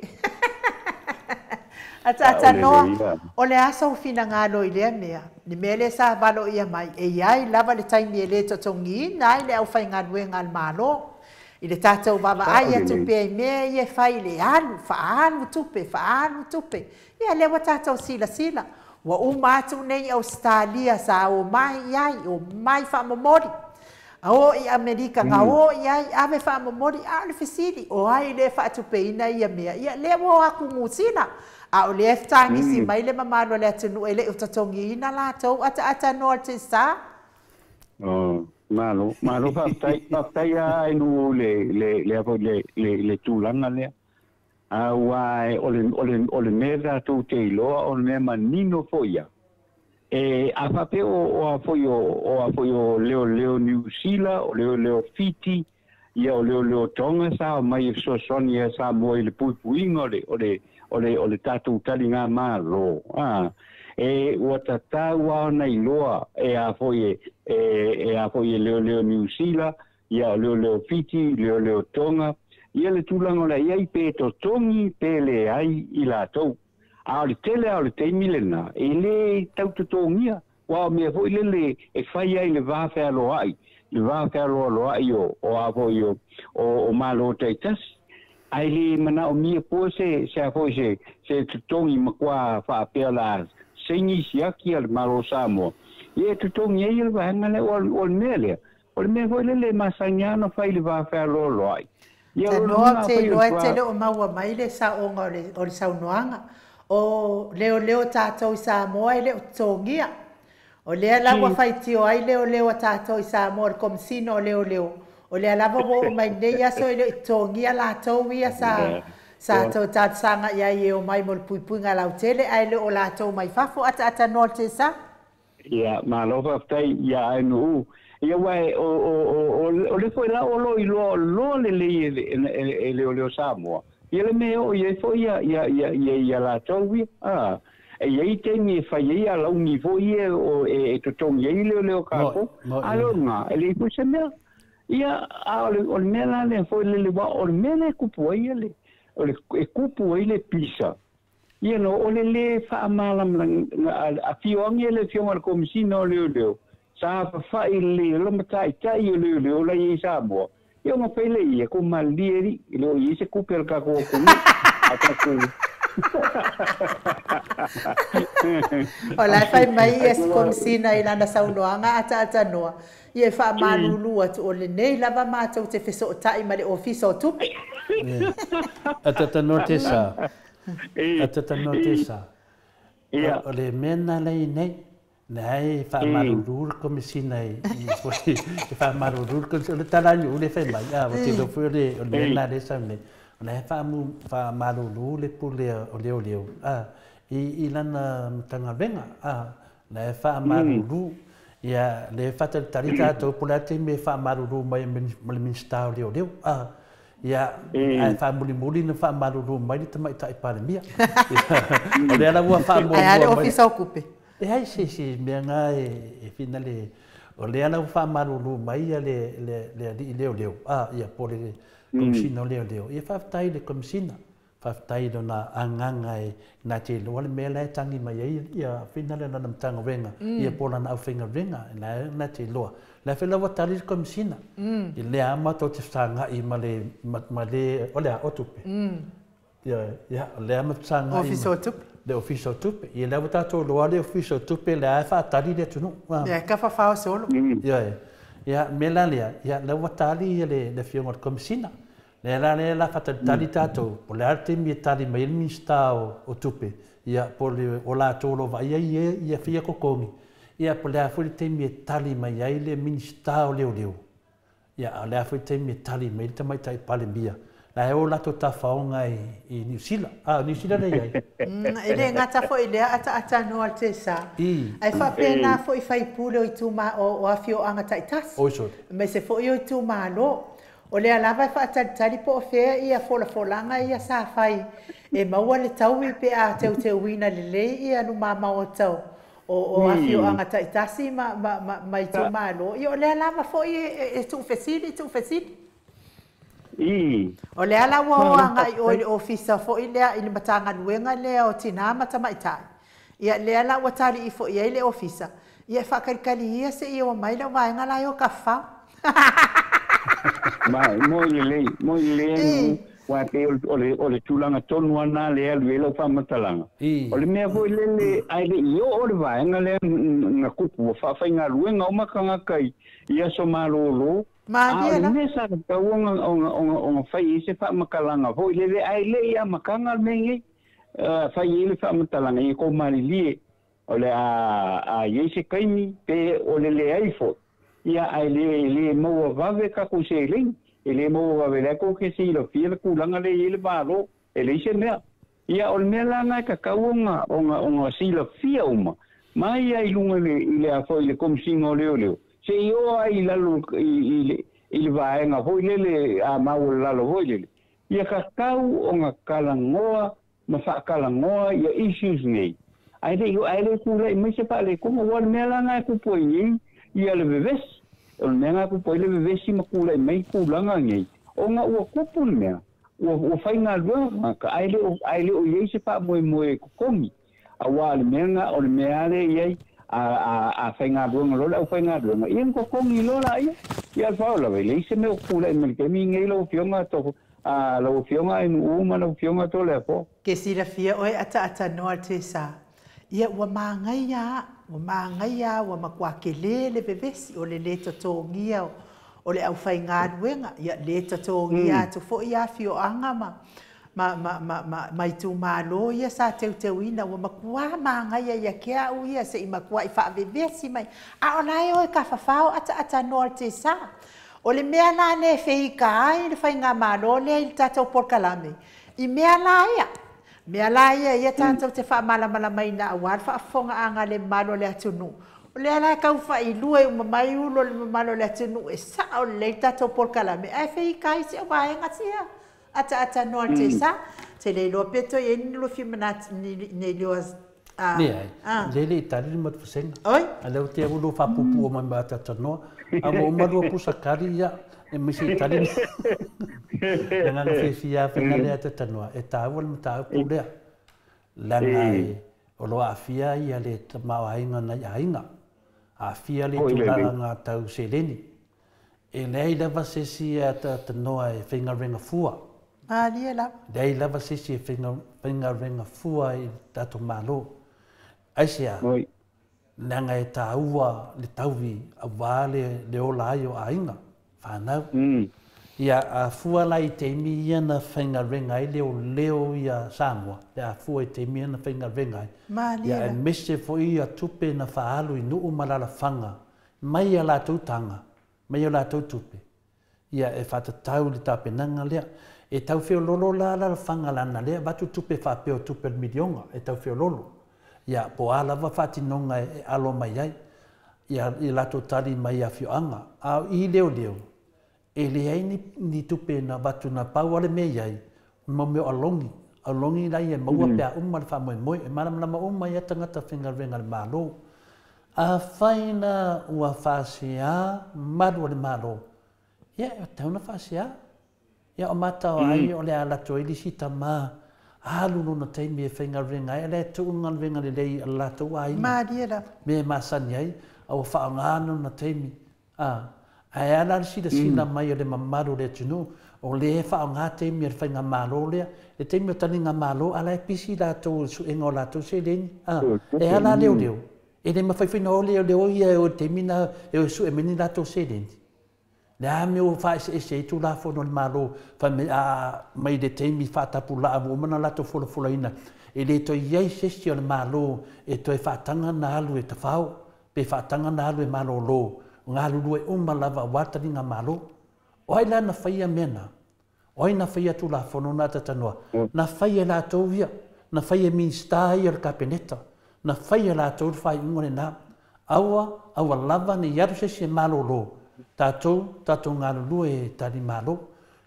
Sao Ataatanoa, lelei la. o le a sou finagalo i lea mea, le mea lea sa valoia mai, e iai lava le taimi e lē totogiina ai le aufaigaluega a le Mālō. I le tatou Sao vaavaai atu lelei. pea i mea ia e fai i le alu, faaalu tupe, faaalu tupe. Ia lea ua tatou silasila. Ua uma atu nei Ausetalia sa omai i ai, omai faamomoli. A o i Amerika ga o i ai, ave faamomoli, a o le fesili, o ai lea e faatupeina ia mea. Ia lea ua o aku Nusila. A o lea e fetagisi mai le mamalu o le atunuu e lei o totogiina latou ataatanoa le tesā. Oh, malo, malo faafetai, faafetai a nu le le le tulaga lea. Aua o le mea tatou te iloa o le mea manino foi ia. E a faapea o a foi o a foi o leoleo Niu Sila, o leoleo Fiti, ia o leoleo Tonga sa omai e fesoasoani ia Samoa i le puipuiga o le tatou taligamalo. E ua tatau lava ona iloa e a foi e a foi e leoleo Niu Sila, ia o leoleo Fiti, leoleo Tonga, ia le tulaga o le iai pe totogi pe leai i latou. A o le tele lava o le taimi lena, e lē tautotogia, ua o mea foi lele e fai ai le va fealoa'i, le va fealoaloa'i o a foi o malo taitasi. Ae lē manaomia pua se a foi se totogi makuā faapea la saini siaki a le Malo Samoa. Ia e totogi ai le vaega lea o le mea lea. O le mea foi lele e masani lava ona fai le va fealoaloa'i. Ia o lona Tanoa uiga te afai o iloa le e te le o maua mai le saoga o le saunoaga. O leoleo tatou i Samoa e le o totogia. O lea la ua faitio ai leoleo a tatou i Samoa le Komesina o Leoleo. O lea lava ua oo mai nei aso e le o totogia latou ia sa tou talosaga i ai e omai mo le puipuiga lautele ae le o latou mai fafo ataatanoa le tesā. Ia, malo faafetai ia ae. Ia ua o le foi la o lo iloa loa lelei e leoleo Samoa. Ia le mea o i foi ia latou ia. E iai taimi e fai ai alauni foi ia o e totogi ai leoleo Mo kākou. mo A leo ngā, e le foi se mea. Ia, a o le mea la lea foi lele wa o le mea le kupu ai ia le, o le e kupu ai le pisa. Ia no, o le lē faamalamalamaga afioagi e le afioga a le Komesina o Leoleo, sa fafa'i lelei lo mata'ita'i o leoleo la i Samoa. Ia ona fai lea ia ko malilie ali'i, e le o i ai se kupe a le tatou atunuu. A tatou O la e fai mai ia se Komesina i lana saunoaga ataatanoa, ia e faamalulu atu o lenei lava matou te fesootai ma le Ofisa o Tupe. Ataatanoa te sa. Ataatanoa te sa. O le mea na lei nei, na e faamalulu le Komesina i e faamalulu le Komesina, o le tala ni ule fai mai, a, o te lo foi o le mea na le sau nei. O la e faamalulu le pule o leoleo, a, i lana matagaluega, a, la e faamalulu, ia le faatalitali tatou po o le a le taimi e faamalulu mai ma le Minisita o Leoleo, a, ia, ae faamulimuli na faamalulu mai le Tamaitai Palemia. O lea la ua faamuamua mai. Ae a le Ofisa o Tupe? E ai se mea na e fina le, o lea la ua faamalulu mai ia le alii leoleo, a, ia po o le Komesina o Leoleo. Ia faafetai i le Komesina, faafetai i lona agaga e na te iloa le mea la e tagi mai ai ia fina le lana Matagaluega, ia po o lana aufaigaluega, na te iloa. La fe ua tali le Komesina, i lea a matou te fesagai ma le, o le a, o tupe. Ia, o lea ma fesagai. Ofisa o Tupe. Le Ofisa o Tupe. Ia lea ua tatou iloa le Ofisa o Tupe lea e faatali le atunuu. Ia, e kafafao solo. Ia, ia, mea la lea, ia lea ua tali ia le afioga o le Komesina. Lea la lea la faatalitali tatou, po o le a le taimi e tali mai ai le Minisita o Tupe, ia po o latou o lo o vaaia ia fia totogi, ia po o le a foi le taimi e tali mai ai le Minisita o Leoleo, ia o le a foi le taimi e tali mai le Tamaitai Palemia. La e o latou tafaoga i Niu Sila. A, o Niu Sila lea i ai. E le gata foi lea ataatanoa le tesa. Ae faapena foi faipule o ituma o afioaga taitasi. Oi sole. Ma se foi o itumalo. O lea lava e faatalitali po o fea ia folafolaga ia sa fai e maua le taui pe a teuteuina lelei ia lumamao o tau o afioaga taitasi ma itumalo. Ia o lea lava foi e tuufesili, tuufesili. O lea la ua o agai o i le ofisa foi lea i le Matagaluega lea o Tinā ma Tamaitai. Ia lea la ua tali ifo i ai le ofisa. Ia e faakalikali ia se ia o mai le vaega la e o kafafao. Ma mo i lelei, mo i lelei ua pe o le tulaga tonu ana le alu ai lau faamatalaga. O le mea foi lele ai le i oo le vaega lea na kupu ua faafaigaluega uma tagata i aso malōlō. A o le mea sa tatau ona fai ai se faamatalaga foi lele ai le i amataga le mea nei. Fai ai le faamatalaga ia kou malilie o le a iai se taimi pe o le leai foi. Ia ai le maua vave tatou seleni. E le maua vave lea kou ke silafia le tulaga lea i ai le Malo. E leai se mea. Ia o le mea la na e tatau ona silafia uma. Mai ia i luga i le a foi i le Komesina o Leoleo. Se i oo ai i lalo i le vaega foi lele a maua le lalo foi lele. Ia tatau ona talanoa ma faatalanoa ia issues nei. Ai le tulai mai se faaletonu aua le mea la na e kupu ai nei ia le vevesi. O le mea na kupu ai le vevesi ma tulai mai tulaga nei. Ona ua kupu le mea. Ua faigaluega tagata ae le o i ai se faamoemoe totogi. Aua le mea na o le mea lea i ai a faigaluega loa le aufaigaluega. Ia na totogi loa laia. Ia le faalavelave e leai se mea o tulai mai le taimi lenei lau afioga lau afioga e nuu ma lau afioga Toleafoa. Ke silafia oe ataatanoa le tesa. Ia ua magaia, ua magaia, ua matua kele le vevesi o le le totogia o le aufaigaluega. Ia le totogia atu foi afioaga ma itumalo ia sa teuteuina ua matua magaia ia ke au ia se i matua i faavevesi mai. A o la e oe kafafao ataatanoa le tesa. O le mea la le feika ai le faigamalo lea i le tatou polokalame. I mea la ia. Mea la ia ia tatou te faamalamalamaina aua le faafofogaaga le mamalu o le atunuu. O lea la e tau failua i uma mai ulo o le mamalu o le atunuu e sao lelei le tatou polokalame. Ae feika ai si au vaega sia. Ataatanoa le tesa. Te le iloa pe toe i ai ni lua manatu ni lua. Le ai, le le tali le matufasega. Oi? A lea te ulu faapuupuu mai ma ataatanoa. A ua uma lua pusa kari ia, e maise i tali. Le agaga fiafia faiga lea ataatanoa, e taua le mataupu lea. Leaga e o lo o aafia ia le tamaoaiga nai aiga. Aafia le tulaga tau seleni. E leai lava se isi ataatanoa e faigaluega fua. Malie lava. Leai lava se isi e faigaluega fua i le tatou Malo. Aisea? Leaga e taua le taui aua le ola ai o aiga, fanau. Ia, a fua la i taimi ia na faigaluega ai leoleo ia Samoa, pe a fua i taimi ia na faigaluega ai. Malie Ia, lava. aemaise foi ia tupe na faaalu i nuu ma alaalafaga mai a latou taga, mai a latou tupe. Ia, e faatatau i le tapenaga lea. E tau feololo la alaalafaga leaga lea e avatu tupe faapea o tupe o le miliona, e tau feololo. Ia, po o a lava faatinoga e alo mai ai, ia i latou tali mai i afioaga. A o i leoleo, e leai ni tupe na avatu na pau lava le mea i ai, o mea o alongi. Alongi la ia e maua pe a uma le faamoemoe. E malamalama uma ai lava tagata faigaluega a le Malo. Afai la ua faasea malu o le Malo, ia e tatau ona faasea. Ia o mata o ai o le a alu atu ai le isi tama alu lona taimi e faigaluega ai, a o lea e tuu galuega lelei a le latou aiga. Malie lava. Mea e masani ai, a ua faaaoga lona taimi. Ae a la le silasila mai o le mamalu o le atunuu, o lea e faaaoga taimi o le faigamalo lea, le taimi o taligamalo, a o la e pisi latou i le suega o latou seleni. E a la leoleo? E le mafai foi ona o leoleo ia e o i le taimi lena e o e sue mai ni latou seleni. Le a mea ua faaeseese ai Tulafono a le Malo, fai mai a mai le taimi faatapulaa ua uma ona latou folafolaina, e le toe i ai se isi o le Malo e toe faataga ona alu e tafao, pe faataga ona alu e malolo, galulue uma lava aua le taliga Malo. O ai la na faia mea na? O ai na faia Tulafono na atatanoa? Na fai e latou ia, na fai e Minisita ia o le Kapeneta, na fai e latou le faaiuga lena. Aua, aua lava ne i alu se isi e malolo, tatou, tatou galulue e tali Malo.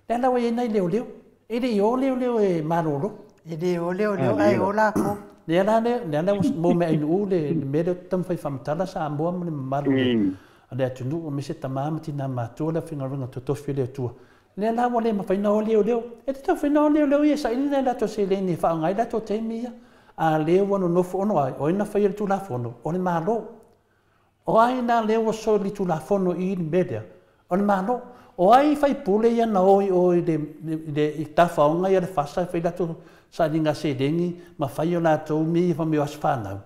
Lea la ua i ai nai leoleo, e le i o leoleo e malolo. E le o leoleo ae o lakou. Lea la lea la ua mo Meainuu le mea lea ou te taumafai e faamatala Samoa ma le mamalu o le atunuu, aemaise tama ma tina matutua le aufaigaluega totofi a le Atua. Lea la ua le mafai ona o leoleo. E tatau foi ona o leoleo ia e saili nai latou seleni e faaaoga ai latou taimi ia. A lea ua nonofo ono ai, o ai na faia le Tulafono? O le Malo. O ai la lea ua soli le Tulafono i le mea lea? O le Malo. O ai faipule ia na o i o i le tafaoga ia le fasa e fai latou sailiga seleni ma fai o latou mea ia fai mai o aso fanau.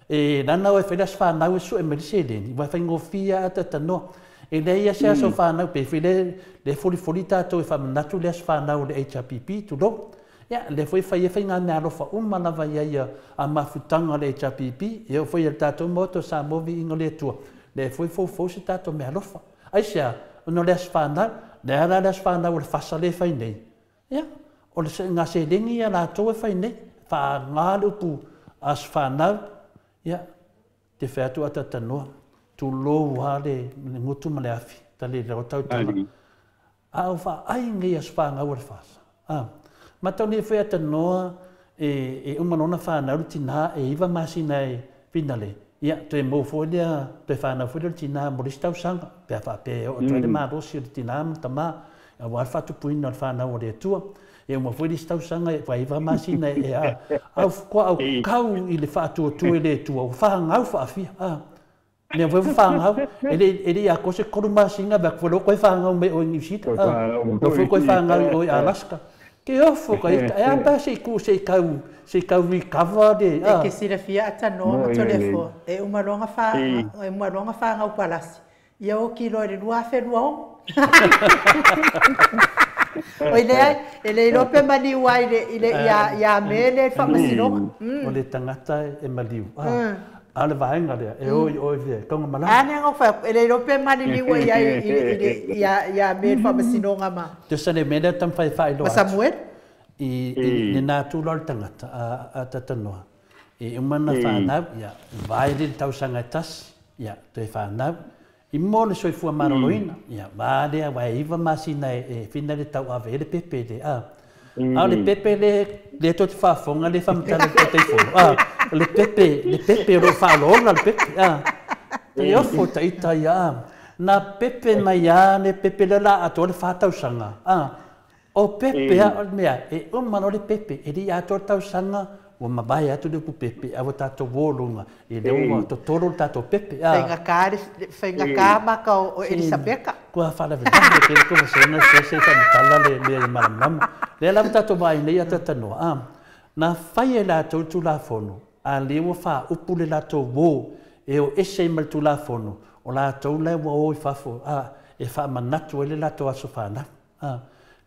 E lana o e fai le aso fanau e sue mai le seleni, ua faigofie lava tatanoa. E leai se aso fanau, pe foi le folifoli tatou e faamanatu le aso fanau o le HRPP, tulou. Ia, lea foi fai e faiga meaalofa uma lava i ai a mafutaga o le HRPP, e oo foi i le tatou Maota o Samoa viiga o le Atua, lea foi foufou se tatou meaalofa. Aisea, ona o le aso fanau, lea la le aso fanau o le fasa lea e fai nei. Ia, o le ngā seleni ia latou e fai nei, faaaoga le upu aso fanau, ia, te fai atu atatanoa, tulou lava le gutu ma le afi, tali le tautaga. A o faai nei aso fanau o le fasa. Matau nei foi atanoa e uma lona fanau le tina e 9 masina e finale. Ia, toe mau foi lea, toe fanau foi lea le tina mo le isi tausaga, pe a faapea e oo atu ai le malosi o le tina ma le tama, aua le faatupuina o le fanau o le Atua. E uma foi le isi tausaga e 9 masina e a, au koa au kau i le faatuatua i le Atua, ua whangau whaafia. Mea foi whangau, e le ia ko se 3 masina, vea koe koe whangau me o i New Zealand. Lo foi koe whangau i o i Alaska. Ke ofo ka ita, e apa se ku se kau recover de. E ke silafia atanoa ma tolefo, e uma longa whangau palasi. Ia o kilo e le 2026. O ile e le ilope maliu ai le ia mele whamasinoga. O le tangata e maliu. A le vaenga lea, e oi oi vea, kaunga malama. Ane ngau wha, e le ilope maliu ai ia mele whamasinoga ma. Te sa le mele tam whai whai loa. Ma Samuel? I le nā tūla o le tangata a tatanoa. E umana whanau, ia, vai le tausanga e tasi, ia, toe whanau. I mō le soifua maroloina, ia, vā lea, wai 9 masina e whina le tau ave e le pepe le, a. A le pepe le tō te whaafonga, le whamatala le teifono, le pepe o lo whaalola le pepe, a. Te ofo ta ita ia, a. Nā pepe mai a, le pepe le la atoa le whātausanga, a. O pepe a, o le mea, e umano le pepe, e li atoa le tausanga, ua mawae atu le upu pepe, a ua tātou wōlunga, e le ua totoro le tātou pepe. Whaingaka maka o Elisabeka. Kua faalavelave tele tou vasega se se faamatala le mea i malamalama. Lea lava tatou vaai nei atatanoa, a na fai e latou le Tulafono, a lea ua faaupu le latou uō e o ese ai ma le Tulafono, o latou la ua o i fafo, a e faamanatu ai le latou aso fanau. A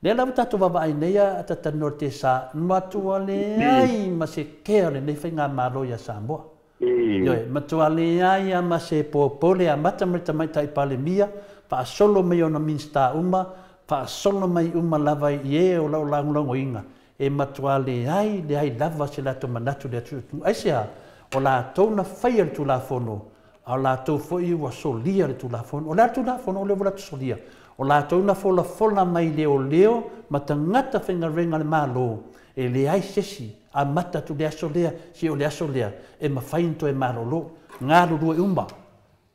lea lava tatou vaavaai nei atatanoa le tesa, matua leai ma se kea o lenei faigamalo ia Samoa. Ioe, matua leai lava ma se popole amata mai le Tamaitai Palemia, faasolo mai ona Minisita uma, faasolo mai uma lava i e o lau lagolagoina, e matua leai, leai lava se latou manatu i le atunuu. Aisea? O latou na faia le Tulafono, a o latou foi ua solia le Tulafono. O le a le Tulafono o lea ua latou solia? O latou na folafola mai leoleo ma tagata faigaluega a le Malo, e leai se isi amata atu le aso lea, seia oo i le aso lea, e mafai ona toe malolo. Galulue uma.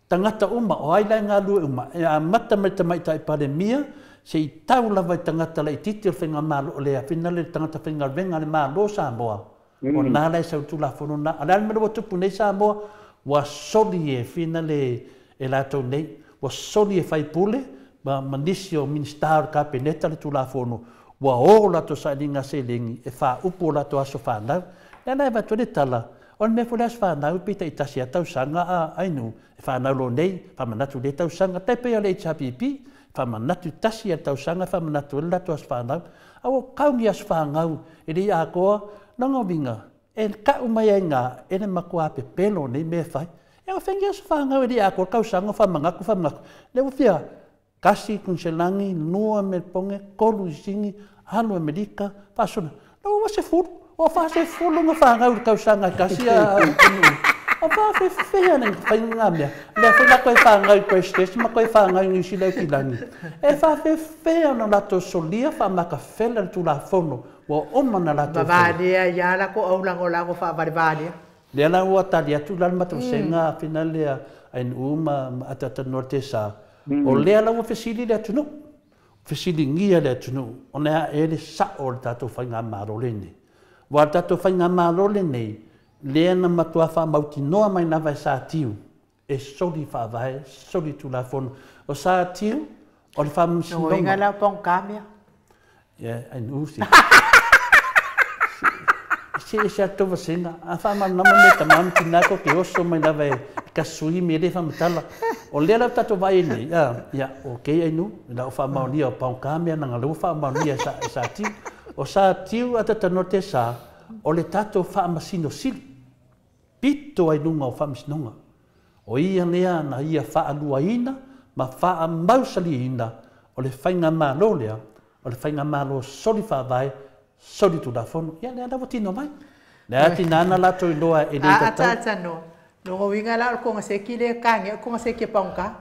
Tagata uma, o ai la e galulue uma? E amata mai le Tamaitai Palemia, se i tau lava i tagata laitiiti o le faigamalo, o le afina le tagata faigaluega a le Malo o Samoa, o na la e sau Tulafono na. A o le a le mea ua tupu nei Samoa? Ua soli e fina le e latou nei, ua soli e faipule ma nisi o Minisita o le Kapeneta le Tulafono, ua o latou sailiga seleni e faaupu o latou aso fanau. Lea la e avatu ai le tala, o le mea foi le aso fanau pe taitasi lava tausaga a ainu, e fanau loa nei, faamanatu i lea tausaga, tai pei o le HRPP, faamanatu tasi lava le tausaga e faamanatu ai le latou aso fanau. A ua kau ni aso fanau e le i atoa, lona uiga, e tau mai ai i ina e le matua pepelo nei mea e fai. E o fai ni aso fanau e le i atoa le tausaga o faamanatu, faamanatu. Lea ua fia, 1 Kuniselani, 2 Melpone, 3 Isini, alu Amerika, faasolo. Ua 10, o 40 na fanau i le tausaga e tasi a o faafefea na fai ngā mea. Lea foi la koe whāngau i Christchurch ma koe whāngau i New Zealand kilani. E faafefea ona latou solia faamakafela le Tulafono ua oma na latou fai. Vavalia ia la ko au lagolago faavalevalea. Lea la ua tali atu la le matavasega fina lea ainu ma atatanoa le tesa. O lea la ua fesili le atunuu. Fesiligia le atunuu ona e le sao le tatou faigamalo lenei. Ua le tatou faigamalo lenei, lea na matua faamautinoa mai lava e Satiu, e soli faavae, soli Tulafono. O Satiu, o le faamasinoga. No inga la pong kamia. Ia, ainu si. Se se atou vasega, a faamalamalama me tamā ma tinā ko ke oso mai lava e kasui me le faamatala. O lea la tatou vaai nei, ia, okay ainu, la o faamaonia o paukāmea na ngā faamaonia e Satiu. O Satiu atatanoa te sa, o le tatou faamasino sili. Pito ai lunga o faamasinoga. O ia lea na ia faaluaina ma faamausaliina o le faigamalo lea, o le faigamalo soli faavae, soli Tulafono. Ia lea la ua tino mai. Lea tinana latou iloa e le tatau. Atatanoa. Longo winga la o konga seki le kange, o konga seki paunga.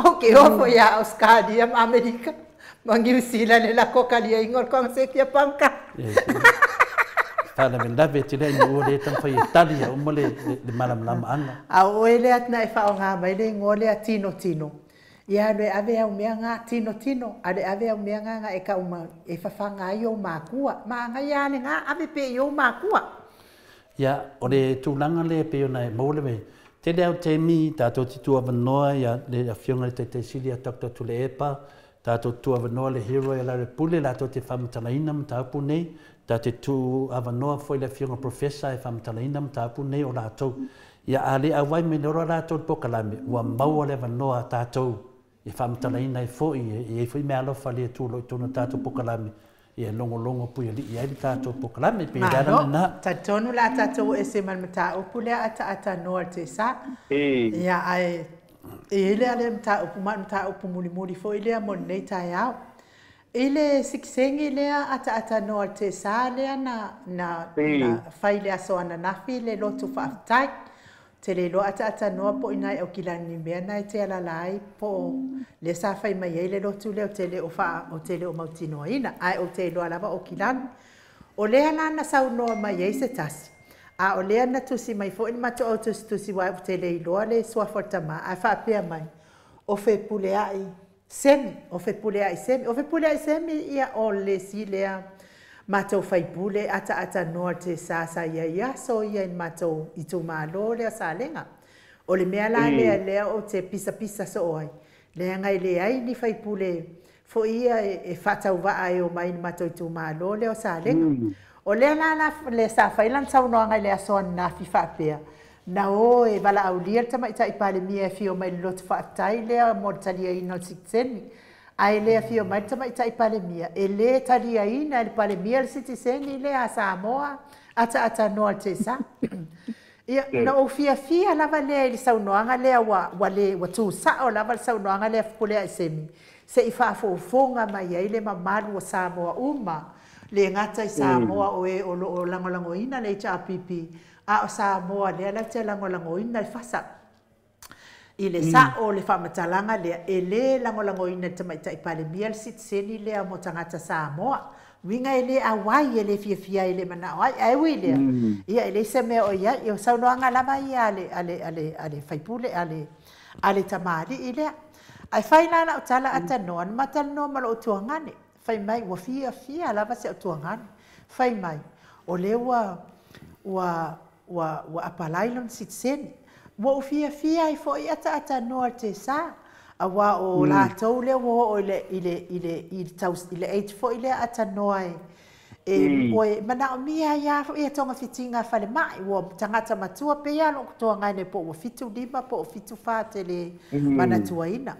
O ke ofo ia Australia ma Amerika. Ma New Zealand le la kokalia ingo konga seki paunga. Faalavelave te lea inu le tamawhai e tali ia uma le malamalama anga. A o ele atna e whaonga mai le ingoa lea tino tino. Ia le ave au mea ngā tino tino, a le ave au mea ngā ngā e ka uma e whawhanga ai o mākua. Ma ngā ia le ngā ave pe i o mākua. Ia, o le tūlanga le pe ona e maule me. Tele au temi, tātou te tuawanoa ia le afioga le Taitaisili a Dr. Tuleepa, tātou tuawanoa le hero ia la Pule, lātou te whamatalaina mataupu nei, tā te tuawanoa foi le afioga professor e whamatalaina mataupu nei o lātou. Ia a le awai me nora lātou le pokalame, ua maua le wanoa tātou e whamatalaina e foi, e foi me alofa le tūlo i tōna tātou pokalame. Ia longo longo pui ali ia le tātou pokalame pe le ana na. Tatonu la tātou e se malmata upu lea ata ata noa te sa. Ia ai e le ale mata upu mata upu muli muli foi lea mo nei tai au. Ile siksengi lea ata ata noa te sa lea na na fai lea so ana nafi le lotu faafetai. Te le loa ata ata noa po inai o kilani mea nai te alalai po le sa fai mai ai le lotu lea o te le o wha o te le o mautinoa ina ai o te loa lava o kilani. O lea nana saunoa mai ai se tasi. A o lea na tusi mai fo ina mato au tusi tusi wai o te le iloa le suafa tama a whaapea mai. O fe pule ai semi, o fe pule ai semi, o fe pule ai semi ia o le si lea matou faipule ata ata noa te sa sa ia ia so ia in matou i tū malo lea salenga. O le mea la lea lea o te pisapisa soo ai. Leaga e leai ni faipule foi ia e faatauvaa e omai i le matou itumalo lea o Salega. O lea la la le sa fai lana saunoaga i le aso ananafi faapea, na o e valaaulia le Tamaitai Palemia e afio mai i le lotu faafetai lea mo le taliaina o le sitiseni. Ae le afio mai le Tamaitai Palemia, e le taliaina e le Palemia le sitiseni lea a Samoa ataatanoa i le tesa. Ia, na ou fiafia lava lea i le saunoaga lea ua ua le ua tusao lava le saunoaga lea a Fepuleai Semi, se i faafofoga mai ai le mamalu o Samoa uma, le gata i Samoa o e o lo o lagolagoina le HRPP, a o Samoa lea latou te lagolagoina le FASA. I le sao o le faamatalaga lea, e le lagolagoina e le Tamaitai Palemia le sitiseni lea mo tagata Samoa. Uiga e le auai, e le fiafia ai, e le manao ai. Ae ui i lea, ia e leai se mea o i ai. O saunoaga lava ia a le, a le, a le, a le faipule, a le, a le tamalii lea. Ae fai la lau tala atanoa, na ma talanoa ma lou tuagane. Fai mai, ua fiafia lava si au tuagane. Fai mai, o lea ua, ua, ua, ua apalai lona sitiseni. Ua ou fiafia ai foi ataatanoa i le tesa, auā o latou lea ua oo i le, i le, i le, i le tau, i le age foi lea atanoa e, e, ua manaomia ai lava foi ia togafitiga a falemai, ua tagata matua pei lava lou toagaine po ua 75 po o 74 ou te le manatuaina.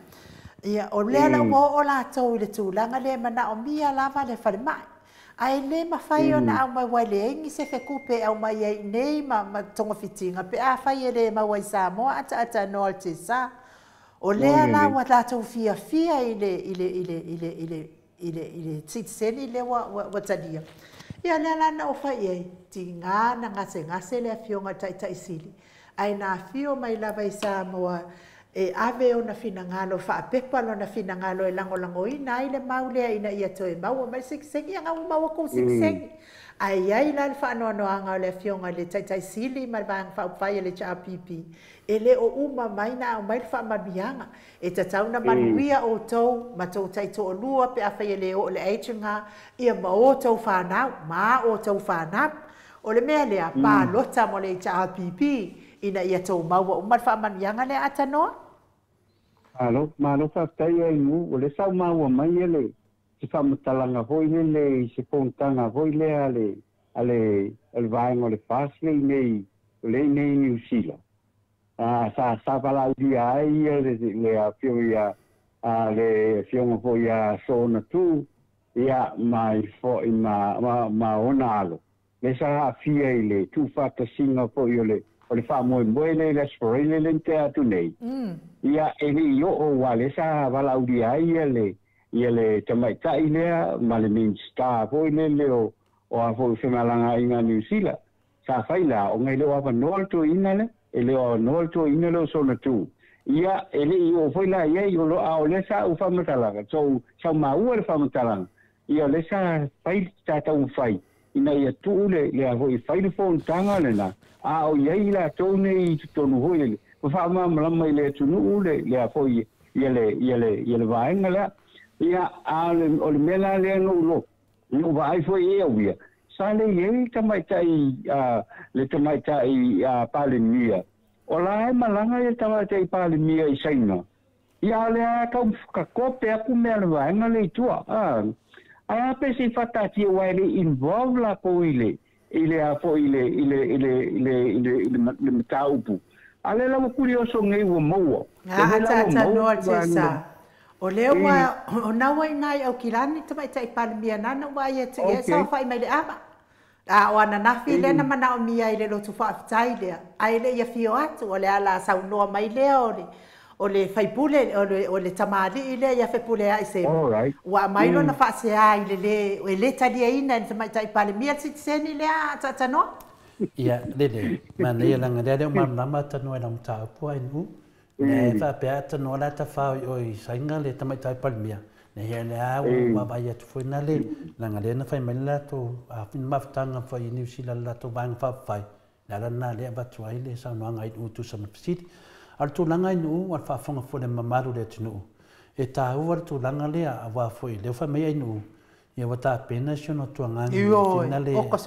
Ia, o lea la ua oo latou i le tulaga lea e manaomia lava le falemai. Ae le mafai ona aumai aua e leai ni sefe tupe e aumai ai i inei ma togafitiga pe afai e le maua i Samoa ataatanoa o le tesa. O lea la ua latou fiafia i le i le i le i le i le i le i le sitiseni lea ua talia. Ia lea la na ou fai i ai, tiga na gasegase le Afioga i le Taitai Sili, ae na afio mai lava i Samoa e ave ona finagalo, faapepa lona finagalo e lagolagoina ai le mau lea ina ia toe maua mai le sitiseni. Ia, na ua maua kou sitiseni. Ae i ai la le faanoanoaga o le Afioga i le Taitai Sili ma le Vaega Faaupufai a le HRPP, e le o uma mai na aumai le faamanuiaga. E tatau na manuia outou ma tou taitoalua pe afai e le oo i le age lena, ia ma outou fanau, ma a outou fanau. O le mea lea, palota mo le HRPP ina ia tou maua uma le faamanuiaga lea atanoa. Malo, malo faafetai e Inu, o lea sa ou maua mai ele se faamatalaga foi lele i se fonotaga foi lea a le a le o le vaega o le FAST lea i inei o lea i inei i Niu Sila. Sa sa valaaulia ai ia le le afioga ia a le afioga foi ia Soona Tu ia mai foi ma ma ma ona alo lea sa aafia i le tuufaatasiga foi o le o le faamoemoe lea i le Aso Faraile lea na tea atu nei, ia e le i oo aua lea sa valaaulia ai ia le ia le tamaitai lea ma le Minisita foi lele o o a foi o femalagaaiga a Niu Sila. Sa fai la ona e le o avanoa le toeaina lea, e le o avanoa le toeaina lea o sona tu. Ia e le i oo foi la i ai o lo a o lea sa ou faamatalaga, sa ou maua le faamatalaga, ia o lea sa fai sa taumafai ina ia tuu le le a foi fai le fonotaga lena, a o i ai i latou nei i totonu foi le ma faamalamalama i le atunuu le le a foi ia le ia le ia le vaega lea. Ia a o le o le mea la lea na ou lo na ou vaai foi i ai au ia, sa le i ai le tamaitai a le tamaitai a Palemia, o la e malaga ia le tamaitai Palemia i Saina. Ia a o lea tau kope atu mea a le vaega lea i tua a. Ae a pe se i faataatia aua e le i involve latou i le i le a foi i le i le i le i le i le i le mataupu. A lea la ua kurioso nei ua maua. Lea foi la ua maua le vaega. O lea ua o na ua i ina i Aukilani le Tamaitai Palemia nana ua vaai atu i ai saofai mai le ava. A o ananafi lea na manaomia ai le lotu faafetai lea, ae le i afio atu, o le ala saunoa mai lea o le o le faipule, o le tamalii lea ia Fepuleai Semi, ua aumai lona faasea i le lē, e le taliaina e le Tamaitai Palemia le sitiseni lea a Taatanoa. Ia, lele, manaia leaga lea lea ua malamalama Atanoa i lau mataupu a NU. Lea e faapea Atanoa la tafao i o i Saina le Tamaitai Palemia. Ia lea ua vaavaai atu foi na le, leaga lea na fai mai le latou mafutaga foi i Niu Sila i le latou Vaega Faaupufai, le ala lena lea e avatu ai le saunoaga i Nu'u tusa ma le fesili. A o le tulaga i Nu'u, o le faafofoga foi a le mamalu o le atunuu, e taua le tulaga lea, aua foi lea ua fai mai ai Nu'u, ia ua tapena si ona tuagani i le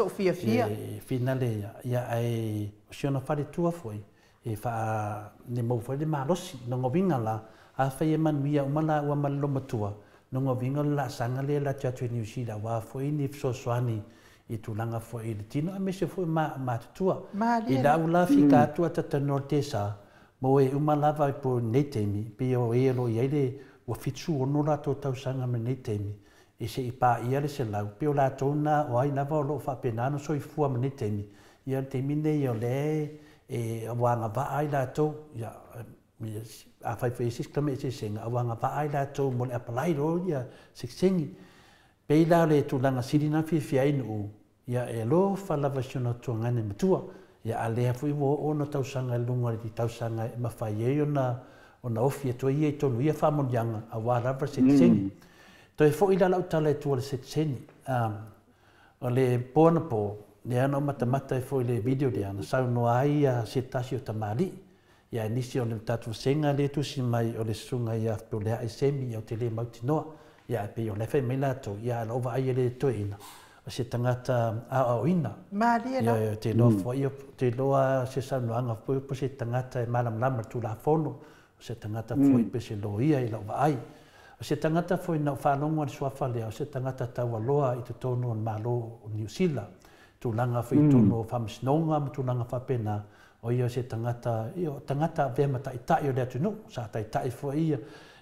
finale, finale ia, ae o si ona faletua foi, e faa ne mau foi le malosi no ngovinga la a fai e manuia uma la ua ma le lomatua no ngovinga le laasaga lea latou atu i Niu Sila auā foi ni fesoasoani i tulaga foi i le tino aemaise foi matutua i la'u la fika atu atatanoa le tesa mo e uma lava po nei taimi pei o e o loo i ai le ua 76 latou tausaga ma lenei taimi e se'i paia le 100 pei o latou na o ai lava o loo faapena ona soifua ma nei taimi. Ia le taimi nei o lea e ua agavaa ai latou ia afai foi se isi eseesega a ua agavaa ai latou mo le apalai loa ia sekiseni pei la o le tulaga sili na fiafia ai nuu ia e alofa lava si ona tuagane matua ia a lea foi ua oo ona tausaga i luga i le tausaga e mafai ai ona ofi atu ai ia i tonu ia faamanuiaga auā lava le sekiseni. Toe foi la lau tala i tua le sekiseni. O le po ana po, lea na ou matamata ai foi i le video lea, na saunoa ai ia se tasi o tamalii. Ia nisi o le tatou vasega lea e tusi mai o le susuga ia Fepuleai Semi ia ou te le mautinoa. Ia ae pei o la e fai mai latou, ia a o lau vaai e le toeaina, o se tagata aoaoina. Malie la. Ia te iloa foi, te iloa se saunoaga foi po se tagata e malamalama i le Tulafono, o se tagata foi pe se loia i lau vaai. O se tagata foi na ou faalogo i le suafa lea, o se tagata taualoa i totonu o le Malo o Niu Sila. Tulaga foi i totonu o faamasinoga ma tulaga faapena, o ia o se tagata, ia o tagata avea ma taitai o le atunuu, sa taitai foi ia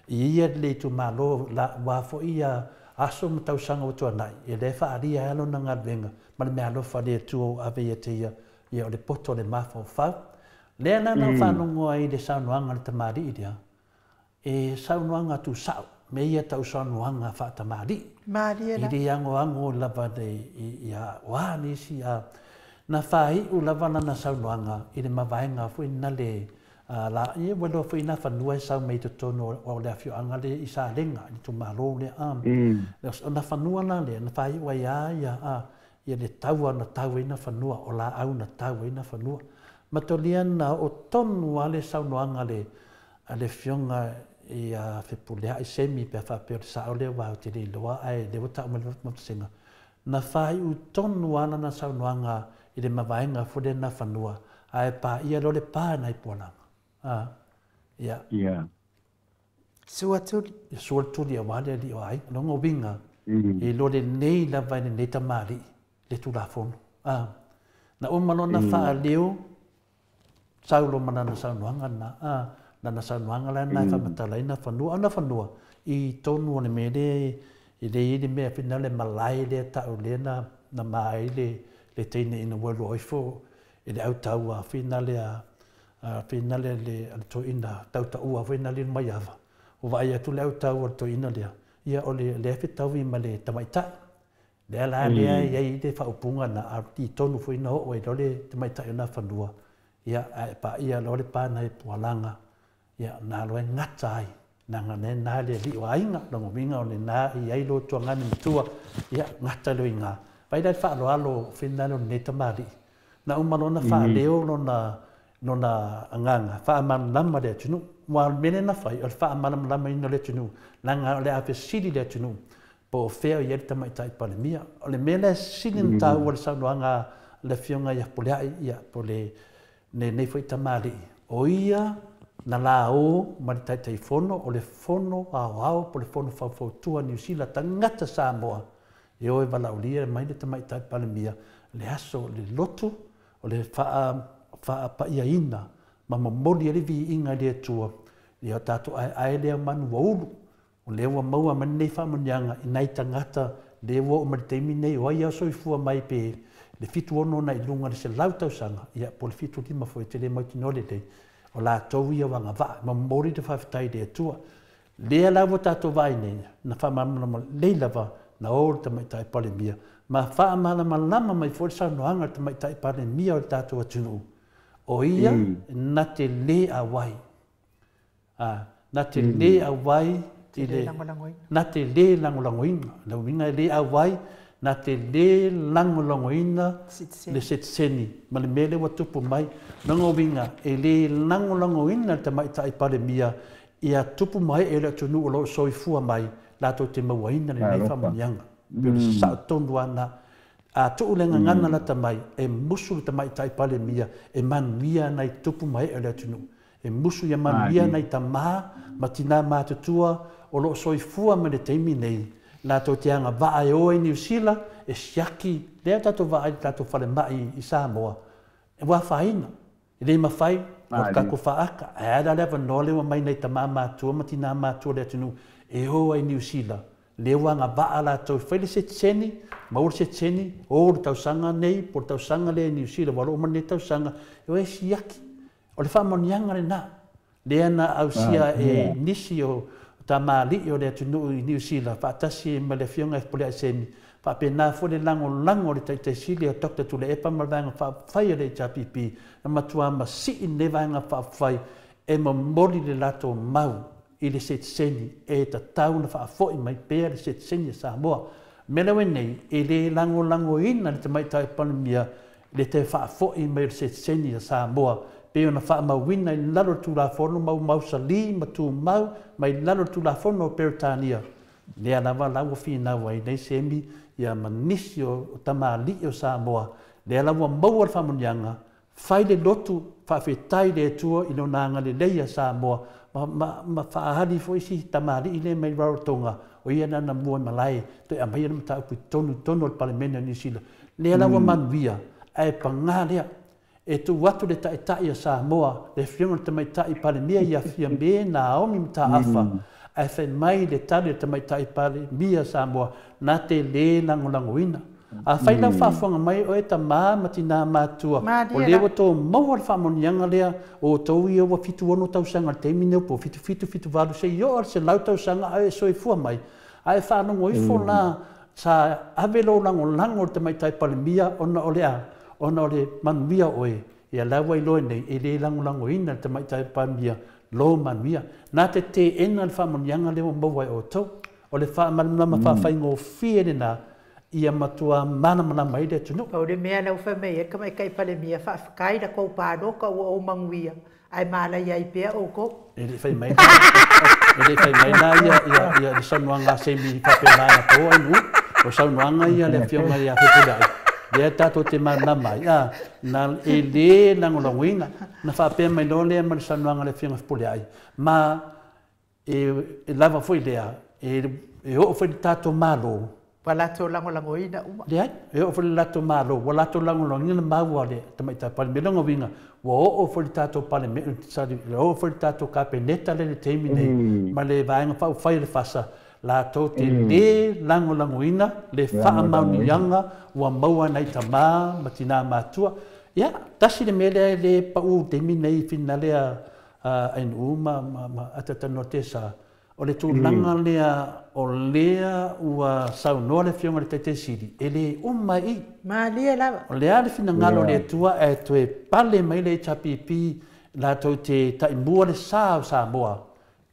i ia le itumalo la ua foi ia aso ma tausaga ua tuanai, e lea e faaalia ai lona galuega ma le meaalofa a le Atua ua ave ia te ia, ia o le poto o le mafaufau. Lea la na ou faalogo ai i le saunoaga a le tamalii lea, e saunoaga tusa'o me ia tau saunoaga faatamalii. Malie la. I le agoago lava le ia o a nisi a na faai'u lava lana saunoaga i le mavaega foi na le la ia ua iloa foi na fanua e sau mai i totonu o le afioaga lea i Salega i le itumalo lea a o na fanua la lea na faai'u ai a ia a ia le taua na tau ai na fanua o laau na tau ai na fanua ma tolia na oo tonu lava le saunoaga a le afioga ia Fepuleai Semi pe a faapea o le sa'o lea aua ou te le iloa ae lea ua ta'u mai le vasega na faai'u tonu lava lana saunoaga i le mavaega foi lea na fanua ae paia loa le pa nai pualaga a ia Ia. Sua tuli. Ia sua le tuli auā le alii o aiga lona uiga e iloa lelei lava e lenei tamalii le Tulafono a na uma loa ona faaleo sau loa ma lana saunoaga lena a lana saunoaga la lena e faamatalaina fanua ona fanua i tonu o le mea lea e le i ai le mea foi lena le malae lea ta'u lea na ma ai le teine ina ua iloa ifo e le autaua foi lea foi lea le toeaina tautaua foi lea le maiava ua vaai atu le autaua o le toeaina lea ia o le lea fetaui ma le tamaitai lea la lea e i ai le faaupuga na a i tonu foi na oo ai loa le tamaitai o na fanua ia ae paia loa le pa nai pualaga ia na loa e gata ai leaga lena le alii o aiga lona uiga o lena e i ai lo tuagane matua ia gata loa i ina vaai la i le faaaloalo foi lena o lenei tamalii na uma loa ona faaleo lona agaga faamalamalama le atunuu aua o le mea lea na fai o le faamalamalamaina o le atunuu leaga o le a fesili le atunuu po o fea o i ai le tamaitai Palemia. O le mea lea e sili ona taua i le saunoaga a le afioga ia Fepuleai ia po o lenei foi tamalii o ia na lao ma le Taitaifono o le Fono Aoao po o le Fono Faufautua a Niu Sila tagata Samoa e o e valaaulia mai le tamaitai Palemia le aso o le lotu o le faapaiaina ma momoli ai le viiga i le Atua ia o tatou aeae lea manu ua ulu o lea ua maua mai lenei faamanuiaga i nai tagata lea ua oo mai le taimi lenei o ai lava soifua mai pe le 76 agai i luga i le 100 tausaga ia po o le 75 foi ou te le mautinoa lelei o latou ia ua agavaa e momoli le faafetai i le Atua lea la ua tatou vaai nei na faamalamalama lelei lava na o le tamaitai Palemia ma faamalamalama mai foi le saunoaga a le tamaitai Palemia o le tatou atunuu o ia na te lē auai a na te lē auai i le na te lē lagolagoina le uiga e lē auai na te lē lagolagoina le setiseni ma le mea lea ua tupu mai lona uiga e lē lagolagoina le tamaitai Palemia ia tupu ma ee o le atunuu o lo o soifua mai latou te mauaina lenei faamanuiaga pei o le sa'o tonu lava lena. A tuu le gagana lata mai, e musu le tamaitai Palemia e manuia nai tupu ma ee o le atunuu. E musu ia manuia nai tamā ma tinā matutua o loo soifua mai le taimi nei, latou te agavaa e o ai Niu Sila e siaki lea tatou vaai i le tatou falemai i Samoa, ua afaina, e le mafai o le tatou faata, ae a la le avanoa lea ua aumai nai tamā matua ma tinā matua o le atunuu e o ai Niu Sila, lea ua agavaa latou e fai le setiseni, maua le setiseni, o le tausaga nei po o le tausaga lea i Niu Sila ua alu uma lenei tausaga, e o e siaki. O le faamanuiaga lena, lea na ausia e nisi o tamalii o le atunuu i Niu Sila faatasi ma le Afioga ia Fepuleai Semi, faapena foi le lagolago o le Taitaisili o Dr. Tuilaepa ma le Vaega Faaupufai a le HRPP, na matua masii lenei Vaega Faaupufai e momoli le latou mau i le setiseni e tatau ona faafoi mai pea le setiseni a Samoa. O le mea lea ua i ai nei, e le lagolagoina le Tamaitai Palemia le toe faafoi mai o le setiseni a Samoa pei ona faamauina i lalo o le Tulafono ma ua mausali ma tumau mai lalo o le Tulafono o Peretania. Lea lava la ua finau ai nei Semi ia ma nisi o tamalii o Samoa, lea la ua maua le faamanuiaga, fai le lotu faafetai i le Atua i lona agalelei ia Samoa ma faaali foi si tamalii lea mai Rarotonga, o ia na na mua i malae toe aumaia le mataupu i totonu o le Palemene o Niu Sila. Lea la ua manuia, ae paga lea, e tuu atu le Taitai o Samoa, le Afioga i le Tamaitai Palemia ia Fiame Naomi Mataafa, ae fai mai le tali a le Tamaitai Palemia o Samoa, na te lē lagolagoina. Afai lau faafofoga mai oe tamā ma tinā matua, o lea ua tou maua le faamanuiaga lea, o outou ia ua 76 tausaga i le taimi nei, po o 77, 78, seia oo i le 100 tausaga a o e soifua mai, a e faalogo ifo la sa ave lou lagolago i le Tamaitai Palemia ona o le a? Ona o le manuia o oe, ia la ua iloa nei, e le lagolagoina le Tamaitai Palemia lou manuia. Na te teena le faamanuiaga lea ua maua e outou. O le faamalamalama faafaigofie lena, ia matua malamalama ai le atunuu. Pau le mea lau fai mai ai le Tamaitai Palemia, faafetai la tou paloka ua ou manuia, ae malaia ai pea outou. E le i fai mai e le i fai mai la ia le saunoaga a Semi faapena anapo ai nuu. O saunoaga ia le Afioga ia Fepuleai, lea tatou te malamalama ai, a, na e lē lagolagoina. Na faapea mai loa lea ma le saunoaga a le Afioga Fepuleai, ma e lava foi lea, e oo foi i le tatou Malo. Ua latou lagolagoina uma. Leai, e oo foi i le latou Malo, ua latou lagolagoina mau a le Tamaitai Palemia. Lona uiga, ua oo foi i le tatou Palemene, ua oo foi i le tatou Kapeneta lea i le taimi nei, ma le Vaega Faaupufai a le FASA, latou te lē lagolagoina le faamanuiaga ua maua nai tamā ma tinā matua. Ia, tasi le mea lea e lē paū i le taimi nei i finagale a ainuu ma atatanoa tesa, o le tulaga lea o lea ua saunoa le Afioga i le Taitaisili, e lē uma i. Malie lava. O le a le finagalo o le Atua ae toe pale mai le HRPP latou te taimua le sa o Samoa,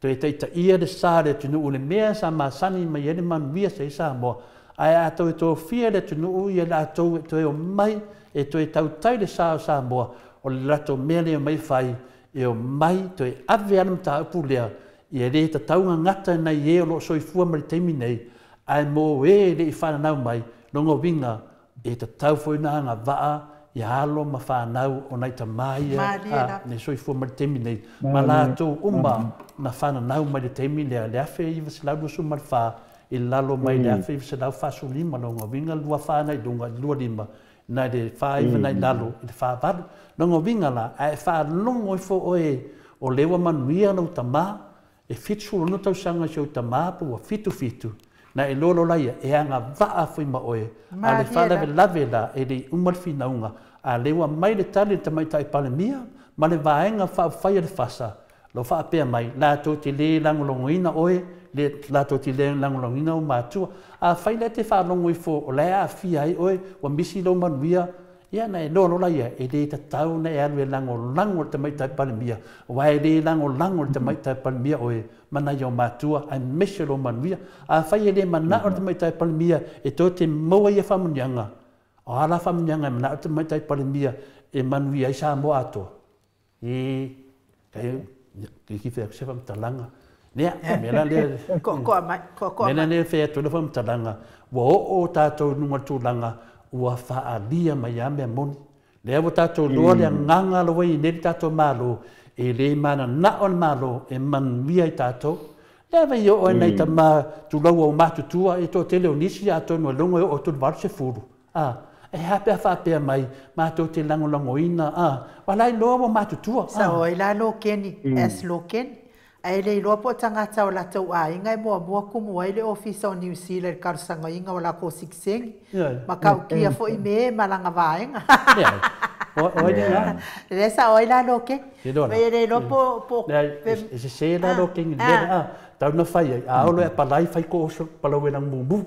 toe taitaia le sa o le atunuu i le mea sa masani mai ai le manuia sa i ai Samoa, ae a toe tofia le atunuu ia latou e toe omai e toe tautai le sa o Samoa, o le latou mea lea e omai fai, e omai toe ave lava le mataupu lea, ia le tatau gagata nai e o loo soifua mai le taimi nei, ae mo e le i fananau mai, lona uiga e tatau foi ona agavaa ia alo ma fanau o nai tamā ia e soifua mai le taimi nei, ma latou uma na fananau mai le taimi lea, le 1924 i lalo mai le 1945, lona uiga 24 nai luga i le 25, nai le 49 nai lalo i le 48. Lona uiga la, ae faalogo ifo oe o lea ua manuia lou tamā, e 76 tausaga si ou tamā po ua 77, na e loa loa laia e agavaa foi ma oe, a le faalavelave la e le i uma le finauga, a lea ua mai le tali a le Tamaitai Palemia ma le Vaega Faaupufai a le FASA, lo faapea mai latou te lē lagolagoina oe, le latou te lē lagolagoina ou matua. Afai la e te faalogo ifo o la e aafia ai oe, ua misi lou manuia, ia na e loa loa laia e lē tatau ona e alu e lagolago le Tamaitai Palemia, aua e lē lagolago le Tamaitai Palemia oe ma nai ou matua aemaise lou manuia. Afai e lē manao le Tamaitai Palemia e toe te maua ia faamanuiaga, o a la faamanuiaga e manao le Tamaitai Palemia e manuia ai Samoa atoa? E kai ki fai atu se faamatalaga lea, mea la lea Toatoa mai, toatoa mea la mai. Lea fai atu le faamatalaga, ua oo tatou i luga o le tulaga ua fa'alia mai a mea moni. Lea ua tatou iloa le agaga lo ua i ai nei le tatou Malo, e lē manana'o le Malo e manuia i tatou. Lea vai oo ai nai tamā tulou ua matutua e toatele o nisi atonu e logo e oo atu i le 80 a e a pe a faapea mai matou te lagolagoina a ua la iloa ua matutua a. Sao ai la lo Keni, as lo Keni. Ae le iloa po o tagata o latou aiga e muamua kumu ai le Ofisa o Niu Sila i le talosagaina o lakou sitiseni, ma tautia foi me e malaga vaega. Leai. O ai lena? Lea sao ai la lo Keni. E le iloa po Leai, e sese la lo Keni i le mea lea, a. Tau na fai ai, a olo e apalai fai ko oso palau e lang mumu.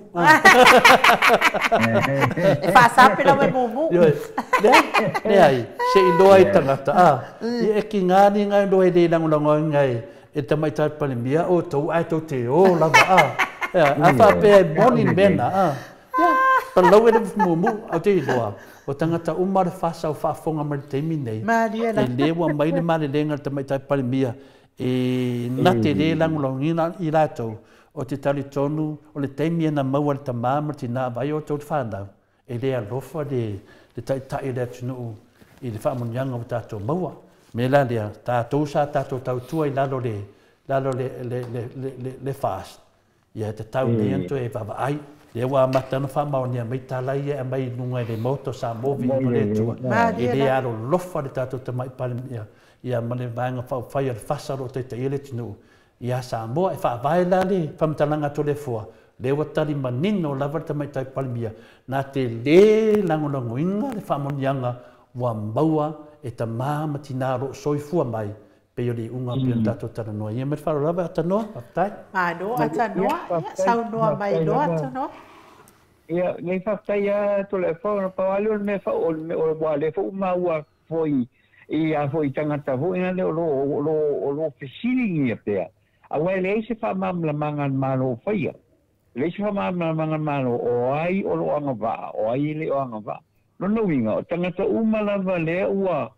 E faasape lau e mumu. Ioe. Leai, leai, se i loa i tagata, a. Ia e kiga ni ngai loa e le lagolagoina e le tamaitai Palemia outou ae tou te o lava, a. A faapea e moni le mea lena, a. Ia, palau e le mumu, ou te iloa, o tagata uma o le fasa o faafofoga mai i le taimi nei, e le ua mai le malelega a le tamaitai Palemia e na te lē lagolagoina i latou, o te talitonu o le taimi e na maua le tamā ma le tinā vai o outou le fanau, e lē alofa le taitai o le atunuu i le faamuniaga ua tatou maua. Me la lea, tatou sa tatou tautua i lalo le lalo le le le le FAST, ia e tatau nei ona toe vaavaai. Lea ua amata ona faamaonia mai tala ia e aumai i luga i le Maota o Samoa, viiga o le Atua. E lē alolofa le tatou tamai Palemia ia ma le vaega faaupufai a le FASA o lo o taitaia le atunuu ia Samoa. E faavae la le faamatalaga a Toleafoa, lea ua tali manino lava le tamaitai Palemia, na te lē lagolagoina le faamaoniaga ua maua e tamā ma tinā o lo o soifua mai, pei o le iuga pei ona tatou talanoa. Ia ma le faaaloalo lava Atanoa, faafetai. Malo Atanoa, ia saunoa mai loa Atanoa. Ia, nei faafetai lava Toleafoa, na pau lava lea o le mea fao, o le mea aua o lea foi ua maua foi i a foi tagata foi na lea o lo o lo o lo fesiligia pea, aua e leai se faamalamalamaga a le Malo o faia. E leai se faamalamalamaga a le Malo o ai o lo o agavaa, o ai e le o agavaa. Lona uiga, o tagata uma lava lea ua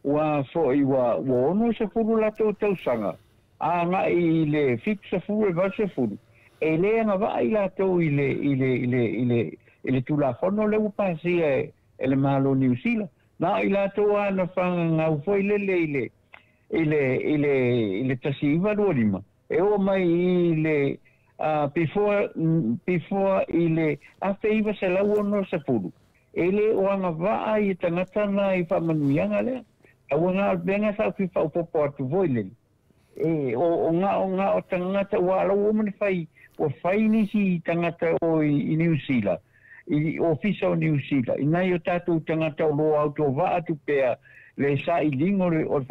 ua foi ua ua 60 latou tausaga, a agai i le 70 le 80, e le agavaa i latou i le i le i le i le i le Tulafono lea ua pasia e le Malo o Niu Sila. Na o i latou lava na fagagau foi lele i le i le i le i le 1925 e oo mai i le before before i le 1960, e le o agavaa i tagata na i faamanuiaga lea. Aua na o le mea lena sa ou fia faaopoopo atu foi lele. E o o na o na o tagata ua ala ua uma ona fai ua fai nisi tagata o i Niu Sila i Ofisa o Niu Sila i nai o tatou tagata o lo o autovaa atu pea le sailiga o le o le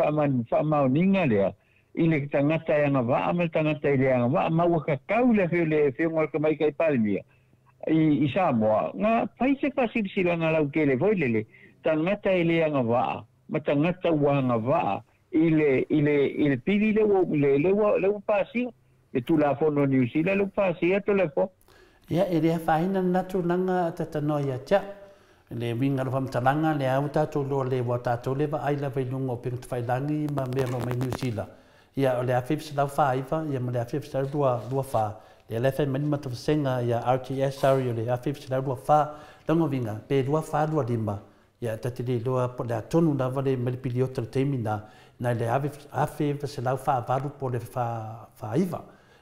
faamaoniga lea i le tagata e agavaa ma le tagata e le agavaa ma ua kakau le le Afioga i le Tamaitai Palemia i Samoa na fai se faasilasilaga lautele foi lele tagata e le agavaa ma tagata ua agavaa i le i le i le pili lea ua le lea ua lea ua pasia le Tulafono a Niu Sila lea ua pasia Toleafoa. Ia, e le afaina lena tulaga talanoa ia te au. Le uiga o le faamatalaga, lea ua tatou iloa lelei aua o tatou lea e vaai lava i luga o upega tafailagi ma mea o lo o mai Niu Sila. Ia, o le 1949 ia ma le 1924, lea la e fai mai le matou vasega ia RTS, sorry, o le 1924, lona uiga, pe 24, 25, ia ta te le iloa po o le a tonu lava le mai le piliota i le taimi lena, nai le 1948 po o le 49.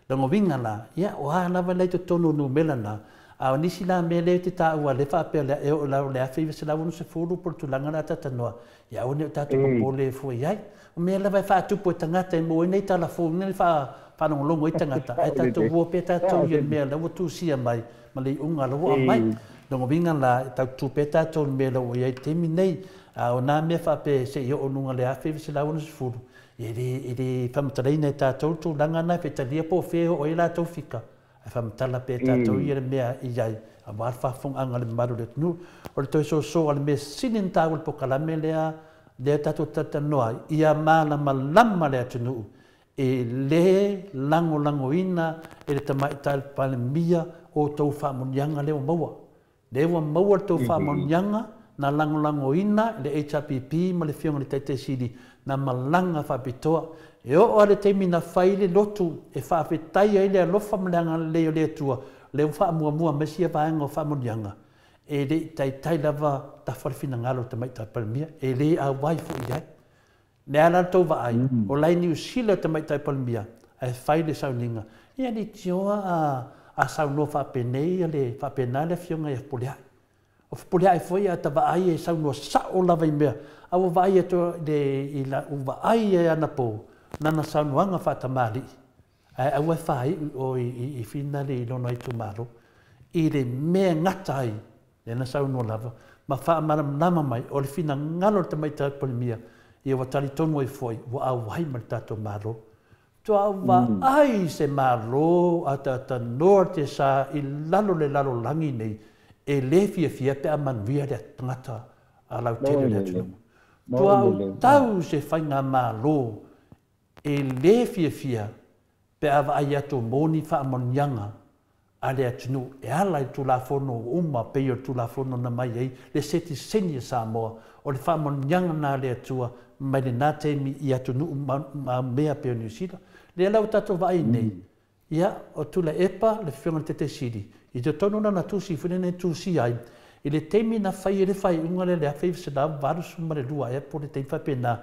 Lona uiga la, ia o a lava la i totonu o numera na, a o nisi la mea lea e te taua lea faapea e oo i lalo o le 1960 po o le tulaga lea a talanoa, ia aua ne i o tatou popole fua i ai. O mea lava e faatupu e tagata e maua ai nai tala fou ina ia faalogologo ai tagata, ae tatou ua pea tatou i le mea la ua tusia mai ma le iuga la ua aumai. Lona uiga la, e tau tutu pea tatou i le mea la ua i ai i le taimi nei. A o nā mea faapea se i oo i luga o le 1960, e le e le faamatalaina e tatou le tulaga lena e faitalia po o fea e oo ai latou fika, ae faamatala pea e tatou ia le mea i ai aua le faafofogaaga a le mamalu o le atunuu. O le toe soso a le mea sili ona taua i le polokalame lea lea tatou te talatalanoa ai, ia malamalama le atunuu e lē lagolagoina e le Tamaitai Palemia outou faamanuiaga lea ua maua. Lea ua maua le tou faamanuiaga na lagolagoina e le HRPP ma le Afioga i le Taitai Sili na malaga faapitoa. E oo lava i le taimi na fai le lotu e faafetai ai le alofa ma le agalelei o le Atua, lea ua faamuamua mai sia vaega o faamanuiaga. E le taitai lava tafa le finagalo o le Tamaitai Palemia, e le auai foi i ai. Le a la le tou vaai, o la e Niu Sila le Tamaitai Palemia ae fai le sauniga. Ia leitioa a saunoa faapenei le faapena le afioga ia Fepuleai. O Fepuleai foi a ta vaai e saunoa sao lava i mea, a ua vaai atu i lau vaai i anapo, lana saunoaga faatamalii, ae aua e faaiu i o i finale i lona itumalo. I le mea e gata ai, lea na saunoa lava, ma faamalamalama mai o le finagalo o le Tamaitai Palemia, ia ua talitonu ai foi ua auai ma le tatou Malo. Toa vaai se Malo ataatanoa te sa i lalo le lalolagi nei, e le fiafia pe a manuia le tagata a lautele o le atunuu. Toa tau se faiga malo e le fiafia pe a vaai atu moni faamanuiaga a le atunuu e ala i Tulafono uma pei o le Tulafono na mai ai le setiseni a Samoa, o le faamanuiaga na le Atua mai lena taimi i atunuu maumea pei o Niu Sila. Lea la ua tatou vaai nei, ia, o Tuilaepa le afioga i le Taitaisili, i totonu o lana tusi foi lenei tusia ai, i le taimi na fai ai le faaiuga lea i le 1982 ea po o le taimi faapena,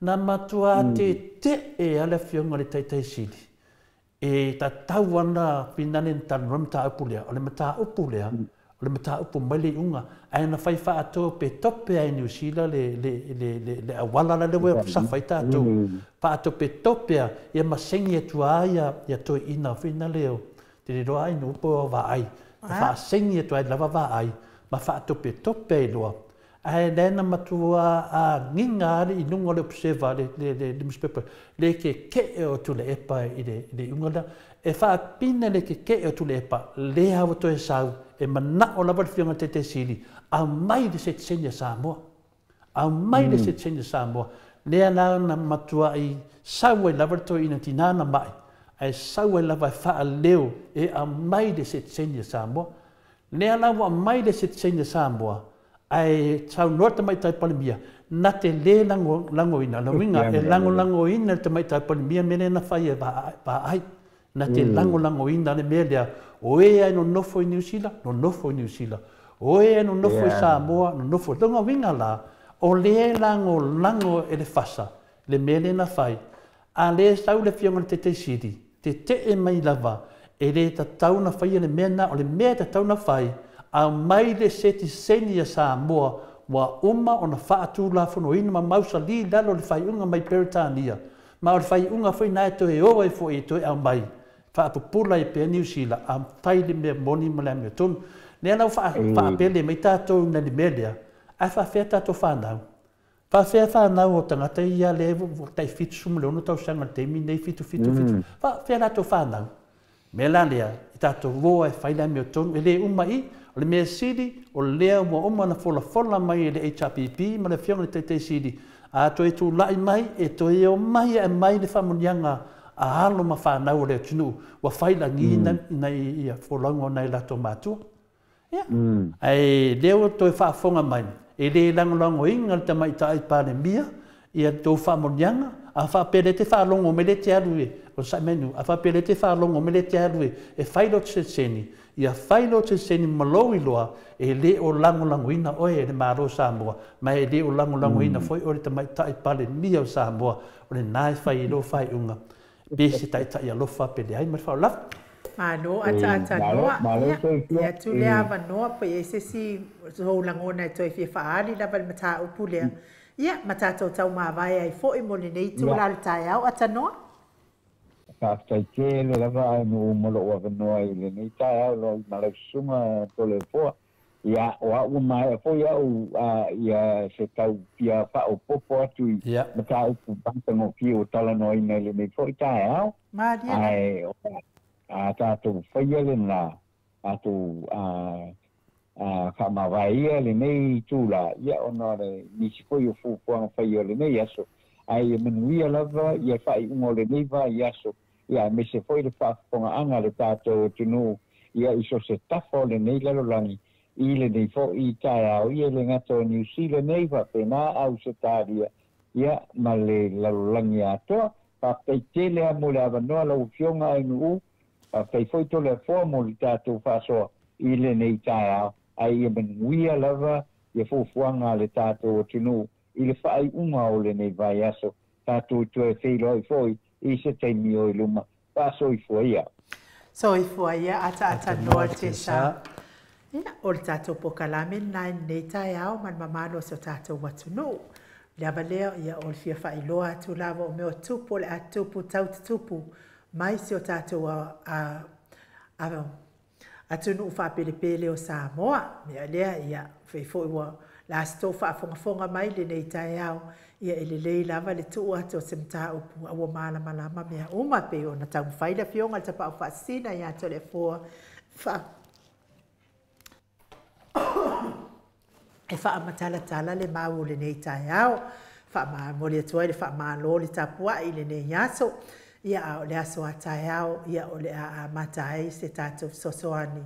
na matua tetee lava le afioga i le Taitaisili e tatau ana finale na talanoa le mataupu lea, o le mataupu lea, o le mataupu mai le iuga, ae na fai faatopetope ai Niu Sila le auala la lea ua safa ai tatou, faatopetope ia masegi atu lava ia toeaiina finale o te le iloa ai nuu po o vaai, faasegi atu ai lava vaai ma faatopetope ai loa. Ae lea na matua agiga lava i luga o le Observer, le newspaper, le keke'e o Tuilaepa i le iuga lea. E faapine le keke'e o Tuilaepa, lea ua toe sau, e manao lava le afioga i le Taitaisili, aumai le setiseni a Samoa. Aumai le setiseni a Samoa. Lea la na matuai sau ai lava le toeaina tina na mai, ae sau ai lava e faaleo e aumai le setiseni a Samoa. Lea la ua aumai le setiseni a Samoa, ae saunoa le Tamaitai Palemia, na te le lagoina, le uiga e lagolagoina le Tamaitai Palemia mea lea na fai e vaai. Na te lagolagoina le mea lea, o e ai nonofo i Niu Sila, nonofo i Niu Sila. O e ai nonofo i Samoa, nonofo. Lona uiga la, o lea e lagolago e le FASA le mea lea na fai. A le sau le afioga i le Taitaisili, tetee mai lava, e le tatau na faia le mea na, o le mea e tatau na fai, aumai le setiseni a Samoa ua uma ona faatulafonoina ma mausali lalo o le faaiuga mai Peretania. Ma o le faaiuga foi na e toe o ai foi e toe aumai, faapupula ai pea Niu Sila, a fai le mea moni ma le amiotonu. Lea la ua faapele mai tatou i le mea lea, ae faafefea tatou fanau. Faafefea fanau o tagata ia lea ua tai 76 tausaga i le taimi nei, 7, 7, 7. Faafefea latou fanau. Mea la lea, i tatou o e fai le amiotonu, e le uma i, o le mea sili, o lea ua uma na folafola mai e le HRPP ma le afioga i le Taitaisili, a toe tulai mai, e toe o mai e aumai le faamanuiaga a alo ma fanau o le atunuu, ua failagi na ia folauga o nai latou matua. Ia, ae lea ua toe faafofoga mai, e le lagolagoina le Tamaitai Palemia ia tou faamanuiaga, a faapea le te faalogo mai le te alu e, o sa'i mai nu, a faapea le te faalogo mai le te alu e fai lo setiseni, ia fai lo setiseni ma lou iloa, e le o lagolagoina oe e le Malo o Samoa, ma e le o lagolagoina foi o le Tamaitai Palemia o Samoa, o lena e fai i lou faaiuga, pe se taitai alofa pe leai ma le faaaloalo. Malo ataatanoa, ia tu lea avanoa po i ai se isi ou lagona e toe fia faaali lava i le mataupu lea. Ia, ma tatou taumavae ai foi mo lenei itula o le taeao atanoa. Faafetai tele lava ae nuu ma lou avanoa i lenei taeao lau ma lau susuga Toleafoa. Ia, o au ua maea foi au ia se tau fia faaopoopo atu i mataupu matagofie ua talanoaina i lenei foi taeao. Malie. Ae a tatou faia lena, tatou faamavae ia lenei itula, ia ona o le nisi foi o fuafuaga fai o lenei aso. Ae ia manuia lava ia faaiuga o lenei vaiaso, ia aemaise foi le faafofogaaga a le tatou atunuu ia i so se tafa o lenei lalolagi i lenei foi taeao, ia e le gata o Niu Sila nei faapena Ausetalia ia ma le lalolagi atoa. Faafetai tele lava mo le avanoa lau afioga ae nuu, faafetai foi Toleafoa mo le tatou faasoa i lenei taeao. Ae ia manuia lava ia fuafuaga a le tatou atunuu i le faaiuga o lenei vaiaso. Tatou toe feiloai foi i se taimi o i luma. Faasoifua ia. Soifua ia ataatanoa Tesa. Ia, o le tatou pokalame lena i lenei taeao ma le mamalu o si o tatou atunuu. Le ava lea, ia, o le fia faailoa atu lava o mea o tupu o le a tupu tau tutupu mai si o tatou atunuu faapelepele o Samoa. Mea lea, ia, fei foi ua la se tou faafogafoga mai lenei taeao, ia e lelei lava le tuu atu o se mataupu a ua malamalama mea uma pei ona taumafai le Afioga i le Tapaau Faasisina ia Toleafoa e faamatalatala le mau o lenei taeao. Faamomoli atu ai le faamalo le tapuai i lenei aso. Ia, a o le aso a taeao, ia, o le a amata ai se tatou fesoasoani,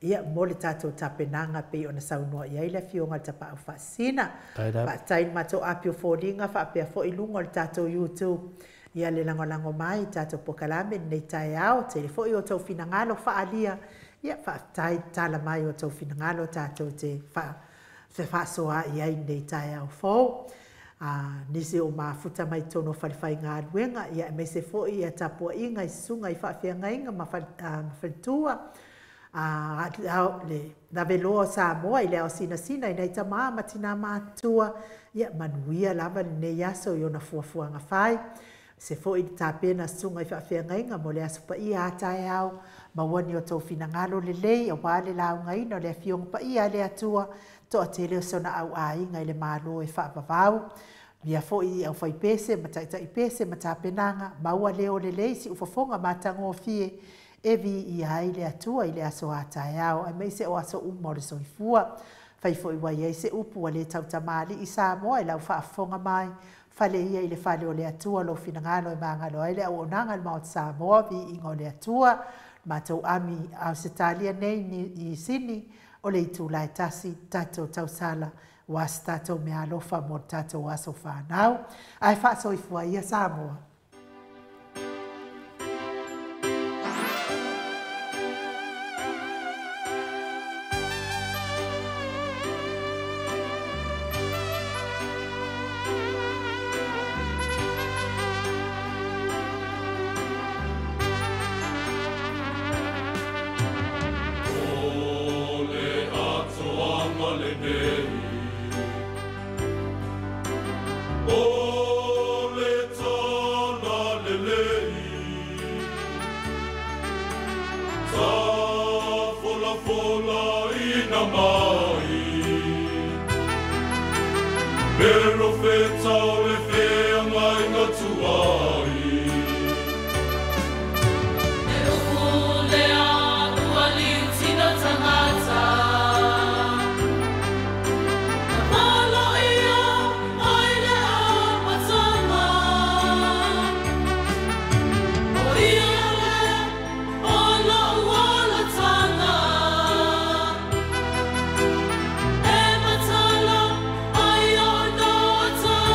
ia, mo le tatou tapenaga pei ona saunoa i ai le Afioga i le Tapaau Faasisina. Faafetai i le matou api o foliga faapea foi i luga o le tatou YouTube, ia le lagolago mai i tatou pokalame i lenei taeao. Tele foi o tou finagalo faaalia, ia, faafetai tala mai o tou finagalo tatou te fefaasoa i ai i lenei taeao fou. Nisi o mafuta mai totonu o falefaigaluega, ia, aemaise foi ia tapuaiga i susuga i faafeagaiga ma faletua, le laveloa o Samoa i le ao sinasina i nai tamā ma tinā matutua, ia manuia lava lenei aso i ona fuafuaga fai. Se foi le tapena susuga i faafeagaiga mo le aso paia a taeao, maua ni o tou finagalo lelei auā le laugaina o le Afioga Paia a le Atua, toatele o sona auaiga i le Malo e faavavau. Ia foi i aufaipese ma taitaipese ma tapenaga, maua leo lelei siufofoga matagofie e viia ai le Atua i le aso a taeao, aemaise o aso uma o le soifua. Fai foi ua i ai se upu ua le tautamalii Samoa i lau faafofoga mai, fale ia i le fale o le Atua lou finagalo e magalo ai le auaunaga i le Maota Samoa, viiga o le Atua. Matou ami Ausetalia nei i Sini, o le itula e 1, tatou tausala, ua se tatou meaalofa mo le tatou aso fanau. Ae faasoifua ia Samoa. O le atoaga lenei, o le talalelei, tafolafolaina mai, perofeta o le feagaiga tuai. E upu lea ua liutina tagata, na poloia mai le amataga. O ia le o lou olataga, e matala ai o noataga.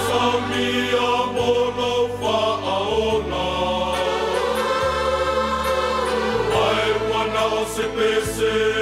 Saumia mo lau faaola. Ai ua na o se pese